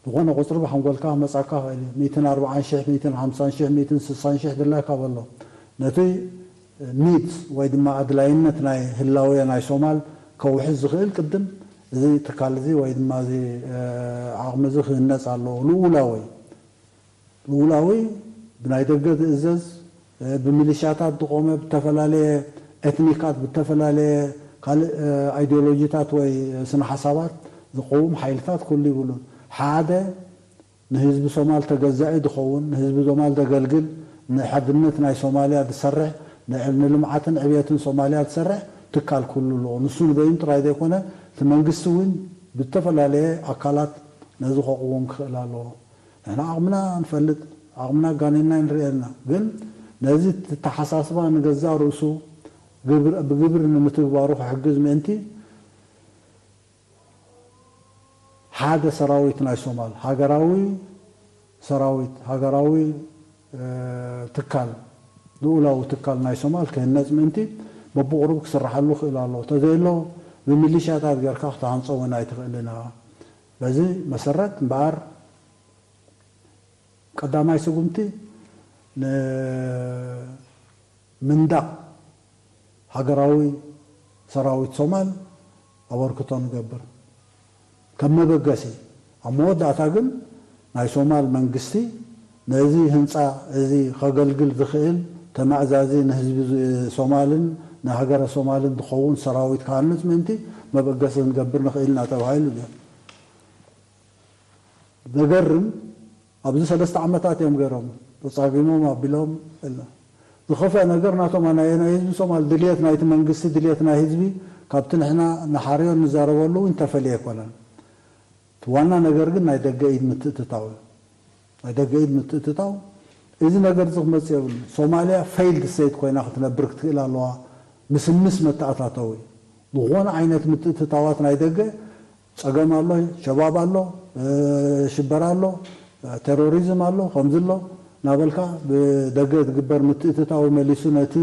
ዝኾነ ቁፅሪ ብሓንጎልካ መፃካ ክእል እዩ። ሚእትን ኣርባዓን ሽሕ፣ ሚእትን ሓምሳን ሽሕ፣ ሚእትን ስሳን ሽሕ ድላይካ በሎ። ነቲ ኒድስ ወይ ድማ ኣድላይነት ናይ ህላውየ ናይ ሶማል ከውሕስ ዝኽእል ቅድም እዚ ትካል እዚ ወይ ድማ እዚ ዓቕሚ እዚ ክህነፅ ኣለዎ። ልኡላዊ ልኡላዊ ብናይ ደገ ዝእዘዝ፣ ብሚሊሻታት ዝቆመ፣ ብተፈላለየ ኤትኒካት፣ ብተፈላለየ ካልእ ኣይዲዮሎጂታት ወይ ስነ ሓሳባት ዝቆውም ሓይልታት ክህሉ ይብሉን። ሓደ ንህዝቢ ሶማል ተገዛኢ ዝኸውን፣ ንህዝቢ ሶማል ዘገልግል፣ ንሓድነት ናይ ሶማልያ ዝሰርሕ፣ ንልምዓትን ዕብየትን ሶማልያ ዝሰርሕ ትካል ክህሉ ኣለዎ። ንሱ ንበይኑ ጥራይ ዘይኮነ እቲ መንግስቲ እውን ብዝተፈላለየ ኣካላት ነዚ ከቕውም ክኽእል ኣለዎ። ንሕና ዓቕምና ንፈልጥ፣ ዓቕምና ኣጋኒንና ንርኢ ኣለና። ግን ነዚ ኣተሓሳስባ ንገዛእ ርእሱ ግብር- ብግብሪ ንምትግባሩ ክሕግዝ ምእንቲ ሓደ ሰራዊት ናይ ሶማል፣ ሃገራዊ ሰራዊት፣ ሃገራዊ ትካል፣ ልኡላዊ ትካል ናይ ሶማል ክህነፅ ምእንቲ በብቑሩብ ክስርሓሉ ክእል ኣሎ። ተዘይሎ ብሚሊሻታት ጌርካ ክትሃንፆ እውን ኣይትኽእልን ኢኻ። በዚ መሰረት እምበኣር ቀዳማይ ስጉምቲ ንምንዳቕ ሃገራዊ ሰራዊት ሶማል ኣበርክቶ ንገብር። ከም መበገሲ ኣብ መወዳእታ ግን ናይ ሶማል መንግስቲ ነዚ ህንፃ እዚ ከገልግል ዝኽእል ተማእዛዚ ንህዝቢ ሶማልን ንሃገረ ሶማልን ዝኸውን ሰራዊት ክሃንፅ ምእንቲ መበገሲ ክንገብር ንኽእል ኢና ተባሂሉ እዩ። ዘገርም ኣብዚ ሰለስተ ዓመታት እዮም ገይሮም ተፃጊሞም ኣቢሎም። ዝኸፍአ ነገር ናቶም ናይ ናይ ህዝቢ ሶማል ድልየት ናይቲ መንግስቲ ድልየት ናይ ህዝቢ ካብቲ ንሕና ንሓርዮ ንዛረበሉ እውን ተፈልየ ኣይኮነን። እቲ ዋና ነገር ግን ናይ ደገ ኢድ ምትእትታው እዩ። ናይ ደገ ኢድ ምትእትታው እዚ ነገር እዚ ክመፅእ የብሉ። ሶማልያ ፌይልድ ስቴት ኮይና ክትነብር ክትክእል ኣለዋ። ምስምስ መተኣታተዊ ዝኾነ ዓይነት ምትእትታዋት ናይ ደገ ፀገም ኣሎ፣ ሸባብ ኣሎ፣ ሽበራ ኣሎ፣ ቴሮሪዝም ኣሎ፣ ከምዚ ኣሎ ናበልካ ብደገ ዝግበር ምትእትታዊ መሊሱ ነቲ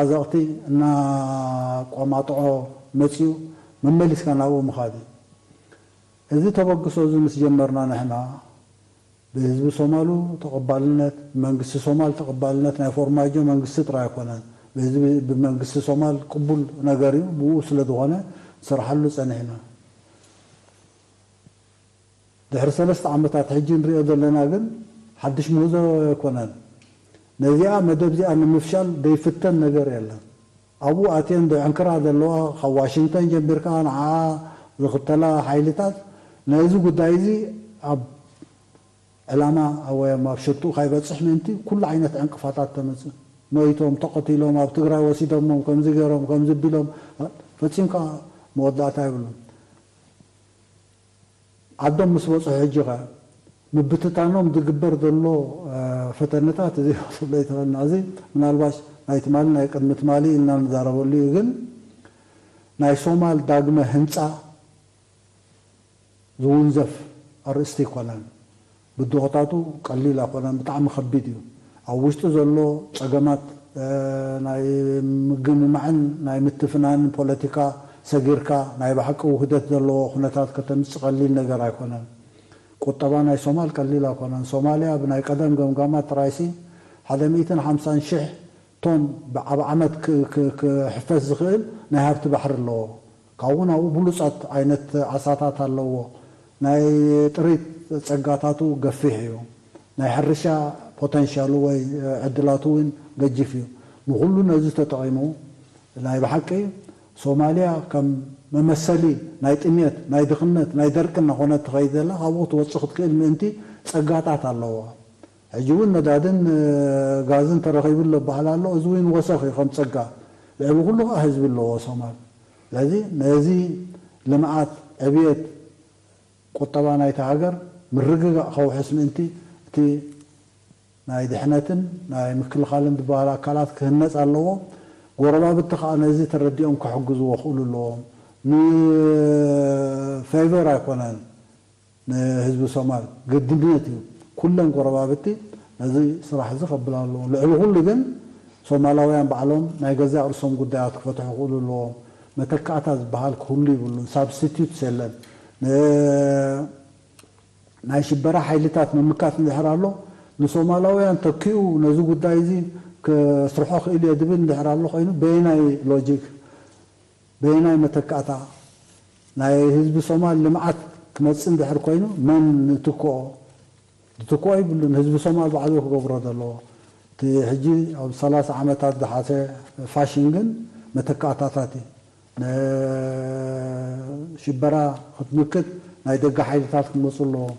ዓዘቕቲ እናቋማጥዖ መፂኡ መመሊስካ ናብኡ ምኻድ እዩ። እዚ ተበግሶ እዚ ምስ ጀመርና ንሕና ብህዝቢ ሶማሉ ተቐባልነት፣ ብመንግስቲ ሶማል ተቐባልነት፣ ናይ ፎርማጆ መንግስቲ ጥራይ ኣይኮነን፣ ብህዝቢ ብመንግስቲ ሶማል ቅቡል ነገር እዩ። ብኡ ስለ ዝኾነ ንሰርሓሉ ፀኒሕና። ድሕሪ ሰለስተ ዓመታት ሕጂ ንሪኦ ዘለና ግን ሓድሽ ምህዞ ኣይኮነን። ነዚኣ መደብ እዚኣ ንምፍሻል ዘይፍተን ነገር የለን። ኣብኡ ኣትየን ዝዕንክራ ዘለዋ ካብ ዋሽንግተን ጀሚርካ ንዓ ዝኽተላ ሓይልታት ነዚ ጉዳይ እዚ ኣብ ዕላማ ወይ ኣብ ሽትኡ ካይበፅሕ ምእንቲ ኩሉ ዓይነት ዕንቅፋታት ተመፅእ። መይቶም ተቐቲሎም ኣብ ትግራይ ወሲዶሞም ከምዚ ገይሮም ከምዚ ቢሎም ፈፂምካ መወዳእታ የብሉን። ዓዶም ምስ በፅሑ ሕጂ ኸ ምብትታኖም ዝግበር ዘሎ ፈተነታት እዚ ክብሎ ይትኽእልና። እዚ ምናልባሽ ናይ ትማሊ ናይ ቅድሚ ትማሊ ኢልና ንዛረበሉ እዩ። ግን ናይ ሶማል ዳግመ ህንፃ ዝውንዘፍ ኣርእስቲ ኣይኮነን። ብድሆታቱ ቀሊል ኣይኮነን፣ ብጣዕሚ ከቢድ እዩ። ኣብ ውሽጢ ዘሎ ፀገማት ናይ ምግምማዕን ናይ ምትፍናንን ፖለቲካ ሰጊርካ ናይ ብሓቂ ውህደት ዘለዎ ኩነታት ከተምፅእ ቀሊል ነገር ኣይኮነን። ቁጠባ ናይ ሶማል ቀሊል ኣይኮነን። ሶማልያ ብናይ ቀደም ገምጋማት ጥራይሲ ሓደ ሚእትን ሓምሳን ሽሕ ቶን ብዓብ ዓመት ክሕፈስ ዝኽእል ናይ ሃብቲ ባሕሪ ኣለዎ። ካብኡ ናብኡ ብሉፃት ዓይነት ዓሳታት ኣለዎ። ናይ ጥሪት ፀጋታቱ ገፊሕ እዩ። ናይ ሕርሻ ፖተንሻሉ ወይ ዕድላቱ እውን ገጂፍ እዩ። ንኹሉ ነዚ ተጠቒሙ ናይ ብሓቂ ሶማልያ ከም መመሰሊ ናይ ጥሜት፣ ናይ ድኽነት፣ ናይ ደርቂ እናኾነት ትኸይድ ዘላ ካብኡ ክትወፅእ ክትክእል ምእንቲ ፀጋታት ኣለዎ። ሕጂ እውን ነዳድን ጋዝን ተረኺቡ ኣሎ በሃል ኣሎ። እዚ እውን ወሰኽ እዩ ከም ፀጋ። ልዕሊ ኩሉ ከዓ ህዝቢ ኣለዎ ሶማል። ስለዚ ነዚ ልምዓት፣ ዕብየት፣ ቁጠባ ናይቲ ሃገር ምርግጋእ ከውሕስ ምእንቲ እቲ ናይ ድሕነትን ናይ ምክልኻልን ዝበሃል ኣካላት ክህነፅ ኣለዎ። ጎረባብቲ ከዓ ነዚ ተረዲኦም ክሕግዝዎ ክእሉ ኣለዎም። ንፌቨር ኣይኮነን ንህዝቢ ሶማል ግድነት እዩ። ኩለን ጎረባብቲ ነዚ ስራሕ እዚ ከብላ ኣለዎ። ልዕሊ ኩሉ ግን ሶማላውያን ባዕሎም ናይ ገዛእ ርእሶም ጉዳያት ክፈትሑ ክእሉ ኣለዎም። መተካእታ ዝበሃል ክህሉ ይብሉን። ሳብስቲቱትስ የለን። ናይ ሽበራ ሓይልታት ምምካት እንድሕር ኣሎ ንሶማላውያን ተኪኡ ነዚ ጉዳይ እዚ ክስርሖ ክእል እየ ዝብል እንድሕር ኣሎ ኮይኑ በየናይ ሎጂክ በየናይ መተካእታ ናይ ህዝቢ ሶማል ልምዓት ክመፅእ እንድሕር ኮይኑ መን ንትክኦ? ዝትክኦ ይብሉን። ህዝቢ ሶማል ባዕሉ ክገብሮ ዘለዎ። እቲ ሕጂ ኣብ ሰላሳ ዓመታት ዝሓሰ ፋሽን ግን መተካእታታት እዩ። ንሽበራ ክትምክት ናይ ደገ ሓይልታት ክመፁ ኣለዎም።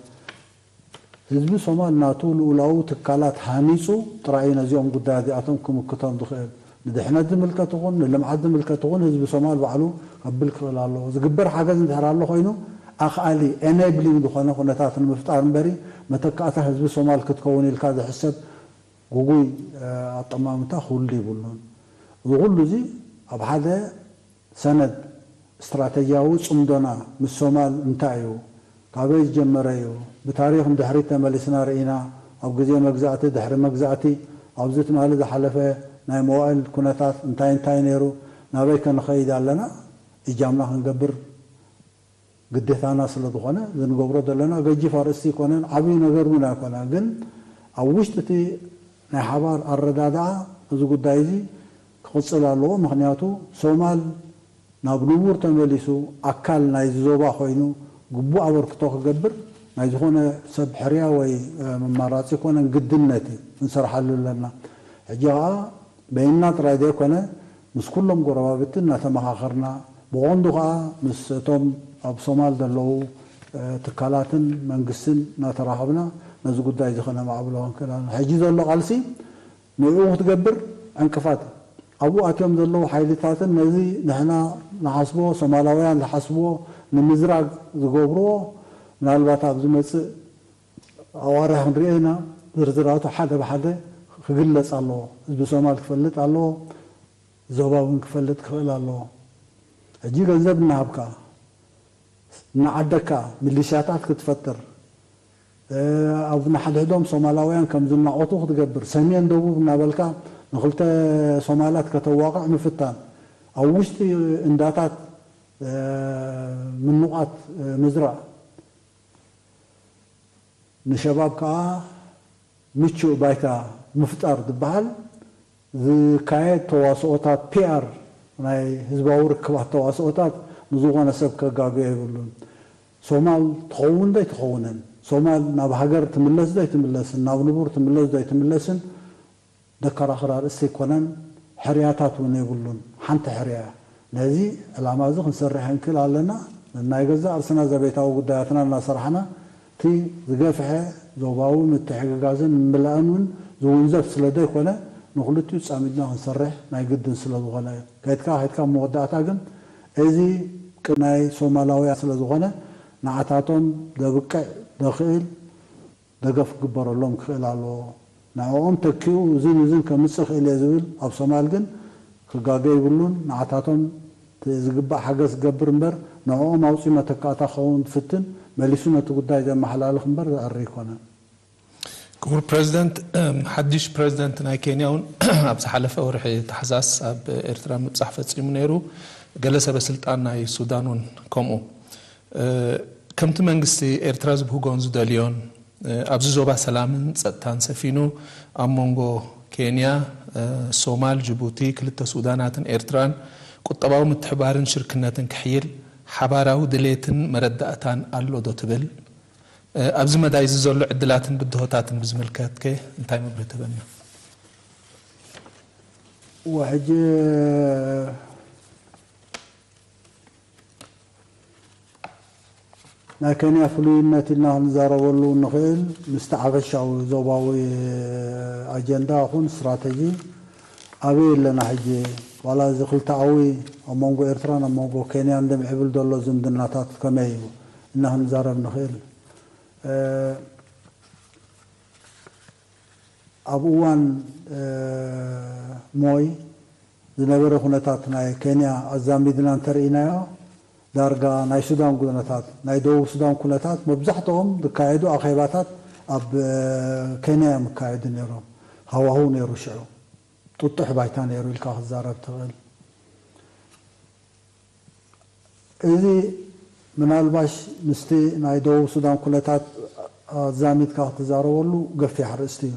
ህዝቢ ሶማል ናቱ ልኡላዊ ትካላት ሃኒፁ ጥራይ እዩ ነዚኦም ጉዳያት እዚኣቶም ክምክቶም ዝኽእል። ንድሕነት ዝምልከት ይኹን ንልምዓት ዝምልከት ይኹን ህዝቢ ሶማል ባዕሉ ከብል ክኽእል ኣለዎ። ዝግበር ሓገዝ እንድሕር ኣሎ ኮይኑ ኣኽኣሊ፣ ኤኔብሊንግ ዝኾነ ኩነታት ንምፍጣር እምበሪ መተካእታ ህዝቢ ሶማል ክትከውን ኢልካ ዝሕሰብ ግጉይ ኣጠማምታ ክህሉ ይብሉን። እዚ ኩሉ እዚ ኣብ ሓደ ሰነድ ስትራተጂያዊ ጽምዶና ምስ ሶማል እንታይ እዩ? ካበይ ዝጀመረ እዩ? ብታሪኽ ንድሕሪት ተመሊስና ርኢና፣ ኣብ ግዜ መግዛእቲ፣ ድሕሪ መግዛእቲ፣ ኣብዚ ትማሊ ዝሓለፈ ናይ መዋእል ኩነታት እንታይ እንታይ ነይሩ? ናበይ ከ ንኸይድ ኣለና? እጃምና ክንገብር ግዴታና ስለ ዝኾነ፣ እዚ ንገብሮ ዘለና ገጂፍ ኣርእስቲ ኣይኮነን፣ ዓብዪ ነገር እውን ኣይኮነን። ግን ኣብ ውሽጢ እቲ ናይ ሓባር ኣረዳድኣ እዚ ጉዳይ እዚ ክቕጽል ኣለዎ። ምኽንያቱ ሶማል ናብ ንቡር ተመሊሱ ኣካል ናይዚ ዞባ ኮይኑ ግቡእ ኣበርክቶ ክገብር ናይ ዝኾነ ሰብ ሕርያ ወይ መማራጺ ኣይኮነን፣ ግድነት እዩ። ክንሰርሓሉ ኣለና። ሕጂ ኸኣ በይንና ጥራይ ዘይኮነ ምስ ኩሎም ጎረባብቲ እናተመኻኸርና፣ ብቐንዱ ኸኣ ምስ እቶም ኣብ ሶማል ዘለዉ ትካላትን መንግስትን እናተራኸብና ነዚ ጉዳይ እዚ ከነማዕብሎ ክንክእል ኣለና። ሕጂ ዘሎ ቃልሲ ንዕኡ ክትገብር ዕንቅፋት ኣብኡ ኣትዮም ዘለዉ ሓይልታትን ነዚ ንሕና ንሓስቦ ሶማላውያን ዝሓስብዎ ንምዝራግ ዝገብርዎ ምናልባት ኣብ ዝመጽእ ኣዋርሕ ክንሪኦ ኢና። ዝርዝራቱ ሓደ ብሓደ ክግለጽ ኣለዎ። ህዝቢ ሶማል ክፈልጥ ኣለዎ። ዞባ እውን ክፈልጥ ክኽእል ኣለዎ። ሕጂ ገንዘብ እናሃብካ እናዓደግካ ሚሊሽያታት ክትፈጥር ኣብ ንሓድሕዶም ሶማላውያን ከም ዝናቖቱ ክትገብር ሰሜን ደቡብ እናበልካ ንክልተ ሶማላት ከተዋቕዕ ምፍታን ኣብ ውሽጢ እንዳታት ምኑቓት ምዝራእ ንሸባብ ከዓ ምቹእ ባይታ ምፍጣር ዝበሃል ዝካየድ ተዋስኦታት ፒኣር ናይ ህዝባዊ ርክባት ተዋስኦታት ንዝኾነ ሰብ ከጋግዮ የብሉን። ሶማል ትኸውን ዶ ኣይትኸውንን፣ ሶማል ናብ ሃገር ትምለስ ዶ ኣይትምለስን፣ ናብ ንቡር ትምለስ ዶ ኣይትምለስን ደከራኽር ኣርእስቲ ኣይኮነን፣ ሕርያታት እውን የብሉን። ሓንቲ ሕርያ ነዚ ዕላማ እዚ ክንሰርሕ ክንክእል ኣለና። ነናይ ገዛእ ርእስና ዘቤታዊ ጉዳያትና እናሰራሕና እቲ ዝገፍሐ ዞባዊ ምትሕግጋዝን ምምላእን እውን ዝውንዘፍ ስለ ዘይኮነ ንክልቲኡ ጻሚድና ክንሰርሕ ናይ ግድን ስለ ዝኾነ እዩ። ከይድካ ከይድካ መወዳእታ ግን እዚ ናይ ሶማላውያን ስለ ዝኾነ ንዓታቶም ዘብቅዕ ዘኽእል ደገፍ ክግበረሎም ክኽእል ኣለዎ። ንዕኦም ተኪኡ እዝን እዝን ከምጽእ ክእል እየ ዝብል ኣብ ሶማል ግን ክጋገ ይብሉን። ንዓታቶም ዝግባእ ሓገዝ ክገብር እምበር ንዕኦም ኣውጺኡ መተካእታ ክኸውን ዝፍትን መሊሱ ነቲ ጉዳይ ዘመሓላልኽ እምበር ዘዕሪ ኣይኮነን። ክቡር ፕረዚደንት፣ ሓድሽ ፕረዚደንት ናይ ኬንያ እውን ኣብ ዝሓለፈ ወርሒ ታሕሳስ ኣብ ኤርትራ ምብጻሕ ፈጺሙ ነይሩ። ገለ ሰበ ስልጣን ናይ ሱዳን እውን ከምኡ። ከምቲ መንግስቲ ኤርትራ ዝብህጎን ዝደልዮን ኣብዚ ዞባ ሰላምን ጸጥታን ሰፊኑ ኣብ መንጎ ኬንያ፣ ሶማል፣ ጅቡቲ፣ ክልተ ሱዳናትን ኤርትራን ቁጠባዊ ምትሕባርን ሽርክነትን ክሕይል ሓባራዊ ድሌትን መረዳእታን ኣሎ ዶ ትብል? ኣብዚ መዳይ እዚ ዘሎ ዕድላትን ብድሆታትን ብዝምልከት ከ እንታይ መብርሂ ትህበና? ወሕጂ ናይ ኬንያ ፍሉይነት ኢልና ክንዛረበሉ እንኽእል ምስቲ ሓፈሻዊ ዞባዊ ኣጀንዳ ኹን ስትራተጂ ኣበይ ኣለና ሕጂ? ዋላ እዚ ክልተኣዊ ኣብ መንጎ ኤርትራን ኣብ መንጎ ኬንያን ድምዕብል ዘሎ ዝምድናታት ከመይ እዩ እና ክንዛረብ ንኽእል። ኣብ እዋን ሞይ ዝነበረ ኩነታት ናይ ኬንያ ኣዛሚድና እንተርኢናዮ ዳርጋ ናይ ሱዳን ኩነታት ናይ ደቡብ ሱዳን ኩነታት መብዛሕትኦም ዝካየዱ ኣኼባታት ኣብ ኬንያ እዮም ይካየዱ ነይሮም። ሃዋህው ነይሩ ሽዑ ጥጡሕ ባይታ ነይሩ ኢልካ ክዛረብ ትኽእል። እዚ ምናልባሽ ምስቲ ናይ ደቡብ ሱዳን ኩነታት ኣዛሚድካ ክትዛረበሉ ገፊሕ ኣርእስቲ እዩ።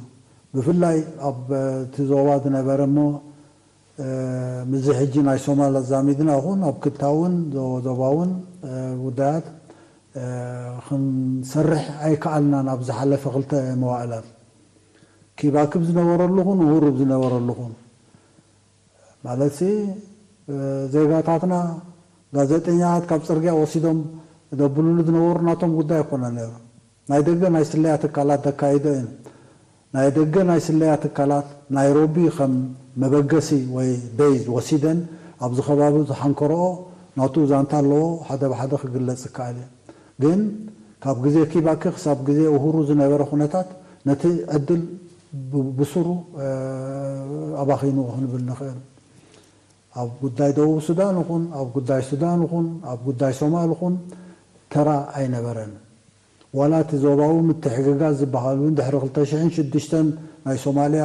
ብፍላይ ኣብ እቲ ዞባ ዝነበረ እሞ ምስዚ ሕጂ ናይ ሶማል ኣዛሚድና ይኹን ኣብ ክልታውን ዞባውን ጉዳያት ክንሰርሕ ኣይከኣልናን። ኣብ ዝሓለፈ ክልተ መዋእላት ኪባክ ኣብ ዝነበረሉ ኹን፣ ኡሁሩ ኣብ ዝነበረሉ ኹን፣ ማለትሲ ዜጋታትና፣ ጋዜጠኛታት ካብ ጽርግያ ወሲዶም ዘብሉሉ ዝነበሩ ናቶም ጉዳይ ኣይኮነን ነይሩ። ናይ ደገ ናይ ስለያ ትካላት ዘካይዶ እየን። ናይ ደገ ናይ ስለያ ትካላት ናይሮቢ ከም መበገሲ ወይ ቤዝ ወሲደን ኣብዚ ከባቢ ዝሓንከረኦ ናቱ ዛንታ ኣለዎ፣ ሓደ ብሓደ ክግለጽ ይከኣል እዩ። ግን ካብ ግዜ ኪባኪ ክሳብ ግዜ ኡሁሩ ዝነበረ ኩነታት ነቲ ዕድል ብ-፣ ብሱሩ ኣባኺኑ ክንብል ንኽእል። ኣብ ጉዳይ ደቡብ ሱዳን ይኹን፣ ኣብ ጉዳይ ሱዳን ይኹን፣ ኣብ ጉዳይ ሶማል ይኹን ተራ ኣይነበረን። ዋላ እቲ ዞባዊ ምትሕግጋዝ ዝበሃል እውን ድሕሪ ክልተ ሽሕን ሽዱሽተን ናይ ሶማልያ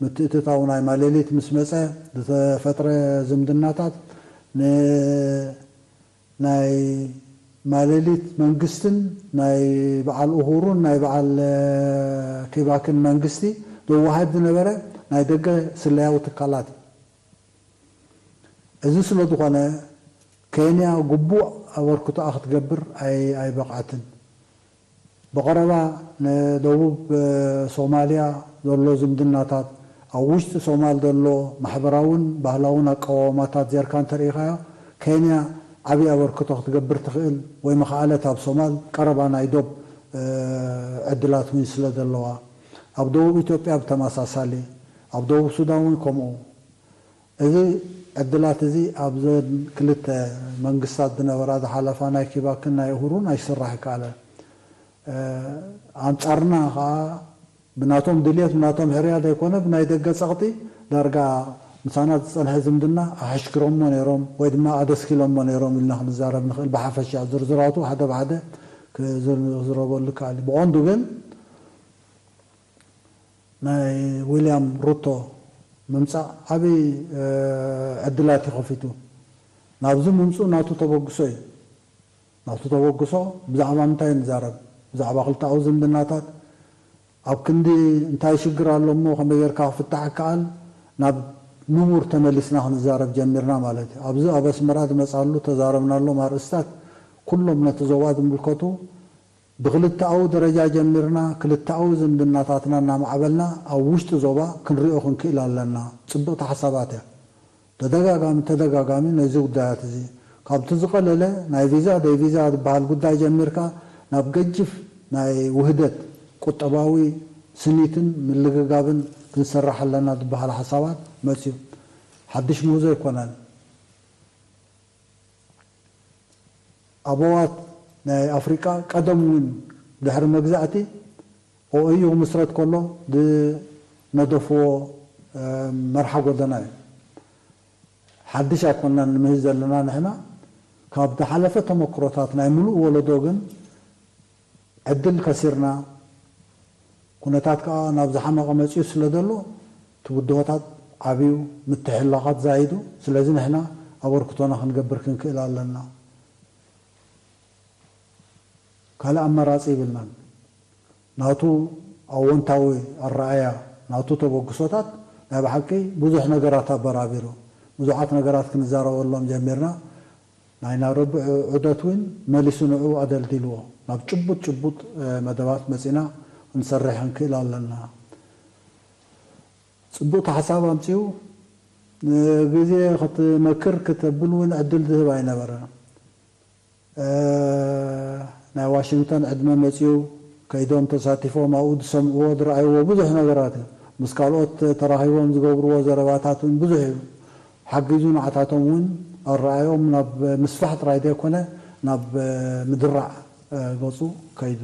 ምትእትታው ናይ ማሌሊት ምስ መጸ ዝተፈጥረ ዝምድናታት ን-፣ ናይ ማሌሊት መንግስትን ናይ በዓል ኡሁሩን ናይ በዓል ኪባክን መንግስቲ ዘወሃድ ዝነበረ ናይ ደገ ስለያዊ ትካላት እዩ። እዚ ስለ ዝኾነ ኬንያ ግቡእ ኣበርክቶኣ ክትገብር ኣይ-፣ ኣይበቕዐትን። ብቐረባ ንደቡብ ሶማልያ ዘሎ ዝምድናታት፣ ኣብ ውሽጢ ሶማል ዘሎ ማሕበራውን ባህላውን ኣቀዋውማታት ዜርካ እንተርኢኻዮ፣ ኬንያ ዓብዪ ኣበርክቶ ክትገብር ትኽእል ወይ መኽኣለት ኣብ ሶማል ቀረባ ናይ ዶብ ዕድላት እውን ስለ ዘለዋ፣ ኣብ ደቡብ ኢትዮጵያ ብተመሳሳሊ፣ ኣብ ደቡብ ሱዳን እውን ከምኡ። እዚ ዕድላት እዚ ኣብዘን ክልተ መንግስታት ዝነበራ ዝሓለፋ ናይ ኪባክን ናይ ኡሁሩን ኣይስራሕ ይከኣለን። ኣንጻርና ከኣ ብናቶም ድልየት ብናቶም ሕርያ ዘይኮነ ብናይ ደገ ጸቕጢ ዳርጋ ምሳና ዝጸንሐ ዝምድና ኣሕሽክሮሞ ነይሮም ወይ ድማ ኣደስኪሎሞ ነይሮም ኢልና ክንዛረብ ንኽእል። ብሓፈሻ ዝርዝራቱ ሓደ ብሓደ ክዝረበሉ ይከኣል እዩ። ብቐንዱ ግን ናይ ዊልያም ሩቶ ምምጻእ ዓቢ ዕድላት እዩ ከፊቱ። ናብዚ ምምጽኡ ናቱ ተበግሶ እዩ። ናቱ ተበግሶ ብዛዕባ ምንታይ ንዛረብ? ብዛዕባ ክልተኣዊ ዝምድናታት ኣብ ክንዲ እንታይ ሽግር ኣሎ እሞ ከመይ ጌርካ ክፍታሕ ይከኣል ናብ ንቡር ተመሊስና ክንዛረብ ጀሚርና ማለት እዩ። ኣብዚ ኣብ ኣስመራ ዝመጻሉ ተዛረብናሎም ኣርእስታት ኩሎም ነቲ ዞባ ዝምልከቱ ብክልተኣዊ ደረጃ ጀሚርና ክልተኣዊ ዝምድናታትና እናማዕበልና ኣብ ውሽጢ ዞባ ክንሪኦ ክንክእል ኣለና። ጽብቕቲ ሓሳባት እያ። ተደጋጋሚ ተደጋጋሚ ነዚ ጉዳያት እዚ ካብቲ ዝቐለለ ናይ ቪዛ ደይ ቪዛ ዝበሃል ጉዳይ ጀሚርካ ናብ ገጅፍ ናይ ውህደት ቁጠባዊ ስኒትን ምልግጋብን ክንሰርሕ ኣለና ዝበሃል ሓሳባት መፅዩ። ሓድሽ ምህዞ ኣይኮነን። ኣበዋት ናይ ኣፍሪቃ ቀደም እውን ድሕሪ መግዛእቲ ኦኤዩ ክምስረት ከሎ ዝነደፍዎ መርሓ ጎደና እዩ። ሓድሽ ኣይኮናን ንምህዝ ዘለና ንሕና። ካብ ዝሓለፈ ተመክሮታት ናይ ምሉእ ወለዶ ግን ዕድል ከሲርና፣ ኩነታት ከኣ ናብ ዝሓመቐ መጺኡ ስለ ዘሎ፣ እቲ ብድሆታት ዓብዩ፣ ምትሕልላኻት ዛይዱ። ስለዚ ንሕና ኣበርክቶና ክንገብር ክንክእል ኣለና። ካልእ ኣማራጺ ይብልናን። ናቱ ኣወንታዊ ኣረኣእያ፣ ናቱ ተበግሶታት ናይ ብሓቂ ብዙሕ ነገራት ኣበራቢሩ። ብዙሓት ነገራት ክንዛረበሎም ጀሚርና። ናይ ናይሮቢ ዑደት እውን መሊሱ ንዕኡ ኣደልዲልዎ። ናብ ጭቡጥ ጭቡጥ መደባት መጺና ክንሰርሕ ክንክእል ኣለና። ጽቡቕ ሓሳብ ኣምጺኡ ግዜ ክትመክር ክተብል እውን ዕድል ዝህብ ኣይነበረን። ናይ ዋሽንግተን ዕድመ መጺኡ ከይዶም ተሳቲፎም ኣብኡ ዝሰምዕዎ ዝረኣይዎ ብዙሕ ነገራት እዩ። ምስ ካልኦት ተራኺቦም ዝገብርዎ ዘረባታት እውን ብዙሕ እዩ ሓጊዙ። ንዓታቶም እውን ኣረኣዮም ናብ ምስፋሕ ጥራይ ዘይኮነ ናብ ምድራዕ ገጹ ከይዱ።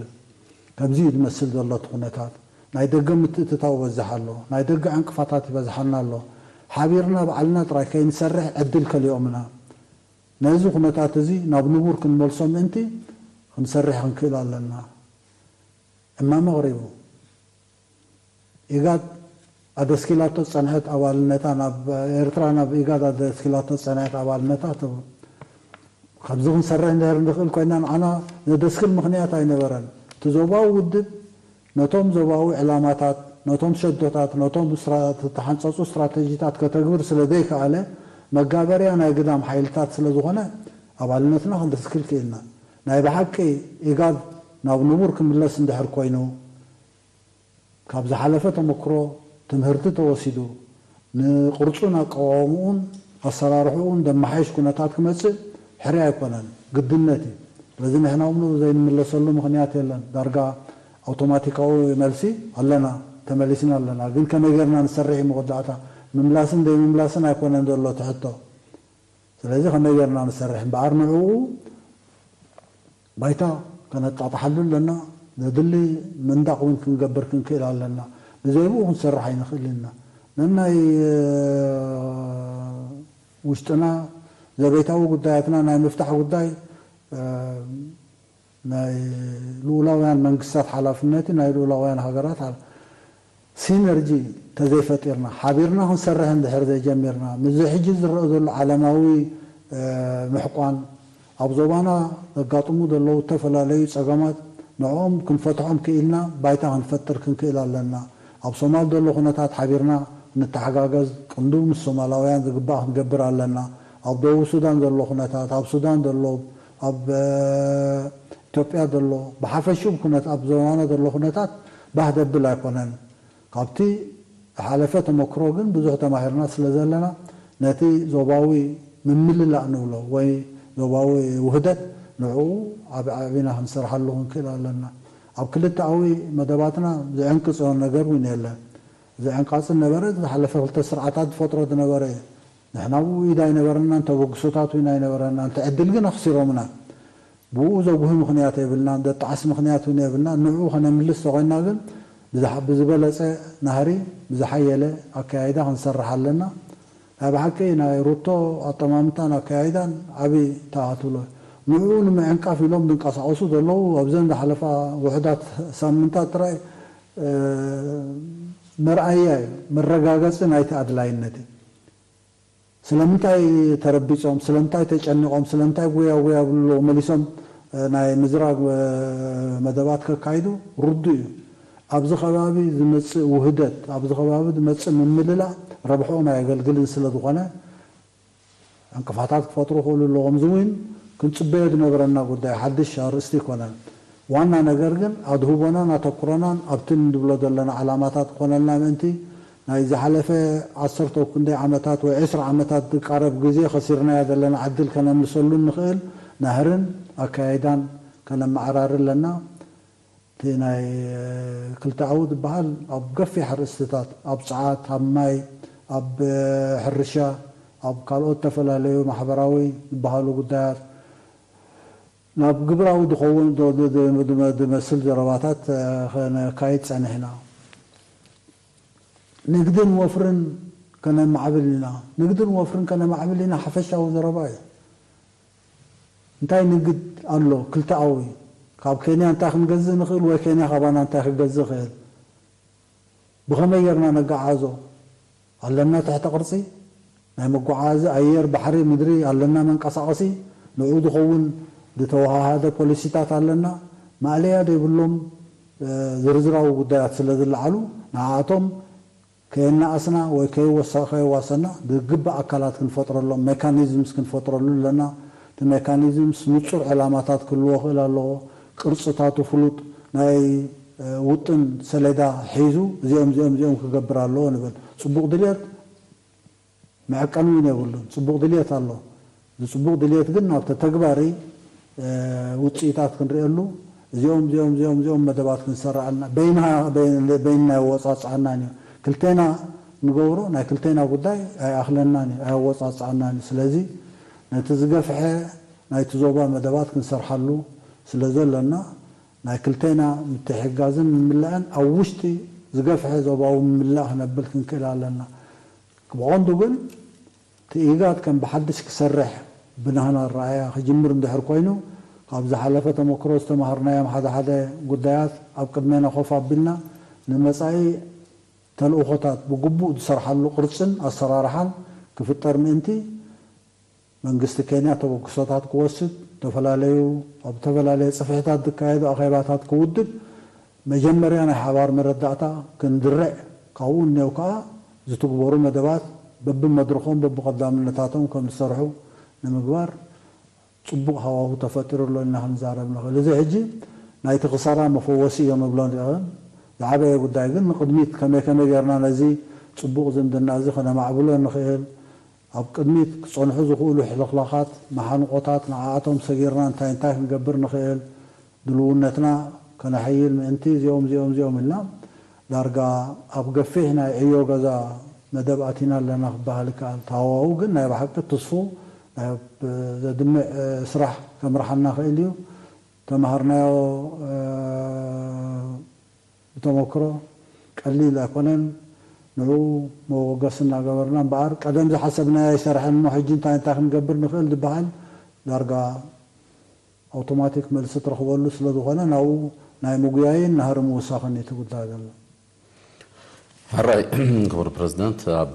ከምዚ እዩ ዝመስል ዘሎ እቲ ኩነታት። ናይ ደገ ምትእትታው ይበዝሕ ኣሎ። ናይ ደገ ዕንቅፋታት ይበዝሓና ኣሎ። ሓቢርና ባዕልና ጥራይ ከይንሰርሕ ዕድል ከሊኦምና። ነዚ ኩነታት እዚ ናብ ንቡር ክንመልሶ ምእንቲ ክንሰርሕ ክንክእል ኣለና። ዕማመ ኣቕሪቡ። ኢጋድ ኣደስኪላቶ ዝጸንሐት ኣባልነታ ናብ ኤርትራ ናብ ኢጋድ ኣደስኪላቶ ዝጸንሐት ኣባልነታ ትብል። ከምዚ ክንሰርሕ እንድሕር ንኽእል ኮይና ንዓና ዘደስክል ምኽንያት ኣይነበረን። እቲ ዞባዊ ውድብ ነቶም ዞባዊ ዕላማታት ነቶም ሸቶታት፣ ነቶም ዝተሓንፀፁ ስትራተጂታት ከተግብር ስለ ዘይከኣለ፣ መጋበርያ ናይ ግዳም ሓይልታት ስለ ዝኾነ፣ ኣባልነትና ክንድስክል ክኢልና። ናይ ብሓቂ ኢጋድ ናብ ንቡር ክምለስ እንድሕር ኮይኑ፣ ካብ ዝሓለፈ ተመክሮ ትምህርቲ ተወሲዱ፣ ንቕርጹን ኣቀዋውምኡን ኣሰራርሕኡን ዘመሓይሽ ኩነታት ክመጽእ ሕርያ ኣይኮነን፣ ግድነት እዩ። ስለዚ ንሕና እውን ዘይንምለሰሉ ምኽንያት የለን። ዳርጋ ኣውቶማቲካዊ መልሲ ኣለና፣ ተመሊስና ኣለና። ግን ከመይ ጌርና ንሰርሕ እዩ መወዳእታ። ምምላስን ዘይምምላስን ኣይኮነን ዘሎ እቲ ሕቶ። ስለዚ ከመይ ጌርና ንሰርሕ እምበኣር ንዕኡ ባይታ ከነጣጥሓሉ ኣለና። ዘድሊ ምንዳቕ እውን ክንገብር ክንክእል ኣለና። ብዘይብኡ ክንሰርሕ ኣይንኽእል ኢና። ነናይ ውሽጥና ዘቤታዊ ጉዳያትና ናይ ምፍታሕ ጉዳይ ናይ ልኡላውያን መንግስታት ሓላፍነት እዩ፣ ናይ ልኡላውያን ሃገራት ሲነርጂ ተዘይፈጢርና፣ ሓቢርና ክንሰርሕ እንድሕር ዘይጀሚርና፣ ምስዚ ሕጂ ዝረአ ዘሎ ዓለማዊ ምሕቋን፣ ኣብ ዞባና ዘጋጥሙ ዘለዉ ዝተፈላለዩ ጸገማት ንዕኦም ክንፈትሖም ክኢልና ባይታ ክንፈጥር ክንክእል ኣለና። ኣብ ሶማል ዘሎ ኩነታት ሓቢርና ንተሓጋገዝ፣ ቅንዱ ምስ ሶማላውያን ዝግባእ ክንገብር ኣለና። ኣብ ደቡብ ሱዳን ዘሎ ኩነታት፣ ኣብ ሱዳን ዘሎ፣ ኣብ ኢትዮጵያ ዘሎ፣ ብሓፈሽኡ ኩነት ኣብ ዞባና ዘሎ ኩነታት ባህ ደብል ኣይኮነን። ካብቲ ዝሓለፈ ተመክሮ ግን ብዙሕ ተማሂርና ስለ ዘለና፣ ነቲ ዞባዊ ምምልላእ ንብሎ ወይ ዞባዊ ውህደት ንዕኡ ዓቢ ዓቢና ክንሰርሓሉ ክንክእል ኣለና። ኣብ ክልተኣዊ መደባትና ዝዕንቅጽ ነገር እውን የለን። ዝዕንቃጽ ነበረ፣ ዝሓለፈ ክልተ ስርዓታት ዝፈጥሮ ዝነበረ እዩ። ንሕና ብኡ ኢድ ኣይነበረናን፣ ተበግሶታት እውን ኣይነበረናን። እቲ ዕድል ግን ኣኽሲሮምና። ብኡ ዘጉሂ ምኽንያት የብልናን፣ ዘጣዕስ ምኽንያት እውን የብልናን። ንዕኡ ከነምልስ ተኾይና ግን ብዝሓ-፣ ብዝበለጸ ናህሪ፣ ብዝሓየለ ኣከያይዳ ክንሰርሕ ኣለና። ናይ ብሓቂ ናይ ሩቶ ኣጠማምታን ኣከያይዳን ዓቢ ተኣትሎ። ንዕኡ ንምዕንቃፍ ኢሎም ዝንቀሳቐሱ ዘለዉ ኣብዘን ዝሓለፋ ውሑዳት ሳምንታት ጥራይ፣ እ፣ መርኣያ እዩ፣ መረጋገጺ ናይቲ ኣድላይነት እዩ። ስለምንታይ ተረቢጾም፣ ስለምንታይ ተጨኒቖም፣ ስለምንታይ ጉያ ጉያ ብሉ መሊሶም፣ እ፣ ናይ ምዝራግ፣ እ፣ መደባት ከካይዱ ርዱእ እዩ። ኣብዚ ከባቢ ዝመጽእ ውህደት፣ ኣብዚ ከባቢ ዝመጽእ ምምልላእ ረብሕኦም ኣየገልግልን ስለ ዝኾነ፣ ዕንቅፋታት ክፈጥሩ ይኽእሉ ኣለዉ። ከምዚ እውን ክንጽበዮ ዝነበረና ጉዳይ ሓድሽ ኣርእስቲ ኣይኮነን። ዋና ነገር ግን ኣድህቦናን ኣተኩሮናን ኣብቲ ንብሎ ዘለና ዓላማታት ክኾነልና ምእንቲ፣ ናይ ዝሓለፈ ዓሰርተ ክንደይ ዓመታት ወይ ዕስራ ዓመታት ዝቃረብ ግዜ ከሲርናዮ ዘለና ዕድል ከነምልሰሉ እንኽእል ናህርን ኣከያይዳን ከነመዓራሪ ኣለና። እቲ ናይ ክልተኣዊ ዝበሃል ኣብ ገፊሕ ኣርእስትታት፣ ኣብ ጸዓት፣ ኣብ ማይ፣ ኣብ ሕርሻ፣ ኣብ ካልኦት ዝተፈላለዩ ማሕበራዊ ዝበሃሉ ጉዳያት፣ ናብ ግብራዊ ዝኸውን ዶ-፣ ዶ-፣ ዶ-፣ ዝመ-፣ ዝመስል ዘረባታት፣ እ፣ ከነካይድ ጸኒሕና። ንግድን ወፍርን ከነማዕብል ኢና። ንግድን ወፍርን ከነማዕብል ኢና ሓፈሻዊ ዘረባ እዩ። እንታይ ንግድ ኣሎ? ክልተኣዊ። ካብ ኬንያ እንታይ ክንገዝእ ንኽእል ወይ ኬንያ ካባና እንታይ ክገዝእ ይኽእል? ብኸመይ ጌርና ነገዓዕዞ? ኣለና ትሕተ ቅርጺ ናይ መጓዓዚ ኣየር፣ ባሕሪ፣ ምድሪ፣ ኣለና መንቀሳቐሲ፣ ንዕኡ ዝኸውን ዝተወሃሃደ ፖሊሲታት ኣለና። ማእለያ ዘይብሎም፣ እ፣ ዝርዝራዊ ጉዳያት ስለ ዝለዓሉ፣ ንዓኣቶም ከየናኣስና ወይ ከይወሳ-፣ ከየዋሰና፣ ዝግባእ ኣካላት ክንፈጥረሎም፣ ሜካኒዝምስ ክንፈጥረሉ ኣለና። እቲ ሜካኒዝምስ ንጹር ዕላማታት ክህልዎ ክእል ኣለዎ። ቅርጽታቱ ፍሉጥ ናይ፣ እ፣ ውጥን ሰሌዳ ሒዙ፣ እዚኦም፣ እዚኦም፣ እዚኦም ክገብር ኣለዎ ንብል። ጽቡቕ ድልየት መዐቀኒ እውን የብሉን። ጽቡቕ ድልየት ኣሎ። እዚ ጽቡቕ ድልየት ግን ናብ ተተግባሪ፣ እ፣ ውጽኢታት ክንርእየሉ፣ እዚኦም፣ እዚኦም፣ እዚኦም፣ እዚኦም መደባት ክንሰርዓልና፣ በይንና፣ በይን-፣ በይንና ኣየወጻጽኣናን እዩ። ክልቴና ንገብሮ፣ ናይ ክልቴና ጉዳይ ኣይኣኽለናን እዩ፣ ኣየወጻጽኣናን እዩ። ስለዚ ነቲ ዝገፍሐ ናይቲ ዞባ መደባት ክንሰርሓሉ ስለ ዘለና፣ ናይ ክልቴና ምትሕግጋዝን ምምላእን ኣብ ውሽጢ ዝገፍሐ ዞባዊ ምምላእ ክነብል ክንክእል ኣለና። ብቐንዱ ግን እቲ ኢጋድ ከም ብሓድሽ ክሰርሕ ብናህና ኣረኣእያ ክጅምር እንድሕር ኮይኑ፣ ካብ ዝሓለፈ ተመክሮ ዝተማሃርናዮም ሓደ ሓደ ጉዳያት ኣብ ቅድሜና ኮፍ ኣቢልና፣ ንመጻኢ ተልእኾታት ብግቡእ ዝሰርሓሉ ቅርጽን ኣሰራርሓን ክፍጠር ምእንቲ፣ መንግስቲ ኬንያ ተበግሶታት ክወስድ፣ ዝተፈላለዩ፣ ኣብ ዝተፈላለዩ ጽፍሕታት ዝካየዱ ኣኼባታት ክውድብ፣ መጀመርያ ናይ ሓባር መረዳእታ ክንድርዕ፣ ካብኡ እኔው ከዓ ዝትግበሩ መደባት በብመድረኾም በብቐዳምነታቶም ከም ዝሰርሑ ንምግባር ፅቡቕ ሃዋሁ ተፈጢሩ ኣሎ ኢልና ክንዛረብ ንኽእል። እዚ ሕጂ ናይቲ ክሳራ መፈወሲ እዮም እብሎን ዝዓበየ ጉዳይ ግን ንቕድሚት ከመይ ከመይ ጌርና ነዚ ፅቡቕ ዝምድና እዚ ከነማዕብሎ ንኽእል፣ ኣብ ቅድሚት ክጸንሑ ዝኽእሉ ሕልኽላኻት፣ መሓንቆታት፣ ንዓኣቶም ሰጊርና እንታይ እንታይ ክንገብር ንኽእል፣ ድልውነትና ከነሐይል ምእንቲ እዚኦም እዚኦም እዚኦም ኢልና ዳርጋ ኣብ ገፊሕ ናይ ዕዮ ገዛ መደብ ኣቲና ኣለና ክበሃል ይከኣል። ተሃዋሁ ግን ናይ ብሓቂ ትስፉ ናይ ዘድምዕ ስራሕ ከምርሓና ክእል እዩ። ተማሃርናዮ ብተመክሮ ቀሊል ኣይኮነን። ንዑ መወገሲ እናገበርና እምበኣር ቀደም ዝሓሰብናዮ ኣይሰርሐን እሞ ሕጂ እንታይ እንታይ ክንገብር ንኽእል ዝበሃል ዳርጋ ኣውቶማቲክ መልሲ ትረኽበሉ ስለ ዝኾነ ናብኡ ናይ ምጉያይን ናህሪ ምውሳኽን እዩ እቲ ጉዳይ ዘሎ። ሕራይ ክቡር ፕረዚደንት ኣብ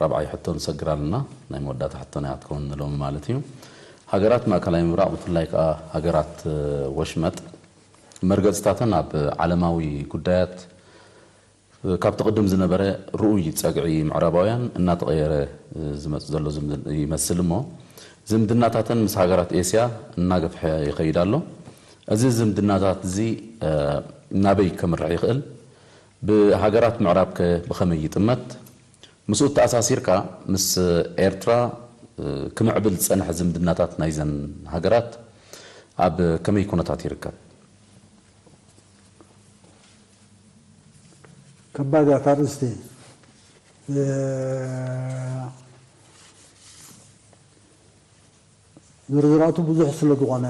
ራብዓይ ሕቶ ንሰግር ኣለና። ናይ መወዳእታ ሕቶ ናይ ኣትከውን ንሎሚ ማለት እዩ። ሃገራት ማእከላይ ምብራቕ ብፍላይ ከዓ ሃገራት ወሽመጥ መርገፅታተን ኣብ ዓለማዊ ጉዳያት ካብቲ ቅድም ዝነበረ ርኡይ ፀግዒ ምዕራባውያን እናተቐየረ ዝመፅ ዘሎ ይመስል እሞ ዝምድናታተን ምስ ሃገራት ኤስያ እናገፍሐ ይኸይድ ኣሎ። እዚ ዝምድናታት እዚ ናበይ ከምርሕ ይኽእል? ብሃገራት ምዕራብ ከ ብኸመይ ይጥመት? ምስኡ ተኣሳሲርካ ምስ ኤርትራ ክምዕብል ዝፀንሐ ዝምድናታት ናይዘን ሃገራት ኣብ ከመይ ኩነታት ይርከብ? ከባድ እያ እታ ኣርእስቲ። ዝርዝራቱ ብዙሕ ስለ ዝኾነ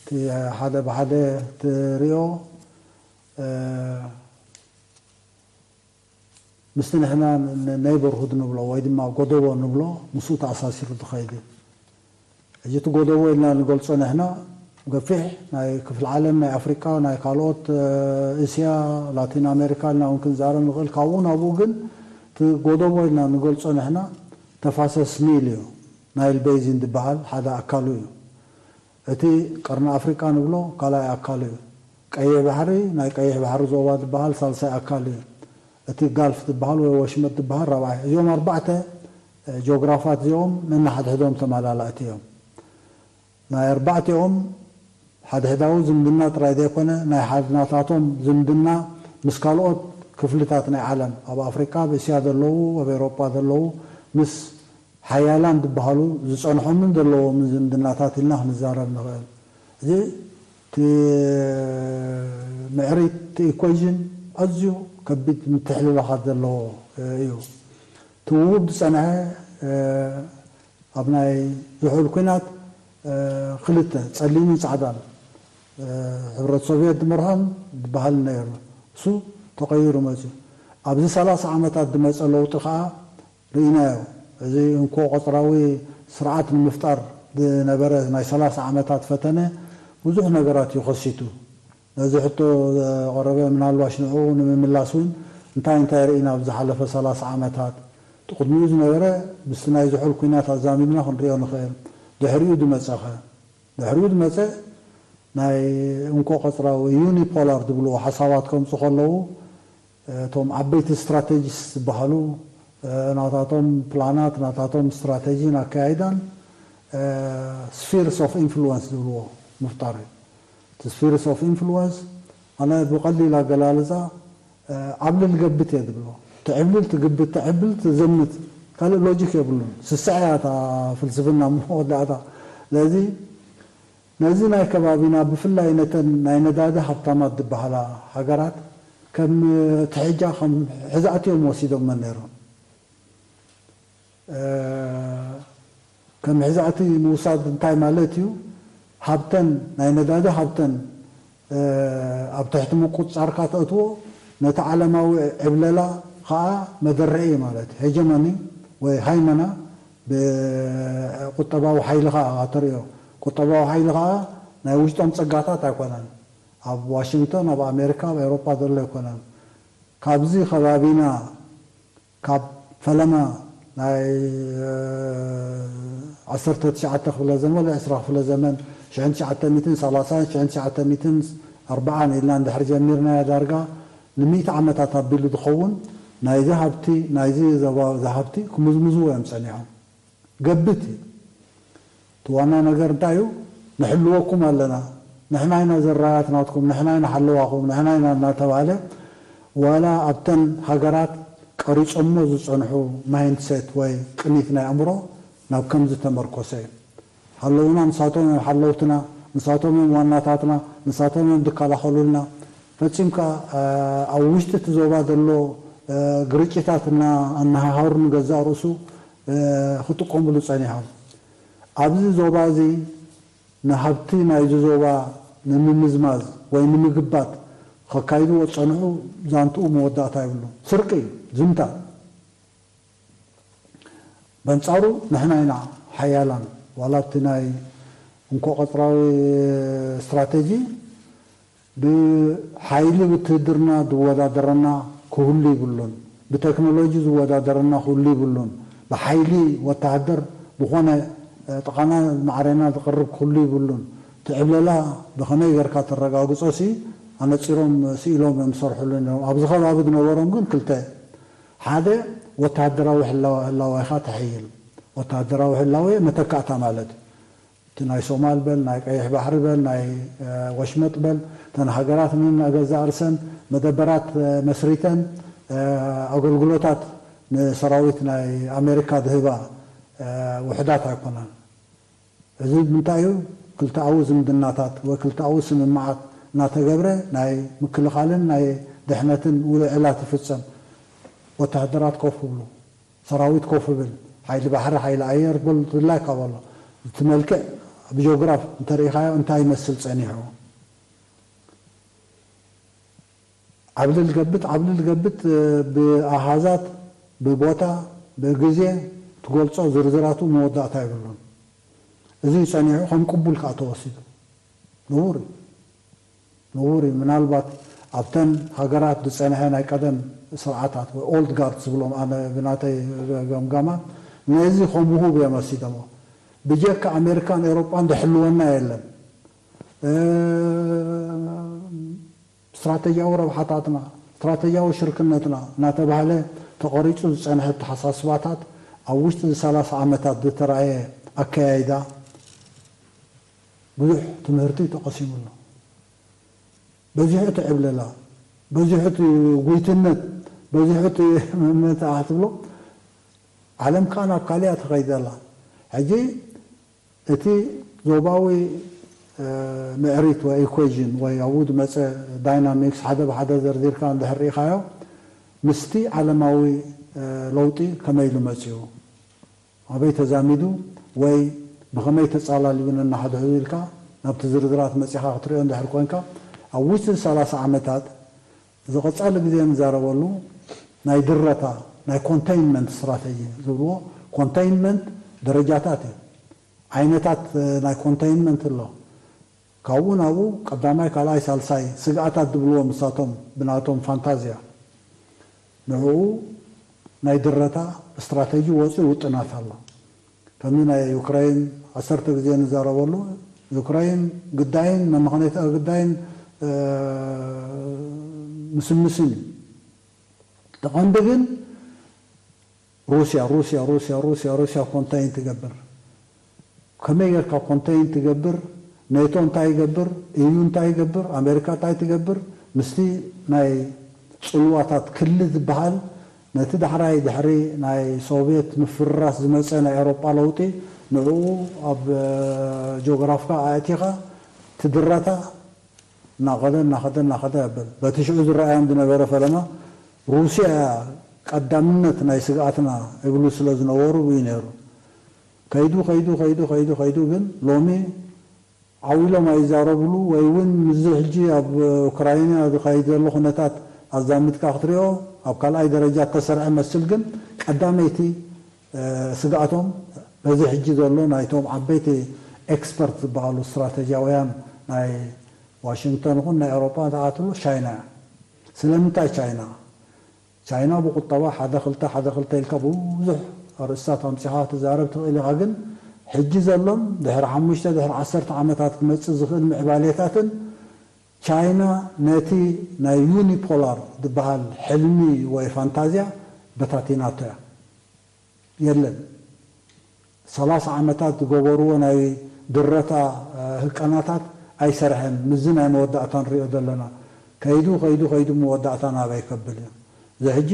እቲ ሓደ ብሓደ ትሪኦ ምስቲ ንሕና ኔይበርሁድ ንብሎ ወይ ድማ ጎደቦ ንብሎ ምስኡ ተኣሳሲሩ ዝኸይድ እዩ። ሕጂ እቲ ጎደቦ ኢልና ንገልጾ ንሕና ገፊሕ ናይ ክፍሊ ዓለም ናይ ኣፍሪቃ ናይ ካልኦት እስያ ላቲን ኣሜሪካ ኢልና እውን ክንዛረብ ንኽእል። ካብኡ ናብኡ ግን እቲ ጎደቦ ኢልና ንገልጾ ንሕና ተፋሰስ ኒል እዩ። ናይል ቤዚን ዝበሃል ሓደ ኣካሉ እዩ። እቲ ቀርኒ ኣፍሪቃ ንብሎ ካልኣይ ኣካሉ እዩ። ቀይሕ ባሕሪ ናይ ቀይሕ ባሕሪ ዞባ ዝበሃል ሳልሳይ ኣካል እዩ። እቲ ጋልፍ ዝበሃል ወይ ወሽመጥ ዝበሃል ራብዓይ። እዚኦም ኣርባዕተ ጂኦግራፋት እዚኦም ነንሓድሕዶም ተመላላእቲ እዮም። ናይ ኣርባዕቲኦም ሓድሕዳዊ ዝምድና ጥራይ ዘይኮነ ናይ ሓድናታቶም ዝምድና ምስ ካልኦት ክፍልታት ናይ ዓለም ኣብ ኣፍሪቃ ኣብ እስያ ዘለዉ ኣብ ኤውሮጳ ዘለዉ ምስ ሓያላን ዝበሃሉ ዝጸንሖምን ዘለዎምን ዝምድናታት ኢልና ክንዛረብ ንኽእል። እዚ እቲ ምዕሪት እቲ ኢኮይዥን ኣዝዩ ከቢድ ምትሕልላኻት ዘለዎ እዩ። እቲ ውሁድ ዝጸንሐ ኣብ ናይ ዝሑል ኲናት ክልተ ጸሊምን ጻዕዳን ሕብረት ሶቭየት ዝመርሖን ዝበሃል ነይሩ። እሱ ተቐይሩ መፅዩ። ኣብዚ ሰላሳ ዓመታት ዝመፀ ለውጢ ከዓ ርኢናዮ። እዚ እንኮ ቆፅራዊ ስርዓት ንምፍጣር ዝነበረ ናይ ሰላሳ ዓመታት ፈተነ ብዙሕ ነገራት እዩ ከሲቱ። ነዚ ሕቶ ዘቐረበ ምናልባሽ ንዕኡ ንምምላስ እውን እንታይ እንታይ ርኢና ኣብ ዝሓለፈ ሰላሳ ዓመታት እቲ ቅድሚኡ ዝነበረ ምስቲ ናይ ዝሑል ኲናት ኣዛሚድና ክንሪኦ ንኽእል። ድሕሪኡ ዝመፀኸ ድሕሪኡ ዝመፀ ናይ እንኮ ቀፅራዊ ዩኒፖላር ዝብልዎ ሓሳባት ከምፁ ከለዉ እቶም ዓበይቲ ስትራቴጂስት ዝበሃሉ ናታቶም ፕላናት ናታቶም ስትራቴጂን ኣካያይዳን spheres of influence ዝብልዎ ምፍጣር እዩ። እቲ spheres of influence ኣነ ብቐሊል ኣገላልፃ ዓብልል ገብት እየ ዝብሎ። ትዕብልል ትግብት ትዕብል ትዘምት ካልእ ሎጂክ የብሉን። ስስዐ እያ እታ ፍልስፍና መወዳእታ። ስለዚ ነዚ ናይ ከባቢና ብፍላይ ነተን ናይ ነዳዲ ሃብታማት ዝበሃላ ሃገራት ከም ትሕጃ ከም ሕዛእቲ እዮም ወሲዶመን ነይሮም። ከም ሕዛእቲ ምውሳድ እንታይ ማለት እዩ? ሃብተን ናይ ነዳዲ ሃብተን ኣብ ትሕቲ ምቁፅፃርካ ተእትዎ ነቲ ዓለማዊ ዕብለላ ከዓ መደርዒ እዩ ማለት እዩ። ሄጀሞኒ ወይ ሃይመና ብቁጠባዊ ሓይሊ ከዓ ተሪኦ። ቁጠባዊ ሓይሊ ከዓ ናይ ውሽጦም ፀጋታት ኣይኮነን። ኣብ ዋሽንግተን ኣብ ኣሜሪካ ኣብ ኤውሮጳ ዘሎ ኣይኮነን። ካብዚ ከባቢና ካብ ፈለማ ናይ ዓሰርተ ትሽዓተ ክፍለ ዘመን ወይ ዕስራ ክፍለ ዘመን ሽሕን ትሽዓተ ሚእትን ሰላሳን ሽሕን ትሽዓተ ሚእትን ኣርብዓን ኢልና እንድሕር ጀሚርናያ ዳርጋ ንሚእቲ ዓመታት ኣቢሉ ዝኸውን ናይዚ ሃብቲ ናይዚ ዞባ እዚ ሃብቲ ክምዝምዝዎ እዮም ጸኒሖም። ገብት እዩ። እቲ ዋና ነገር እንታይ እዩ? ንሕልወኩም ኣለና፣ ንሕና ኢና ዘራያት ናትኩም፣ ንሕና ኢና ሓለዋኹም፣ ንሕና ኢና እናተባህለ ዋላ ኣብተን ሃገራት ቀሪጾሞ ዝጸንሑ ማይንድሴት ወይ ቅኒት ናይ ኣእምሮ ናብ ከምዚ ተመርኮሰ እዩ። ሓለውና ንሳቶም እዮም ሓለውትና፣ ንሳቶም እዮም ዋናታትና፣ ንሳቶም እዮም ዝከላኸሉልና። ፈጺምካ ኣብ ውሽጢ እቲ ዞባ ዘሎ ግርጭታት እና ኣነሃሃሩ ንገዛእ ርእሱ ክጥቀምሉ ጸኒሖም። ኣብዚ ዞባ እዚ ንሃብቲ ናይዚ ዞባ ንምምዝማዝ ወይ ንምግባት ከካይድዎ ዝጸንሑ ዛንትኡ መወዳእታ የብሉ። ስርቂ፣ ዝምታ። በንጻሩ ንሕና ኢና ሓያላን። ዋላ ኣብቲ ናይ እንኮ ቀጽራዊ ስትራተጂ ብሓይሊ ውትህድርና ዝወዳደረና ክህሉ ይብሉን፣ ብቴክኖሎጂ ዝወዳደረና ክህሉ ይብሉን። ብሓይሊ ወተሃደር ብኾነ ጥቓና ማዕሬና ዝቕርብ ክህሉ ይብሉን። እቲ ዕብለላ ብኸመይ ጌርካ ተረጋግጾ ሲ ኣነጺሮም ስኢሎም እዮም ዝሰርሕሉ ነይሮም። ኣብዚ ከባቢ ዝነበሮም ግን ክልተ፣ ሓደ ወተሃደራዊ ህላወ ህላወኻ ተሐይል፣ ወተሃደራዊ ህላወ መተካእታ ማለት እቲ ናይ ሶማል በል ናይ ቀይሕ ባሕሪ በል ናይ ወሽመጥ በል እተን ሃገራት ንነገዛእ ርእሰን መደበራት መስሪተን ኣገልግሎታት ንሰራዊት ናይ ኣሜሪካ ዝህባ ውሕዳት ኣይኮናን። እዚ ምንታይ እዩ? ክልተኣዊ ዝምድናታት ወይ ክልተኣዊ ስምምዓት እናተገብረ ናይ ምክልኻልን ናይ ድሕነትን ውዕላት ይፍጸም። ወተሃደራት ኮፍ ክብሉ፣ ሰራዊት ኮፍ ይብል፣ ሓይሊ ባሕሪ፣ ሓይሊ ኣየር በል ድላይካ በሎ። እቲ መልክዕ ብጂኦግራፍ እንተርኢኻዮ እንታይ ይመስል ጸኒሑ? ዓብልል ገብት ዓብልል ገብት ብኣሃዛት ብቦታ ብግዜ ትገልጾ ዝርዝራቱ መወዳእታ የብሉን። እዚ ጸኒሑ ከም ቅቡል ከኣ ተወሲዱ። ንቡር እዩ። ንቡር እዩ። ምናልባት ኣብተን ሃገራት ዝጸንሐ ናይ ቀደም ስርዓታት ወይ ኦልድ ጋርድ ዝብሎም ኣነ ብናተይ ገምጋማ ነዚ ከም ውሁብ እዮም ወሲዶሞ። ብጀካ ኣሜሪካን ኤውሮጳን ዝሕልወና የለን። ስትራተጂያዊ ረብሓታትና፣ ስትራተጂያዊ ሽርክነትና እናተባህለ ተቐሪጹ ዝጸንሐ ኣተሓሳስባታት ኣብ ውሽጢ እዚ ሰላሳ ዓመታት ዝተራእየ ኣከያይዳ ብዙሕ ትምህርቲ ተቐሲሙ ኣሎ። በዚሑ እቲ ዕብለላ፣ በዚሑ እቲ ጉይትነት፣ በዚሑ እቲ መመትኣ ትብሎ ዓለም ከኣ ናብ ካልእ እያ ትኸይድ ዘላ። ሕጂ እቲ ዞባዊ ምዕሪት ወይ ኢኩዌዥን ወይ ኣብኡ ዝመጸ ዳይናሚክስ ሓደ ብሓደ ዘርዚርካ እንድሕር ርኢኻዮ ምስቲ ዓለማዊ ለውጢ ከመይ ኢሉ መጺኡ ኣበይ ተዛሚዱ ወይ ብኸመይ ተጻላልዩ ነናሕድሕዱ ኢልካ ናብቲ ዝርዝራት መጺኻ ክትሪኦ እንድሕር ኮንካ ኣብ ውሽጢ ሰላሳ ዓመታት እዚ ቀጻሊ ግዜ ንዛረበሉ ናይ ድረታ ናይ ኮንቴይንመንት ስትራተጂ ዝብልዎ ኮንቴይንመንት ደረጃታት እዩ። ዓይነታት ናይ ኮንቴይንመንት ኣሎ። ካብኡ ናብኡ ቀዳማይ ካልኣይ ሳልሳይ ስግኣታት ዝብልዎ ምሳቶም ብናቶም ፋንታዝያ ንዕኡ ናይ ድረታ ስትራተጂ ወፂኡ ውጥናት ኣሎ። ከምዚ ናይ ዩክራይን ዓሰርተ ግዜ ንዛረበሉ ዩክራይን ግዳይን መመኸነይታ ግዳይን ምስምስን እዩ። ተቐንዲ ግን ሩስያ ሩስያ ሩስያ ሩስያ ሩስያ ኮንታይን ትገብር። ከመይ ጌርካ ኮንቴይን ትገብር? ኔቶ እንታይ ይገብር? ኢዩ እንታይ ይገብር? ኣሜሪካ እንታይ ትገብር? ምስቲ ናይ ጽልዋታት ክሊ ዝበሃል ነቲ ዳሕራይ ድሕሪ ናይ ሶቭየት ምፍርራስ ዝመጸ ናይ ኤውሮጳ ለውጢ ንዕኡ ኣብ ጂኦግራፍካ ኣእቲኻ ትድረታ እናኸደ እናኸደ እናኸደ ይብል። በቲ ሽዑ ዝረኣዮም ዝነበረ ፈለማ ሩስያ እያ ቀዳምነት ናይ ስግኣትና ይብሉ ስለ ዝነበሩ እዩ ነይሩ። ከይዱ ከይዱ ከይዱ ከይዱ ከይዱ ግን ሎሚ ዓው ኢሎም ኣይዛረብሉ ወይ እውን ምስዚ ሕጂ ኣብ ኡክራይና ዝኸይድ ዘሎ ኩነታት ኣዛሚድካ ክትሪኦ ኣብ ካልኣይ ደረጃ እተሰርዐ መስል ግን ቀዳመይቲ ስግኣቶም በዚ ሕጂ ዘሎ ናይቶም ዓበይቲ ኤክስፐርት ዝበሃሉ ስትራተጂያውያን ናይ ዋሽንግተን ይኹን ናይ ኤውሮጳ ተኣትሉ ቻይና እያ። ስለምንታይ ቻይና? ቻይና ብቁጠባ ሓደ ክልተ ሓደ ክልተ ኢልካ ብዙሕ ኣርእስታት ኣምጺኻ ክትዛረብ ትኽእል ኢኻ። ግን ሕጂ ዘሎን ድሕሪ ሓሙሽተ ድሕሪ ዓሰርተ ዓመታት ክመጽእ ዝኽእል ምዕባሌታትን ቻይና ነቲ ናይ ዩኒፖላር ዝበሃል ሕልሚ ወይ ፋንታዝያ በታቲናቶ እያ። የለን። ሰላሳ ዓመታት ዝገበርዎ ናይ ድረታ ህቀናታት ኣይሰርሐን። ምስዚ ናይ መወዳእታ ንሪኦ ዘለና። ከይዱ ከይዱ ከይዱ መወዳእታ ናበይ ከብል እዩ። እዚ ሕጂ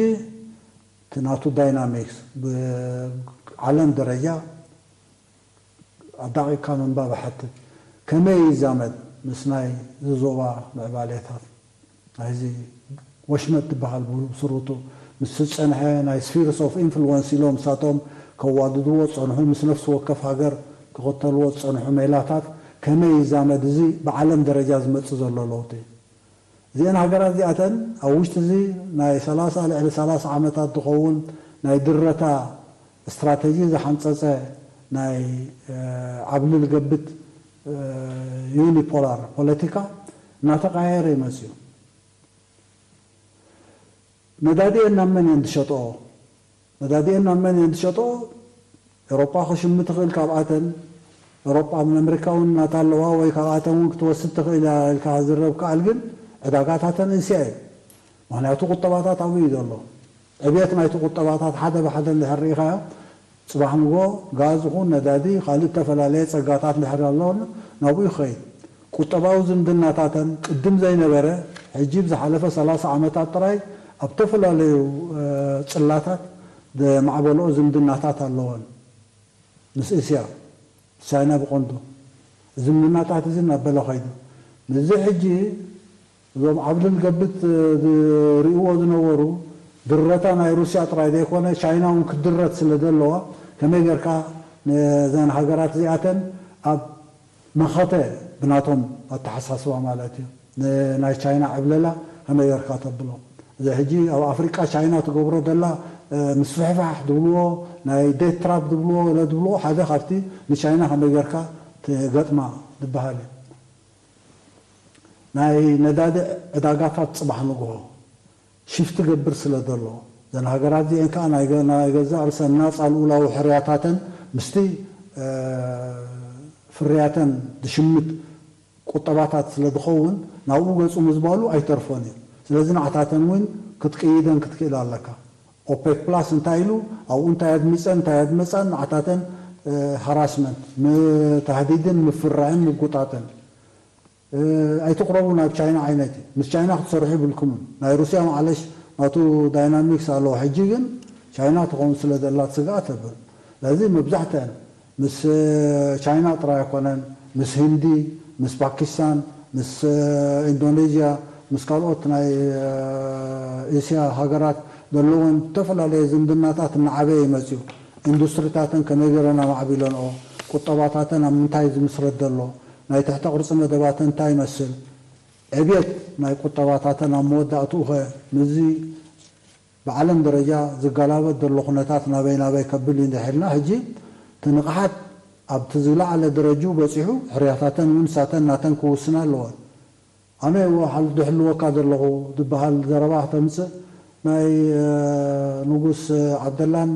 እቲ ናቱ ዳይናሚክስ ብዓለም ደረጃ ኣዳቒቕካ ምንባብ እሓትት። ከመይ ይዛመድ ምስ ናይ ዝዞባ ምዕባሌታት? ናይዚ ወሽመጥ ትበሃል ብስሩቱ ምስ ዝጸንሐ ናይ ስፊርስ ኦፍ ኢንፍሉወንስ ኢሎም ንሳቶም ከዋድድዎ ዝጸንሑ፣ ምስ ነፍሲ ወከፍ ሃገር ክኽተልዎ ዝጸንሑ ሜላታት ከመይ ይዛመድ? እዚ ብዓለም ደረጃ ዝመጽእ ዘሎ ለውጢ። እዚአን ሃገራት እዚኣተን ኣብ ውሽጢ እዚ ናይ ሰላሳ ልዕሊ ሰላሳ ዓመታት ዝኸውን ናይ ድረታ ስትራተጂ ዝሓንጸጸ ናይ ዓብልል ገብት ዩኒፖላር ፖለቲካ እናተቃየረ ይመጽእ እዩ። ነዳዲኤን ናብ መን እየን ዝሸጥኦ? ነዳዲኤን ናብ መን እየን ዝሸጥኦ? ኤሮጳ ክሽምት ይኽእል ካብኣተን። ኤሮጳ ምን ኣመሪካ እውን ናታ ኣለዋ ወይ ካብኣተን እውን ክትወስድ ትኽእል እያ ኢልካ ዝረብ ከኣል ግን ዕዳጋታተን እስያ እዩ። ምክንያቱ ቁጠባታት ኣብኡ እዩ ዘሎ። ዕብየት ናይቲ ቁጠባታት ሓደ ብሓደ እንድሕር ርኢኻዮ ጽባሕ ንጎ ጋዝ ይኹን ነዳዲ ካልእ እተፈላለየ ጸጋታት እንድሕር ኣሎ ናብኡ ይኸይድ። ቁጠባዊ ዝምድናታተን ቅድም ዘይነበረ ሕጂ ብዝሓለፈ ሰላሳ ዓመታት ጥራይ ኣብ ዝተፈላለዩ ጽላታት ዘማዕበልኦ ዝምድናታት ኣለወን። ምስ እስያ፣ ቻይና ብቐንዱ ዝምድናታት እዚ እናበለ ኸይዱ። ምስዚ ሕጂ እዞም ዓብልል ገብት ዝርእዎ ዝነበሩ ድረታ ናይ ሩስያ ጥራይ ዘይኮነ ቻይና እውን ክትድረት ስለ ዘለዋ ከመይ ጌርካ ነዘን ሃገራት እዚኣተን ኣብ መኸተ ብናቶም ኣተሓሳስባ ማለት እዩ ናይ ቻይና ዕብለላ ከመይ ጌርካ ተብሎ። እዚ ሕጂ ኣብ ኣፍሪቃ ቻይና ትገብሮ ዘላ ምስፍሕፋሕ ዝብልዎ ናይ ዴት ትራፕ ዝብልዎ ገለ ዝብልዎ ሓደ ካብቲ ንቻይና ከመይ ጌርካ ትገጥማ ዝበሃል እዩ። ናይ ነዳዲ ዕዳጋታት ጽባሕ ንግሆ ሽፍት ገብር ስለ ዘሎ ዘን ሃገራት እዚአን ከዓ ናይ ገዛእ ርእሰን ናፃ ልኡላዊ ሕርያታተን ምስቲ ፍርያተን ዝሽምት ቁጠባታት ስለ ዝኸውን ናብኡ ገፁ ምዝባሉ ኣይተርፎን እዩ። ስለዚ ንዓታተን እውን ክትቅይደን ክትክእል ኣለካ። ኦፔክ ፕላስ እንታይ ኢሉ ኣብኡ እንታይ ኣድሚፀን እንታይ ኣድመፃን ንዓታተን ሃራስመንት ምታህዲድን ምፍራዕን ምጉጣጥን ኣይትቕረቡ ናብ ቻይና ዓይነት እዩ። ምስ ቻይና ክትሰርሑ ይብልኩምን። ናይ ሩስያ ማዕለሽ ናቱ ዳይናሚክስ ኣለዎ። ሕጂ ግን ቻይና ትኸውን ስለ ዘላት ስግኣት ተብል። ስለዚ መብዛሕትአን ምስ ቻይና ጥራይ ኣይኮነን፣ ምስ ህንዲ፣ ምስ ፓኪስታን፣ ምስ ኢንዶኔዥያ፣ ምስ ካልኦት ናይ እስያ ሃገራት ዘለወን ዝተፈላለየ ዝምድናታት እናዓበየ ይመፅኡ። ኢንዱስትሪታተን ከመይ ገይረን ኣማዕቢለንኦ፣ ቁጠባታተን ኣብ ምንታይ ዝምስረት ዘሎ፣ ናይ ትሕተ ቅርፂ መደባተን እንታይ ይመስል፣ ዕብየት ናይ ቁጠባታተን ኣብ መወዳእትኡ ኸ ምስዚ ብዓለም ደረጃ ዝገላበጥ ዘሎ ኩነታት ናበይ ናበይ ከብል እዩ እንድሕልና ሕጂ እቲ ንቕሓት ኣብቲ ዝለዓለ ደረጅኡ በፂሑ ሕርያታተን እውን ንሳተን ናተን ክውስና ኣለወን። ኣነ እዎ ሓል ድሕልወካ ዘለኹ ዝበሃል ዘረባ ክተምፅእ ናይ ንጉስ ዓብደላን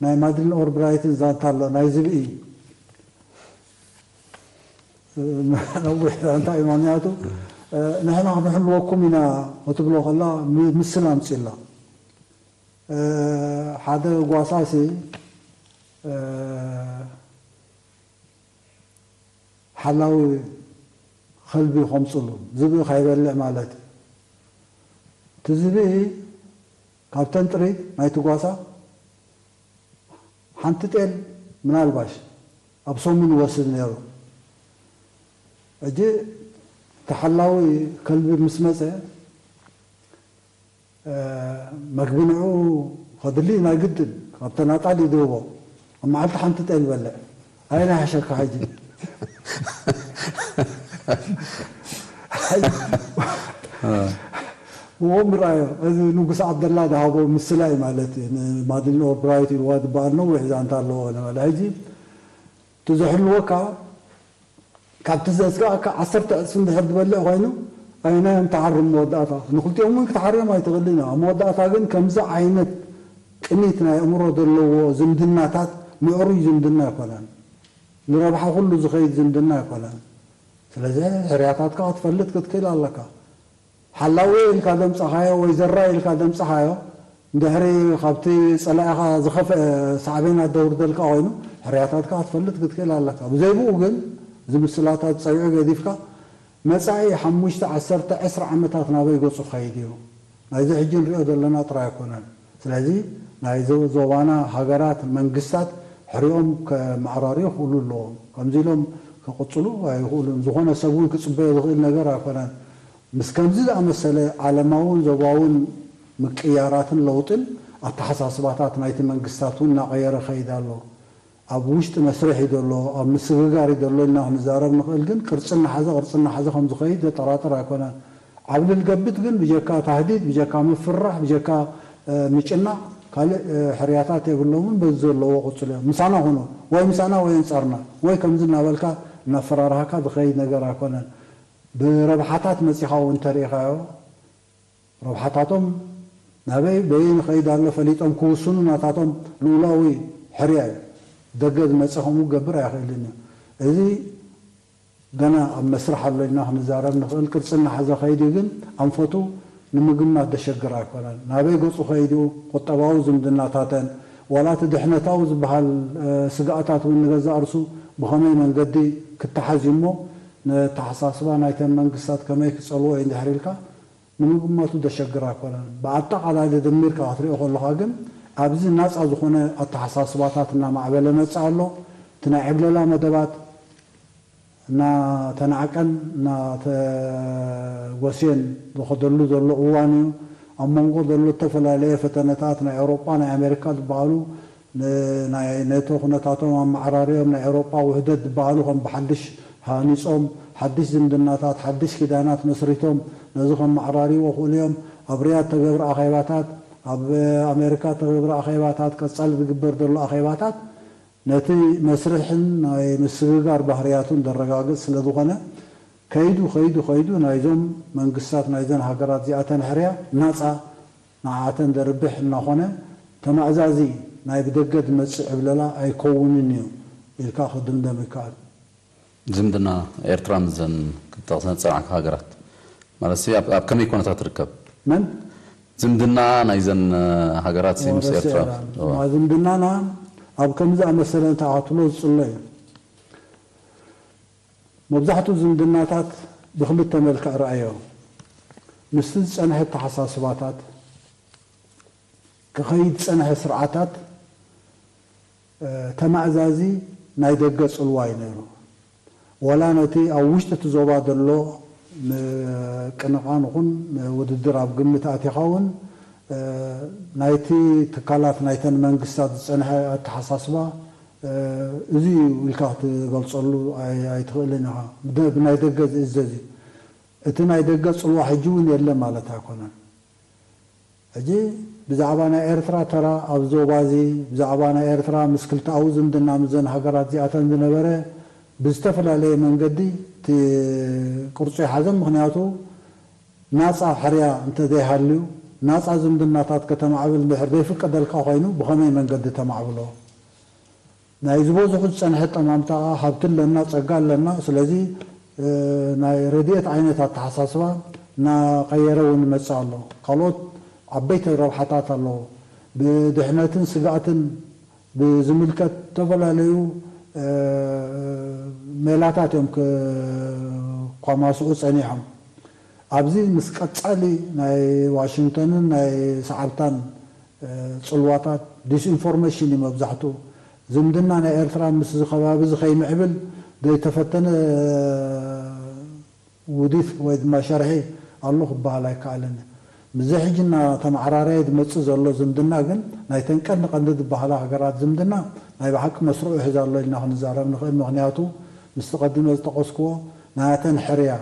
ናይ ማድሊን ኦርብራይትን ዛንታ ኣሎ ናይ ዝብኢ ነዊሕ እንታይ እዩ ምክንያቱ ንሕና ክንሕልወኩም ኢና ክትብሎ ከላ ምስል ኣምፅላ ሓደ ጓሳሲ ሓላዊ ከልቢ ከምፅሉ ዝብኢ ከይበልዕ ማለት እዩ። እቲ ዝብኢ ካብተን ጥሪት ናይቲ ጓሳ ሓንቲ ጤል ምናልባሽ ኣብ ሰሙን ይወስድ ነይሩ። ሕጂ ተሓላዊ ከልቢ ምስ መፀ መግቢ ንዕኡ ከድሊ ናይ ግድን ካብ ተናጣል ይድህቦ ኣብ መዓልቲ ሓንቲ ጤል ይበልዕ። ኣየናይ ሓሸካ ሕጂ? እዎም ርኣዮ እዚ ንጉስ ዓብደላ ዝሃቦ ምስላ እዩ ማለት እዩ። ንማድሊን ኦልብራይት ኢልዋ ዝበሃል ነዊሕ ዛንታ ኣለዎ ገለ መለ ሕጂ እቲ ዘሕልወካ ካብቲ ዘስጋእካ ዓሰርተ ዕፅፊ እንድሕር ዝበልዕ ኮይኑ ኣይናዮም ትሓርም መወዳእታ ንክልቲኦም እውን ክትሓርዮም ኣይትኽእልን ኣብ መወዳእታ ግን ከምዚ ዓይነት ቅኒት ናይ ኣእምሮ ዘለዎ ዝምድናታት ምዕሩይ ዝምድና ኣይኮነን። ንረብሓ ኩሉ ዝኸይድ ዝምድና ኣይኮነን። ስለዚ ሕርያታትካ ክትፈልጥ ክትክእል ኣለካ። ሓላዊ ኢልካ ደምጻኻዮ ወይ ዘራይ ኢልካ ደምጻኻዮ፣ እንድሕሪ ካብቲ ጸላኢኻ ዝኸፍአ ሳዕቤን ኣደውርደልካ ኮይኑ፣ ሕርያታትካ ክትፈልጥ ክትክእል ኣለካ። ብዘይብኡ ግን፣ እዚ ምስላታት ጸዊዑ ገዲፍካ፣ መጻኢ ሓሙሽተ፣ ዓሰርተ፣ ዕስራ ዓመታት ናበይ ገጹ ክኸይድ እዩ? ናይዚ ሕጂ ንሪኦ ዘለና ጥራይ ኣይኮነን። ስለዚ ናይ ዞ-፣ ዞባና ሃገራት፣ መንግስታት ሕሪኦም ከመዓራርዩ ክኽእሉ ኣለዎም። ከምዚ ኢሎም ክቕጽሉ ኣይኽእሉን። ዝኾነ ሰብ እውን ክጽበዮ ዝኽእል ነገር ኣይኮነን። ምስ ከምዚ ዝኣመሰለ ዓለማውን ዞባውን ምቅያራትን ለውጥን ኣተሓሳስባታት ናይቲ መንግስታት እውን እናቐየረ ይኸይድ ኣሎ። ኣብ ውሽጢ መስርሕ እዩ ዘሎ፣ ኣብ ምስግጋር እዩ ዘሎ ኢልና ክንዛረብ ንኽእል፣ ግን ቅርጺ እናሓዘ፣ ቅርጺ እናሓዘ ከም ዝኸይድ ዘጠራጥር ኣይኮነን። ዓብልል ገብት ግን ብጀካ ታህዲድ፣ ብጀካ ምፍርራሕ፣ ብጀካ፣ እ፣ ምጭናቕ ካልእ፣ እ፣ ሕርያታት የብሎምን። በዚ ዘለዎ ቅጽሉ እዮም። ምሳና ኩኑ፣ ወይ ምሳና ወይ ኣንጻርና፣ ወይ ከምዚ እናበልካ እናፈራርሃካ ዝኸይድ ነገር ኣይኮነን። ብረብሓታት መጺኻ እውን እንተሪኢኻዮ፣ ረብሓታቶም ናበይ በየን ይኸይድ ኣሎ ፈሊጦም ክውስኑ ናታቶም ልኡላዊ ሕርያ እዩ። ደገ ዝመጸ ከምኡ ክገብር ኣይኽእልን እዩ። እዚ ገና ኣብ መስርሕ ኣሎ ኢልና ክንዛረብ ንኽእል። ቅርጺ እናሓዘ ከይድ እዩ፣ ግን ኣንፈቱ ንምግማት ዘሸግር ኣይኮነን። ናበይ ገጹ ከይድ እዩ? ቁጠባዊ ዝምድናታተን ዋላ እቲ ድሕነታዊ ዝበሃል፣ እ፣ ስግኣታት እውን ንገዛእ ርእሱ ብኸመይ መንገዲ ክተሓዝ እዩ እሞ ነተሓሳስባ ናይተን መንግስታት ከመይ ክጸልዎ እዩ እንድሕር ኢልካ ንምግማቱ ዘሸግር ኣይኮነን። ብኣጠቓላሊ ደሚርካ ክትሪኦ ከለኻ ግን ኣብዚ ናጻ ዝኾነ ኣተሓሳስባታት እናማዕበለ መጽእ ኣሎ። እቲ ናይ ዕብለላ መደባት እናተናዕቀን እናተጎስየን ዝኸደሉ ዘሎ እዋን እዩ። ኣብ መንጎ ዘሎ ዝተፈላለየ ፈተነታት ናይ ኤውሮጳ፣ ናይ ኣሜሪካ ዝበሃሉ ን-፣ ናይ ኔቶ ኩነታቶም ኣመዓራርዮም ናይ ኤውሮጳ ውህደት ዝበሃሉ ከም ብሓድሽ ሃኒጾም፣ ሓድሽ ዝምድናታት፣ ሓድሽ ኪዳናት መስሪቶም ነዚ ከመዓራርይዎ ክእሉ እዮም። ኣብ ሪያድ ተገብረ ኣኼባታት፣ ኣብ ኣሜሪካ ተገብረ ኣኼባታት፣ ቀጻሊ ዝግበር ዘሎ ኣኼባታት ነቲ መስርሕን ናይ ምስግጋር ባህርያቱን ዘረጋግጽ ስለ ዝኾነ፣ ከይዱ፣ ከይዱ፣ ከይዱ ናይዞም መንግስታት ናይዘን ሃገራት እዚኣተን ሕርያ ናጻ ንዓኣተን ዘርብሕ እናኾነ፣ ተማእዛዚ ናይ ብደገ ዝመጽእ ዕብለላ ኣይከውንን እዩ ኢልካ ክድምደም ይከኣል። ዝምድና ኤርትራ ምስዘን ክጠቕሰን ዝጸናዕካ ሃገራት ማለት ሲ ኣብ፣ ኣብ ከመይ ኩነታት ትርከብ? መን? ዝምድና ናይዘን፣ እ፣ ሃገራት ሲ ምስ ኤርትራ? ረሲዕና። እዋ። ዝምድናና ኣብ ከምዚ ኣመሰለ እንተ ክትብሎ ዝጽሎ እዩ። መብዛሕትኡ ዝምድናታት ብክልተ መልክዕ ረኣዮ። ምስቲ ዝጸንሐ ኣተሓሳስባታት፣ ክኸይድ ዝጸንሐ ስርዓታት፣ እ፣ ተማእዛዚ ናይ ደገ ጽልዋ እዩ ነይሩ። ዋላ ነቲ ኣብ ውሽጢ እቲ ዞባ ዘሎ ምቅንቓን ይኹን ውድድር ኣብ ግምት ኣቲኻ እውን፣ እ፣ ናይቲ ትካላት ናይተን መንግስታት ዝጸንሐ ኣተሓሳስባ፣ እ፣ እዚ እዩ ኢልካ ክትገልጸሉ ኣይ-፣ ኣይትኽእልን ኢኻ። ብደ-፣ ብናይ ደገ ዝእዘዝ እዩ። እቲ ናይ ደገ ጽልዋ ሕጂ እውን የለን ማለት ኣይኮነን። ሕጂ ብዛዕባ ናይ ኤርትራ ተራ ኣብ ዞባ እዚ፣ ብዛዕባ ናይ ኤርትራ ምስ ክልተኣዊ ዝምድና ምስዘን ሃገራት እዚኣተን ዝነበረ ብዝተፈላለየ መንገዲ እቲ ቅርጹ ይሓዘ። ምኽንያቱ ናጻ ሕርያ እንተዘይሃልዩ፣ ናጻ ዝምድናታት ከተማዕብል እንድሕር ዘይፍቀደልካ ኮይኑ ብኸመይ መንገዲ ተማዕብሎ? ናይ ዝበዝሑ ዝጸንሐ ጠማምታ ሃብቲ ኣለና፣ ጸጋ ኣለና። ስለዚ፣ እ፣ ናይ ረድኤት ዓይነት ኣተሓሳስባ እናቐየረ እውን ይመጽእ ኣሎ። ካልኦት ዓበይቲ ረብሓታት ኣለዎ። ብድሕነትን ስግኣትን ብዝምልከት ዝተፈላለዩ፣ እ፣ ሜላታት እዮም ክኳማስዑ ጸኒሖም። ኣብዚ ምስ ቀጻሊ ናይ ዋሽንግተንን ናይ ሰዓብታን፣ እ፣ ጽልዋታት ዲስኢንፎርሜሽን እዩ መብዛሕትኡ። ዝምድና ናይ ኤርትራ ምስ እዚ ከባቢ እዚ ከይምዕብል ዘይተፈተነ ውዲት ወይ ድማ ሸርሒ ኣሎ ክበሃል ኣይከኣልን። ምስዚ ሕጂ እናተመዓራረየ ዝመጽእ ዘሎ ዝምድና ግን ናይተን ቀንዲ ቀንዲ ዝበሃላ ሃገራት ዝምድና ናይ ብሓቂ መስርዑ ሒዙ ኣሎ ኢልና ክንዛረብ ንኽእል። ምኽንያቱ ምስቲ ቀዲመ ዝጠቐስክዎ ናተን ሕርያ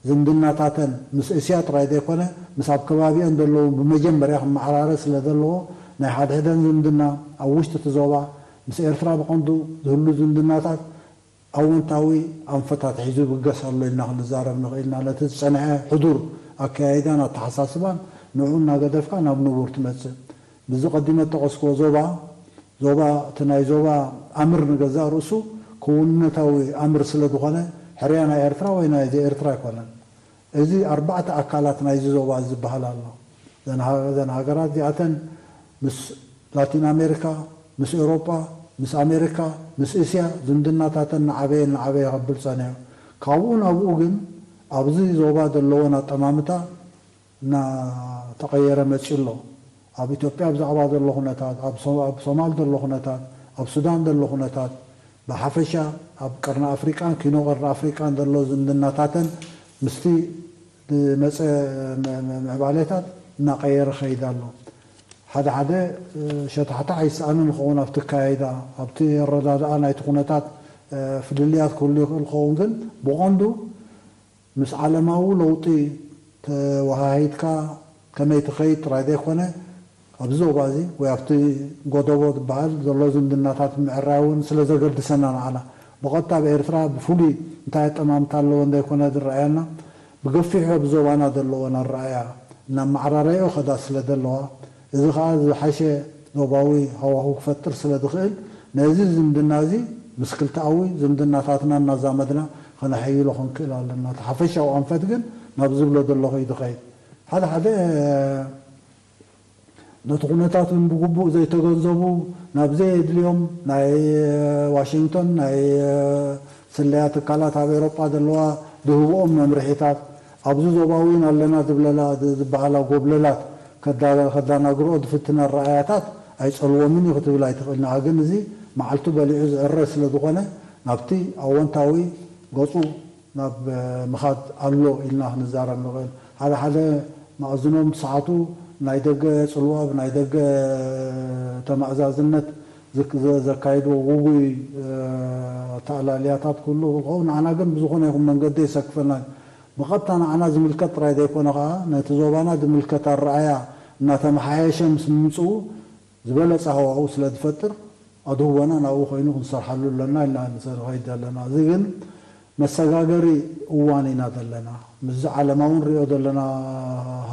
ዝምድናታተን ምስ እስያ ጥራይ ዘይኮነ፣ ምስ ኣብ ከባቢአን ዘለዉ ብመጀመርያ ክመዓራረ ስለ ዘለዎ፣ ናይ ሓድሕደን ዝምድና፣ ኣብ ውሽጢ እቲ ዞባ ምስ ኤርትራ ብቐንዱ ዝህሉ ዝምድናታት ኣወንታዊ ኣንፈታት ሒዙ ይብገስ ኣሎ ኢልና ክንዛረብ ንኽእል ኢና። ነቲ ዝጸንሐ ሕዱር ኣከያይዳን ኣተሓሳስባን ንዕኡ እናገደፍካ ናብ ንቡር ትመጽእ። ምስዚ ቀዲመ እተጠቐስክዎ ዞባ፣ ዞባ፣ እቲ ናይ ዞባ ኣምር ንገዛእ ርእሱ ክውንነታዊ ኣምር ስለ ዝኾነ፣ ሕርያ ናይ ኤርትራ ወይ ናይ ኤርትራ ኣይኮነን። እዚ ኣርባዕተ ኣካላት ናይዚ ዞባ ዝበሃል ኣሎ። እዘን ሃ- እዘን ሃገራት እዚኣተን ምስ ላቲን ኣሜሪካ፣ ምስ ኤውሮጳ፣ ምስ ኣሜሪካ፣ ምስ እስያ ዝምድናታተን እናዓበየ እናዓበየ ከብል ጸኒሑ። ካብኡ ናብኡ ግን ኣብዚ ዞባ ዘለወን ኣጠማምታ እናተቐየረ መፂኡ ኣሎ። ኣብ ኢትዮጵያ ብዛዕባ ዘሎ ኩነታት፣ ኣብ ሶ- ኣብ ሶማል ዘሎ ኩነታት፣ ኣብ ሱዳን ዘሎ ኩነታት፣ ብሓፈሻ ኣብ ቀርኒ ኣፍሪቃን ኪኖ ቀርኒ ኣፍሪቃን ዘሎ ዝምድናታተን ምስቲ ዝመፀ ም- ም- ምዕባሌታት እናቐየረ ኸይድ ኣሎ። ሓደ ሓደ ሸታሕታሕ ኣይሰኣንን ይኸውን ኣብቲ ኣካያይዳ፣ ኣብቲ ኣረዳድኣ ናይቲ ኩነታት ፍልልያት ክህሉ ይኽእል ክኸውን፣ ግን ብቐንዱ ምስ ዓለማዊ ለውጢ ተወሃሂድካ ከመይ ትኸይድ ጥራይ ዘይኮነ፣ ኣብዚ ዞባ እዚ ወይ ኣብቲ ጎደቦ ዝበሃል ዘሎ ዝምድናታት ምዕራይ እውን ስለ ዘገድሰና ንዓና ብቐጥታ ኣብ ኤርትራ ብፍሉይ እንታይ ኣጠማምታ ኣለዎ እንደይኮነ ዝረኣየና፣ ብገፊሑ ኣብ ዞባና ዘለወን ኣረኣእያ እናመዓራረዮ ከዳ ስለ ዘለዋ፣ እዚ ኸኣ ዝሓሸ ዞባዊ ሃዋሁ ክፈጥር ስለ ዝኽእል፣ ነዚ ዝምድና እዚ ምስ ክልተኣዊ ዝምድናታትና እናዛመድና ከነሐይሎ ክንክእል ኣለና። እቲ ሓፈሻዊ ኣንፈት ግን ናብ ዝብሎ ዘለኹ እዩ ዝኸይድ። ሓደ ሓደ ነቲ ኩነታት እውን ብግቡእ ዘይተገንዘቡ፣ ናብ ዘየድልዮም ናይ ዋሽንግቶን ናይ ስለያ ትካላት ኣብ ኤውሮጳ ዘለዋ ዝህብኦም መምርሒታት፣ ኣብዚ ዞባዊ እውን ኣለና ዝብለላ ዝበሃላ ጎብለላት ከዳ- ከዳናግርኦ ዝፍትን ኣረኣያታት ኣይጸልዎምን እዩ ክትብል ኣይትኽእል። ንዓ ግን እዚ መዓልቱ በሊዑ ዝዕረ ስለ ዝኾነ፣ ናብቲ ኣወንታዊ ገጹ ናብ ምኻድ ኣሎ ኢልና ክንዛረብ ንኽእል። ሓደ ሓደ መኣዝኖም ሰዓቱ ናይ ደገ ጽልዋ ብናይ ደገ ተማእዛዝነት ዘካይድዎ ውጉይ ኣተኣላልያታት ክህሉ ክኸውን፣ ንዓና ግን ብዝኾነ ይኹን መንገዲ የሰክፈና። ብቐጥታ ንዓና ዝምልከት ጥራይ ዘይኮነ ከኣ ነቲ ዞባና ዝምልከት ኣረኣያ እናተመሓየሸ ምስ ምምፅኡ ዝበለፀ ሃዋኡ ስለ ዝፈጥር ኣድህቦና ናብኡ ኮይኑ ክንሰርሓሉ ኣለና ኢልና ንኸይድ ዘለና። እዚ ግን መሰጋገሪ እዋን ኢና ዘለና። ምስዚ ዓለማዊ ንሪኦ ዘለና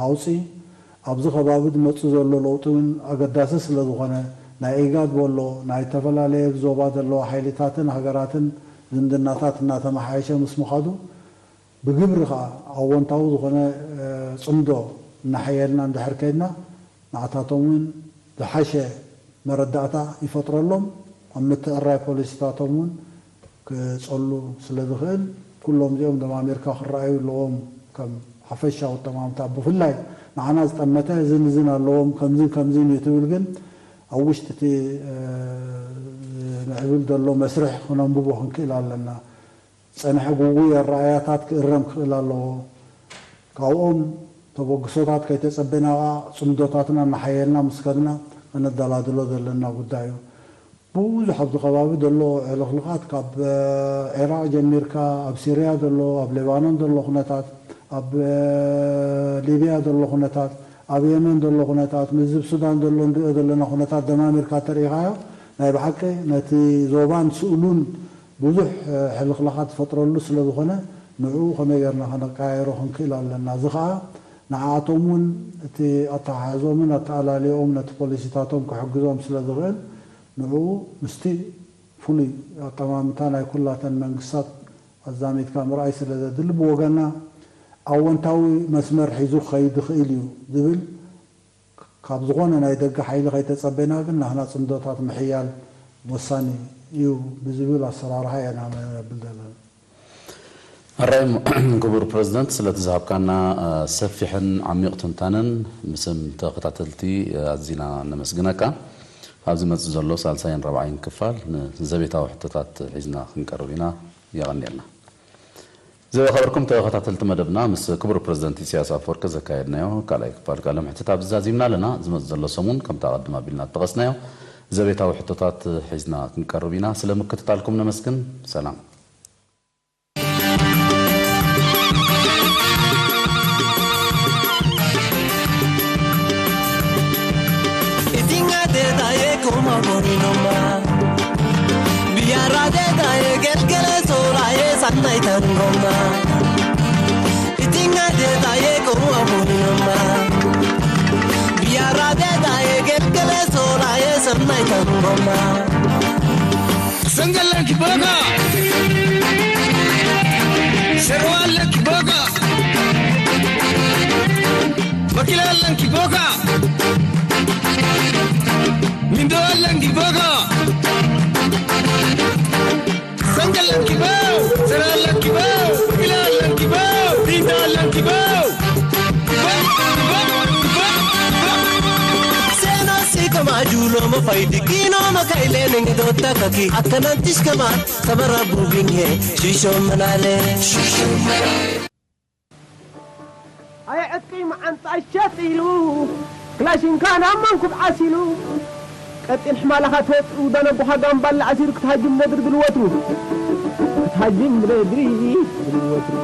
ሃውፂ ኣብዚ ከባቢ ዝመፅእ ዘሎ ለውጢ እውን ኣገዳሲ ስለ ዝኾነ ናይ ኢጋድ በሎ ናይ ዝተፈላለየ ዞባ ዘለዋ ሓይልታትን ሃገራትን ዝምድናታት እናተመሓየሸ ምስ ምኻዱ ብግብሪ ኸዓ ኣወንታዊ ዝኾነ ፅምዶ እናሓየልና እንድሕር ከይድና ንዓታቶም እውን ዝሓሸ መረዳእታ ይፈጥረሎም። ኣብ ምትዕራይ ፖሊሲታቶም እውን ክፀሉ ስለ ዝኽእል ኩሎም እዚኦም ደማሚርካ ክረኣዩ ኣለዎም። ከም ሓፈሻዊ ኣጠማምታ ብፍላይ ንዓና ዝጠመተ እዝን እዝን ኣለዎም ከምዝን ከምዝን እዩ ትብል ግን ኣብ ውሽጢ እቲ ምዕብል ዘሎ መስርሕ ክነንብቦ ክንክእል ኣለና። ዝጸንሐ ጉጉይ ኣረኣእያታት ክእረም ክኽእል ኣለዎ። ካብኦም ተበግሶታት ከይተጸበና ከኣ ጽምዶታትና እናሓየልና ምስ ከድና ከነደላድሎ ዘለና ጉዳይ እዩ። ብዙሕ ኣብዚ ከባቢ ዘሎ ዕልኽልኻት ካብ ዒራቕ ጀሚርካ ኣብ ሲርያ ዘሎ፣ ኣብ ሌባኖን ዘሎ ኩነታት፣ ኣብ ሊብያ ዘሎ ኩነታት፣ ኣብ የመን ዘሎ ኩነታት፣ ምስዚ ኣብ ሱዳን ዘሎ ንሪኦ ዘለና ኩነታት ደማሚርካ ተርኢኻዮ ናይ ብሓቂ ነቲ ዞባን ስእሉን ብዙሕ ሕልኽላኻት ዝፈጥረሉ ስለ ዝኾነ ንዕኡ ከመይ ጌርና ከነቀያይሮ ክንክእል ኣለና። እዚ ኸዓ ንዓኣቶም እውን እቲ ኣተሓሕዞምን ኣተኣላልዮኦም ነቲ ፖሊሲታቶም ክሕግዞም ስለ ዝኽእል ንዕኡ ምስቲ ፍሉይ ኣጠማምታ ናይ ኩላተን መንግስታት ኣዛሚድካ ምርኣይ ስለ ዘድሊ ብወገና ኣወንታዊ መስመር ሒዙ ክኸይድ ይኽእል እዩ ዝብል ካብ ዝኾነ ናይ ደገ ሓይሊ ከይተጸበና ግን ናህና ጽምዶታት ምሕያል ወሳኒ እዩ ብዝብል ኣሰራርሓ ኢና ነብል ዘለና። ኣራይ ክቡር ፕረዚደንት ስለቲ ዝሃብካና ሰፊሕን ዓሚቕ ትንታነን ምስም ተኸታተልቲ ኣዚና ነመስግነካ። ኣብ ዝመጽእ ዘሎ ሳልሳይን ራብዓይን ክፋል ንዘቤታዊ ሕቶታት ሒዝና ክንቀርብ ኢና። የቐንየልና። ዝኸበርኩም ተኸታተልቲ መደብና ምስ ክቡር ፕረዚደንት ኢሳያስ ኣፈወርቂ ዘካየድናዮ ካልኣይ ክፋል ቃለ ምሕትት ኣብዚ ዛዚምና ኣለና። ዝመጽእ ዘሎ ሰሙን ከምቲ ኣቐድም ኣቢልና ዝጠቐስናዮ ዘቤታዊ ሕቶታት ሒዝና ክንቀርብ ኢና። ስለ ምክትታልኩም ነመስግን። ሰላም። Itinga de daye koma borinomba. Biara de daye gelgele sola ye sanna itangomba. Itinga de daye koma borinomba. Biara de daye gelgele sola ye sanna itangomba. Sangalan kibaka. ሸሮ ኣለኪ ቦጋ፣ በኪላ ኣለንኪ ቦጋ፣ ሚንዶ ኣለንኪ ቦጋ፣ ሰንቀ ኣለንኪ ቦ፣ ሰራ ኣለኪ ቦ፣ በኪላ ኣለንኪ ቦ፣ ሚንዶ ኣለንኪ ቦ። Sena si kama julo ma faidi kino ma kaile ningi dotta kaki akkanan tish kama sabara bugin he shisho manale. ኣየ ዕጥቂ መዓንጣ ሸጥ ኢሉ ክላሽንካ ናብ መንኩብ ዓሲሉ ቀጢን ሕማላኻ ትወፅኡ ደነጉኻ ጋምባላ ዓሲሩ ክትሃጅም ነድሪ ድልወትሩ ክትሃጅም ነድሪ ድልወትሩ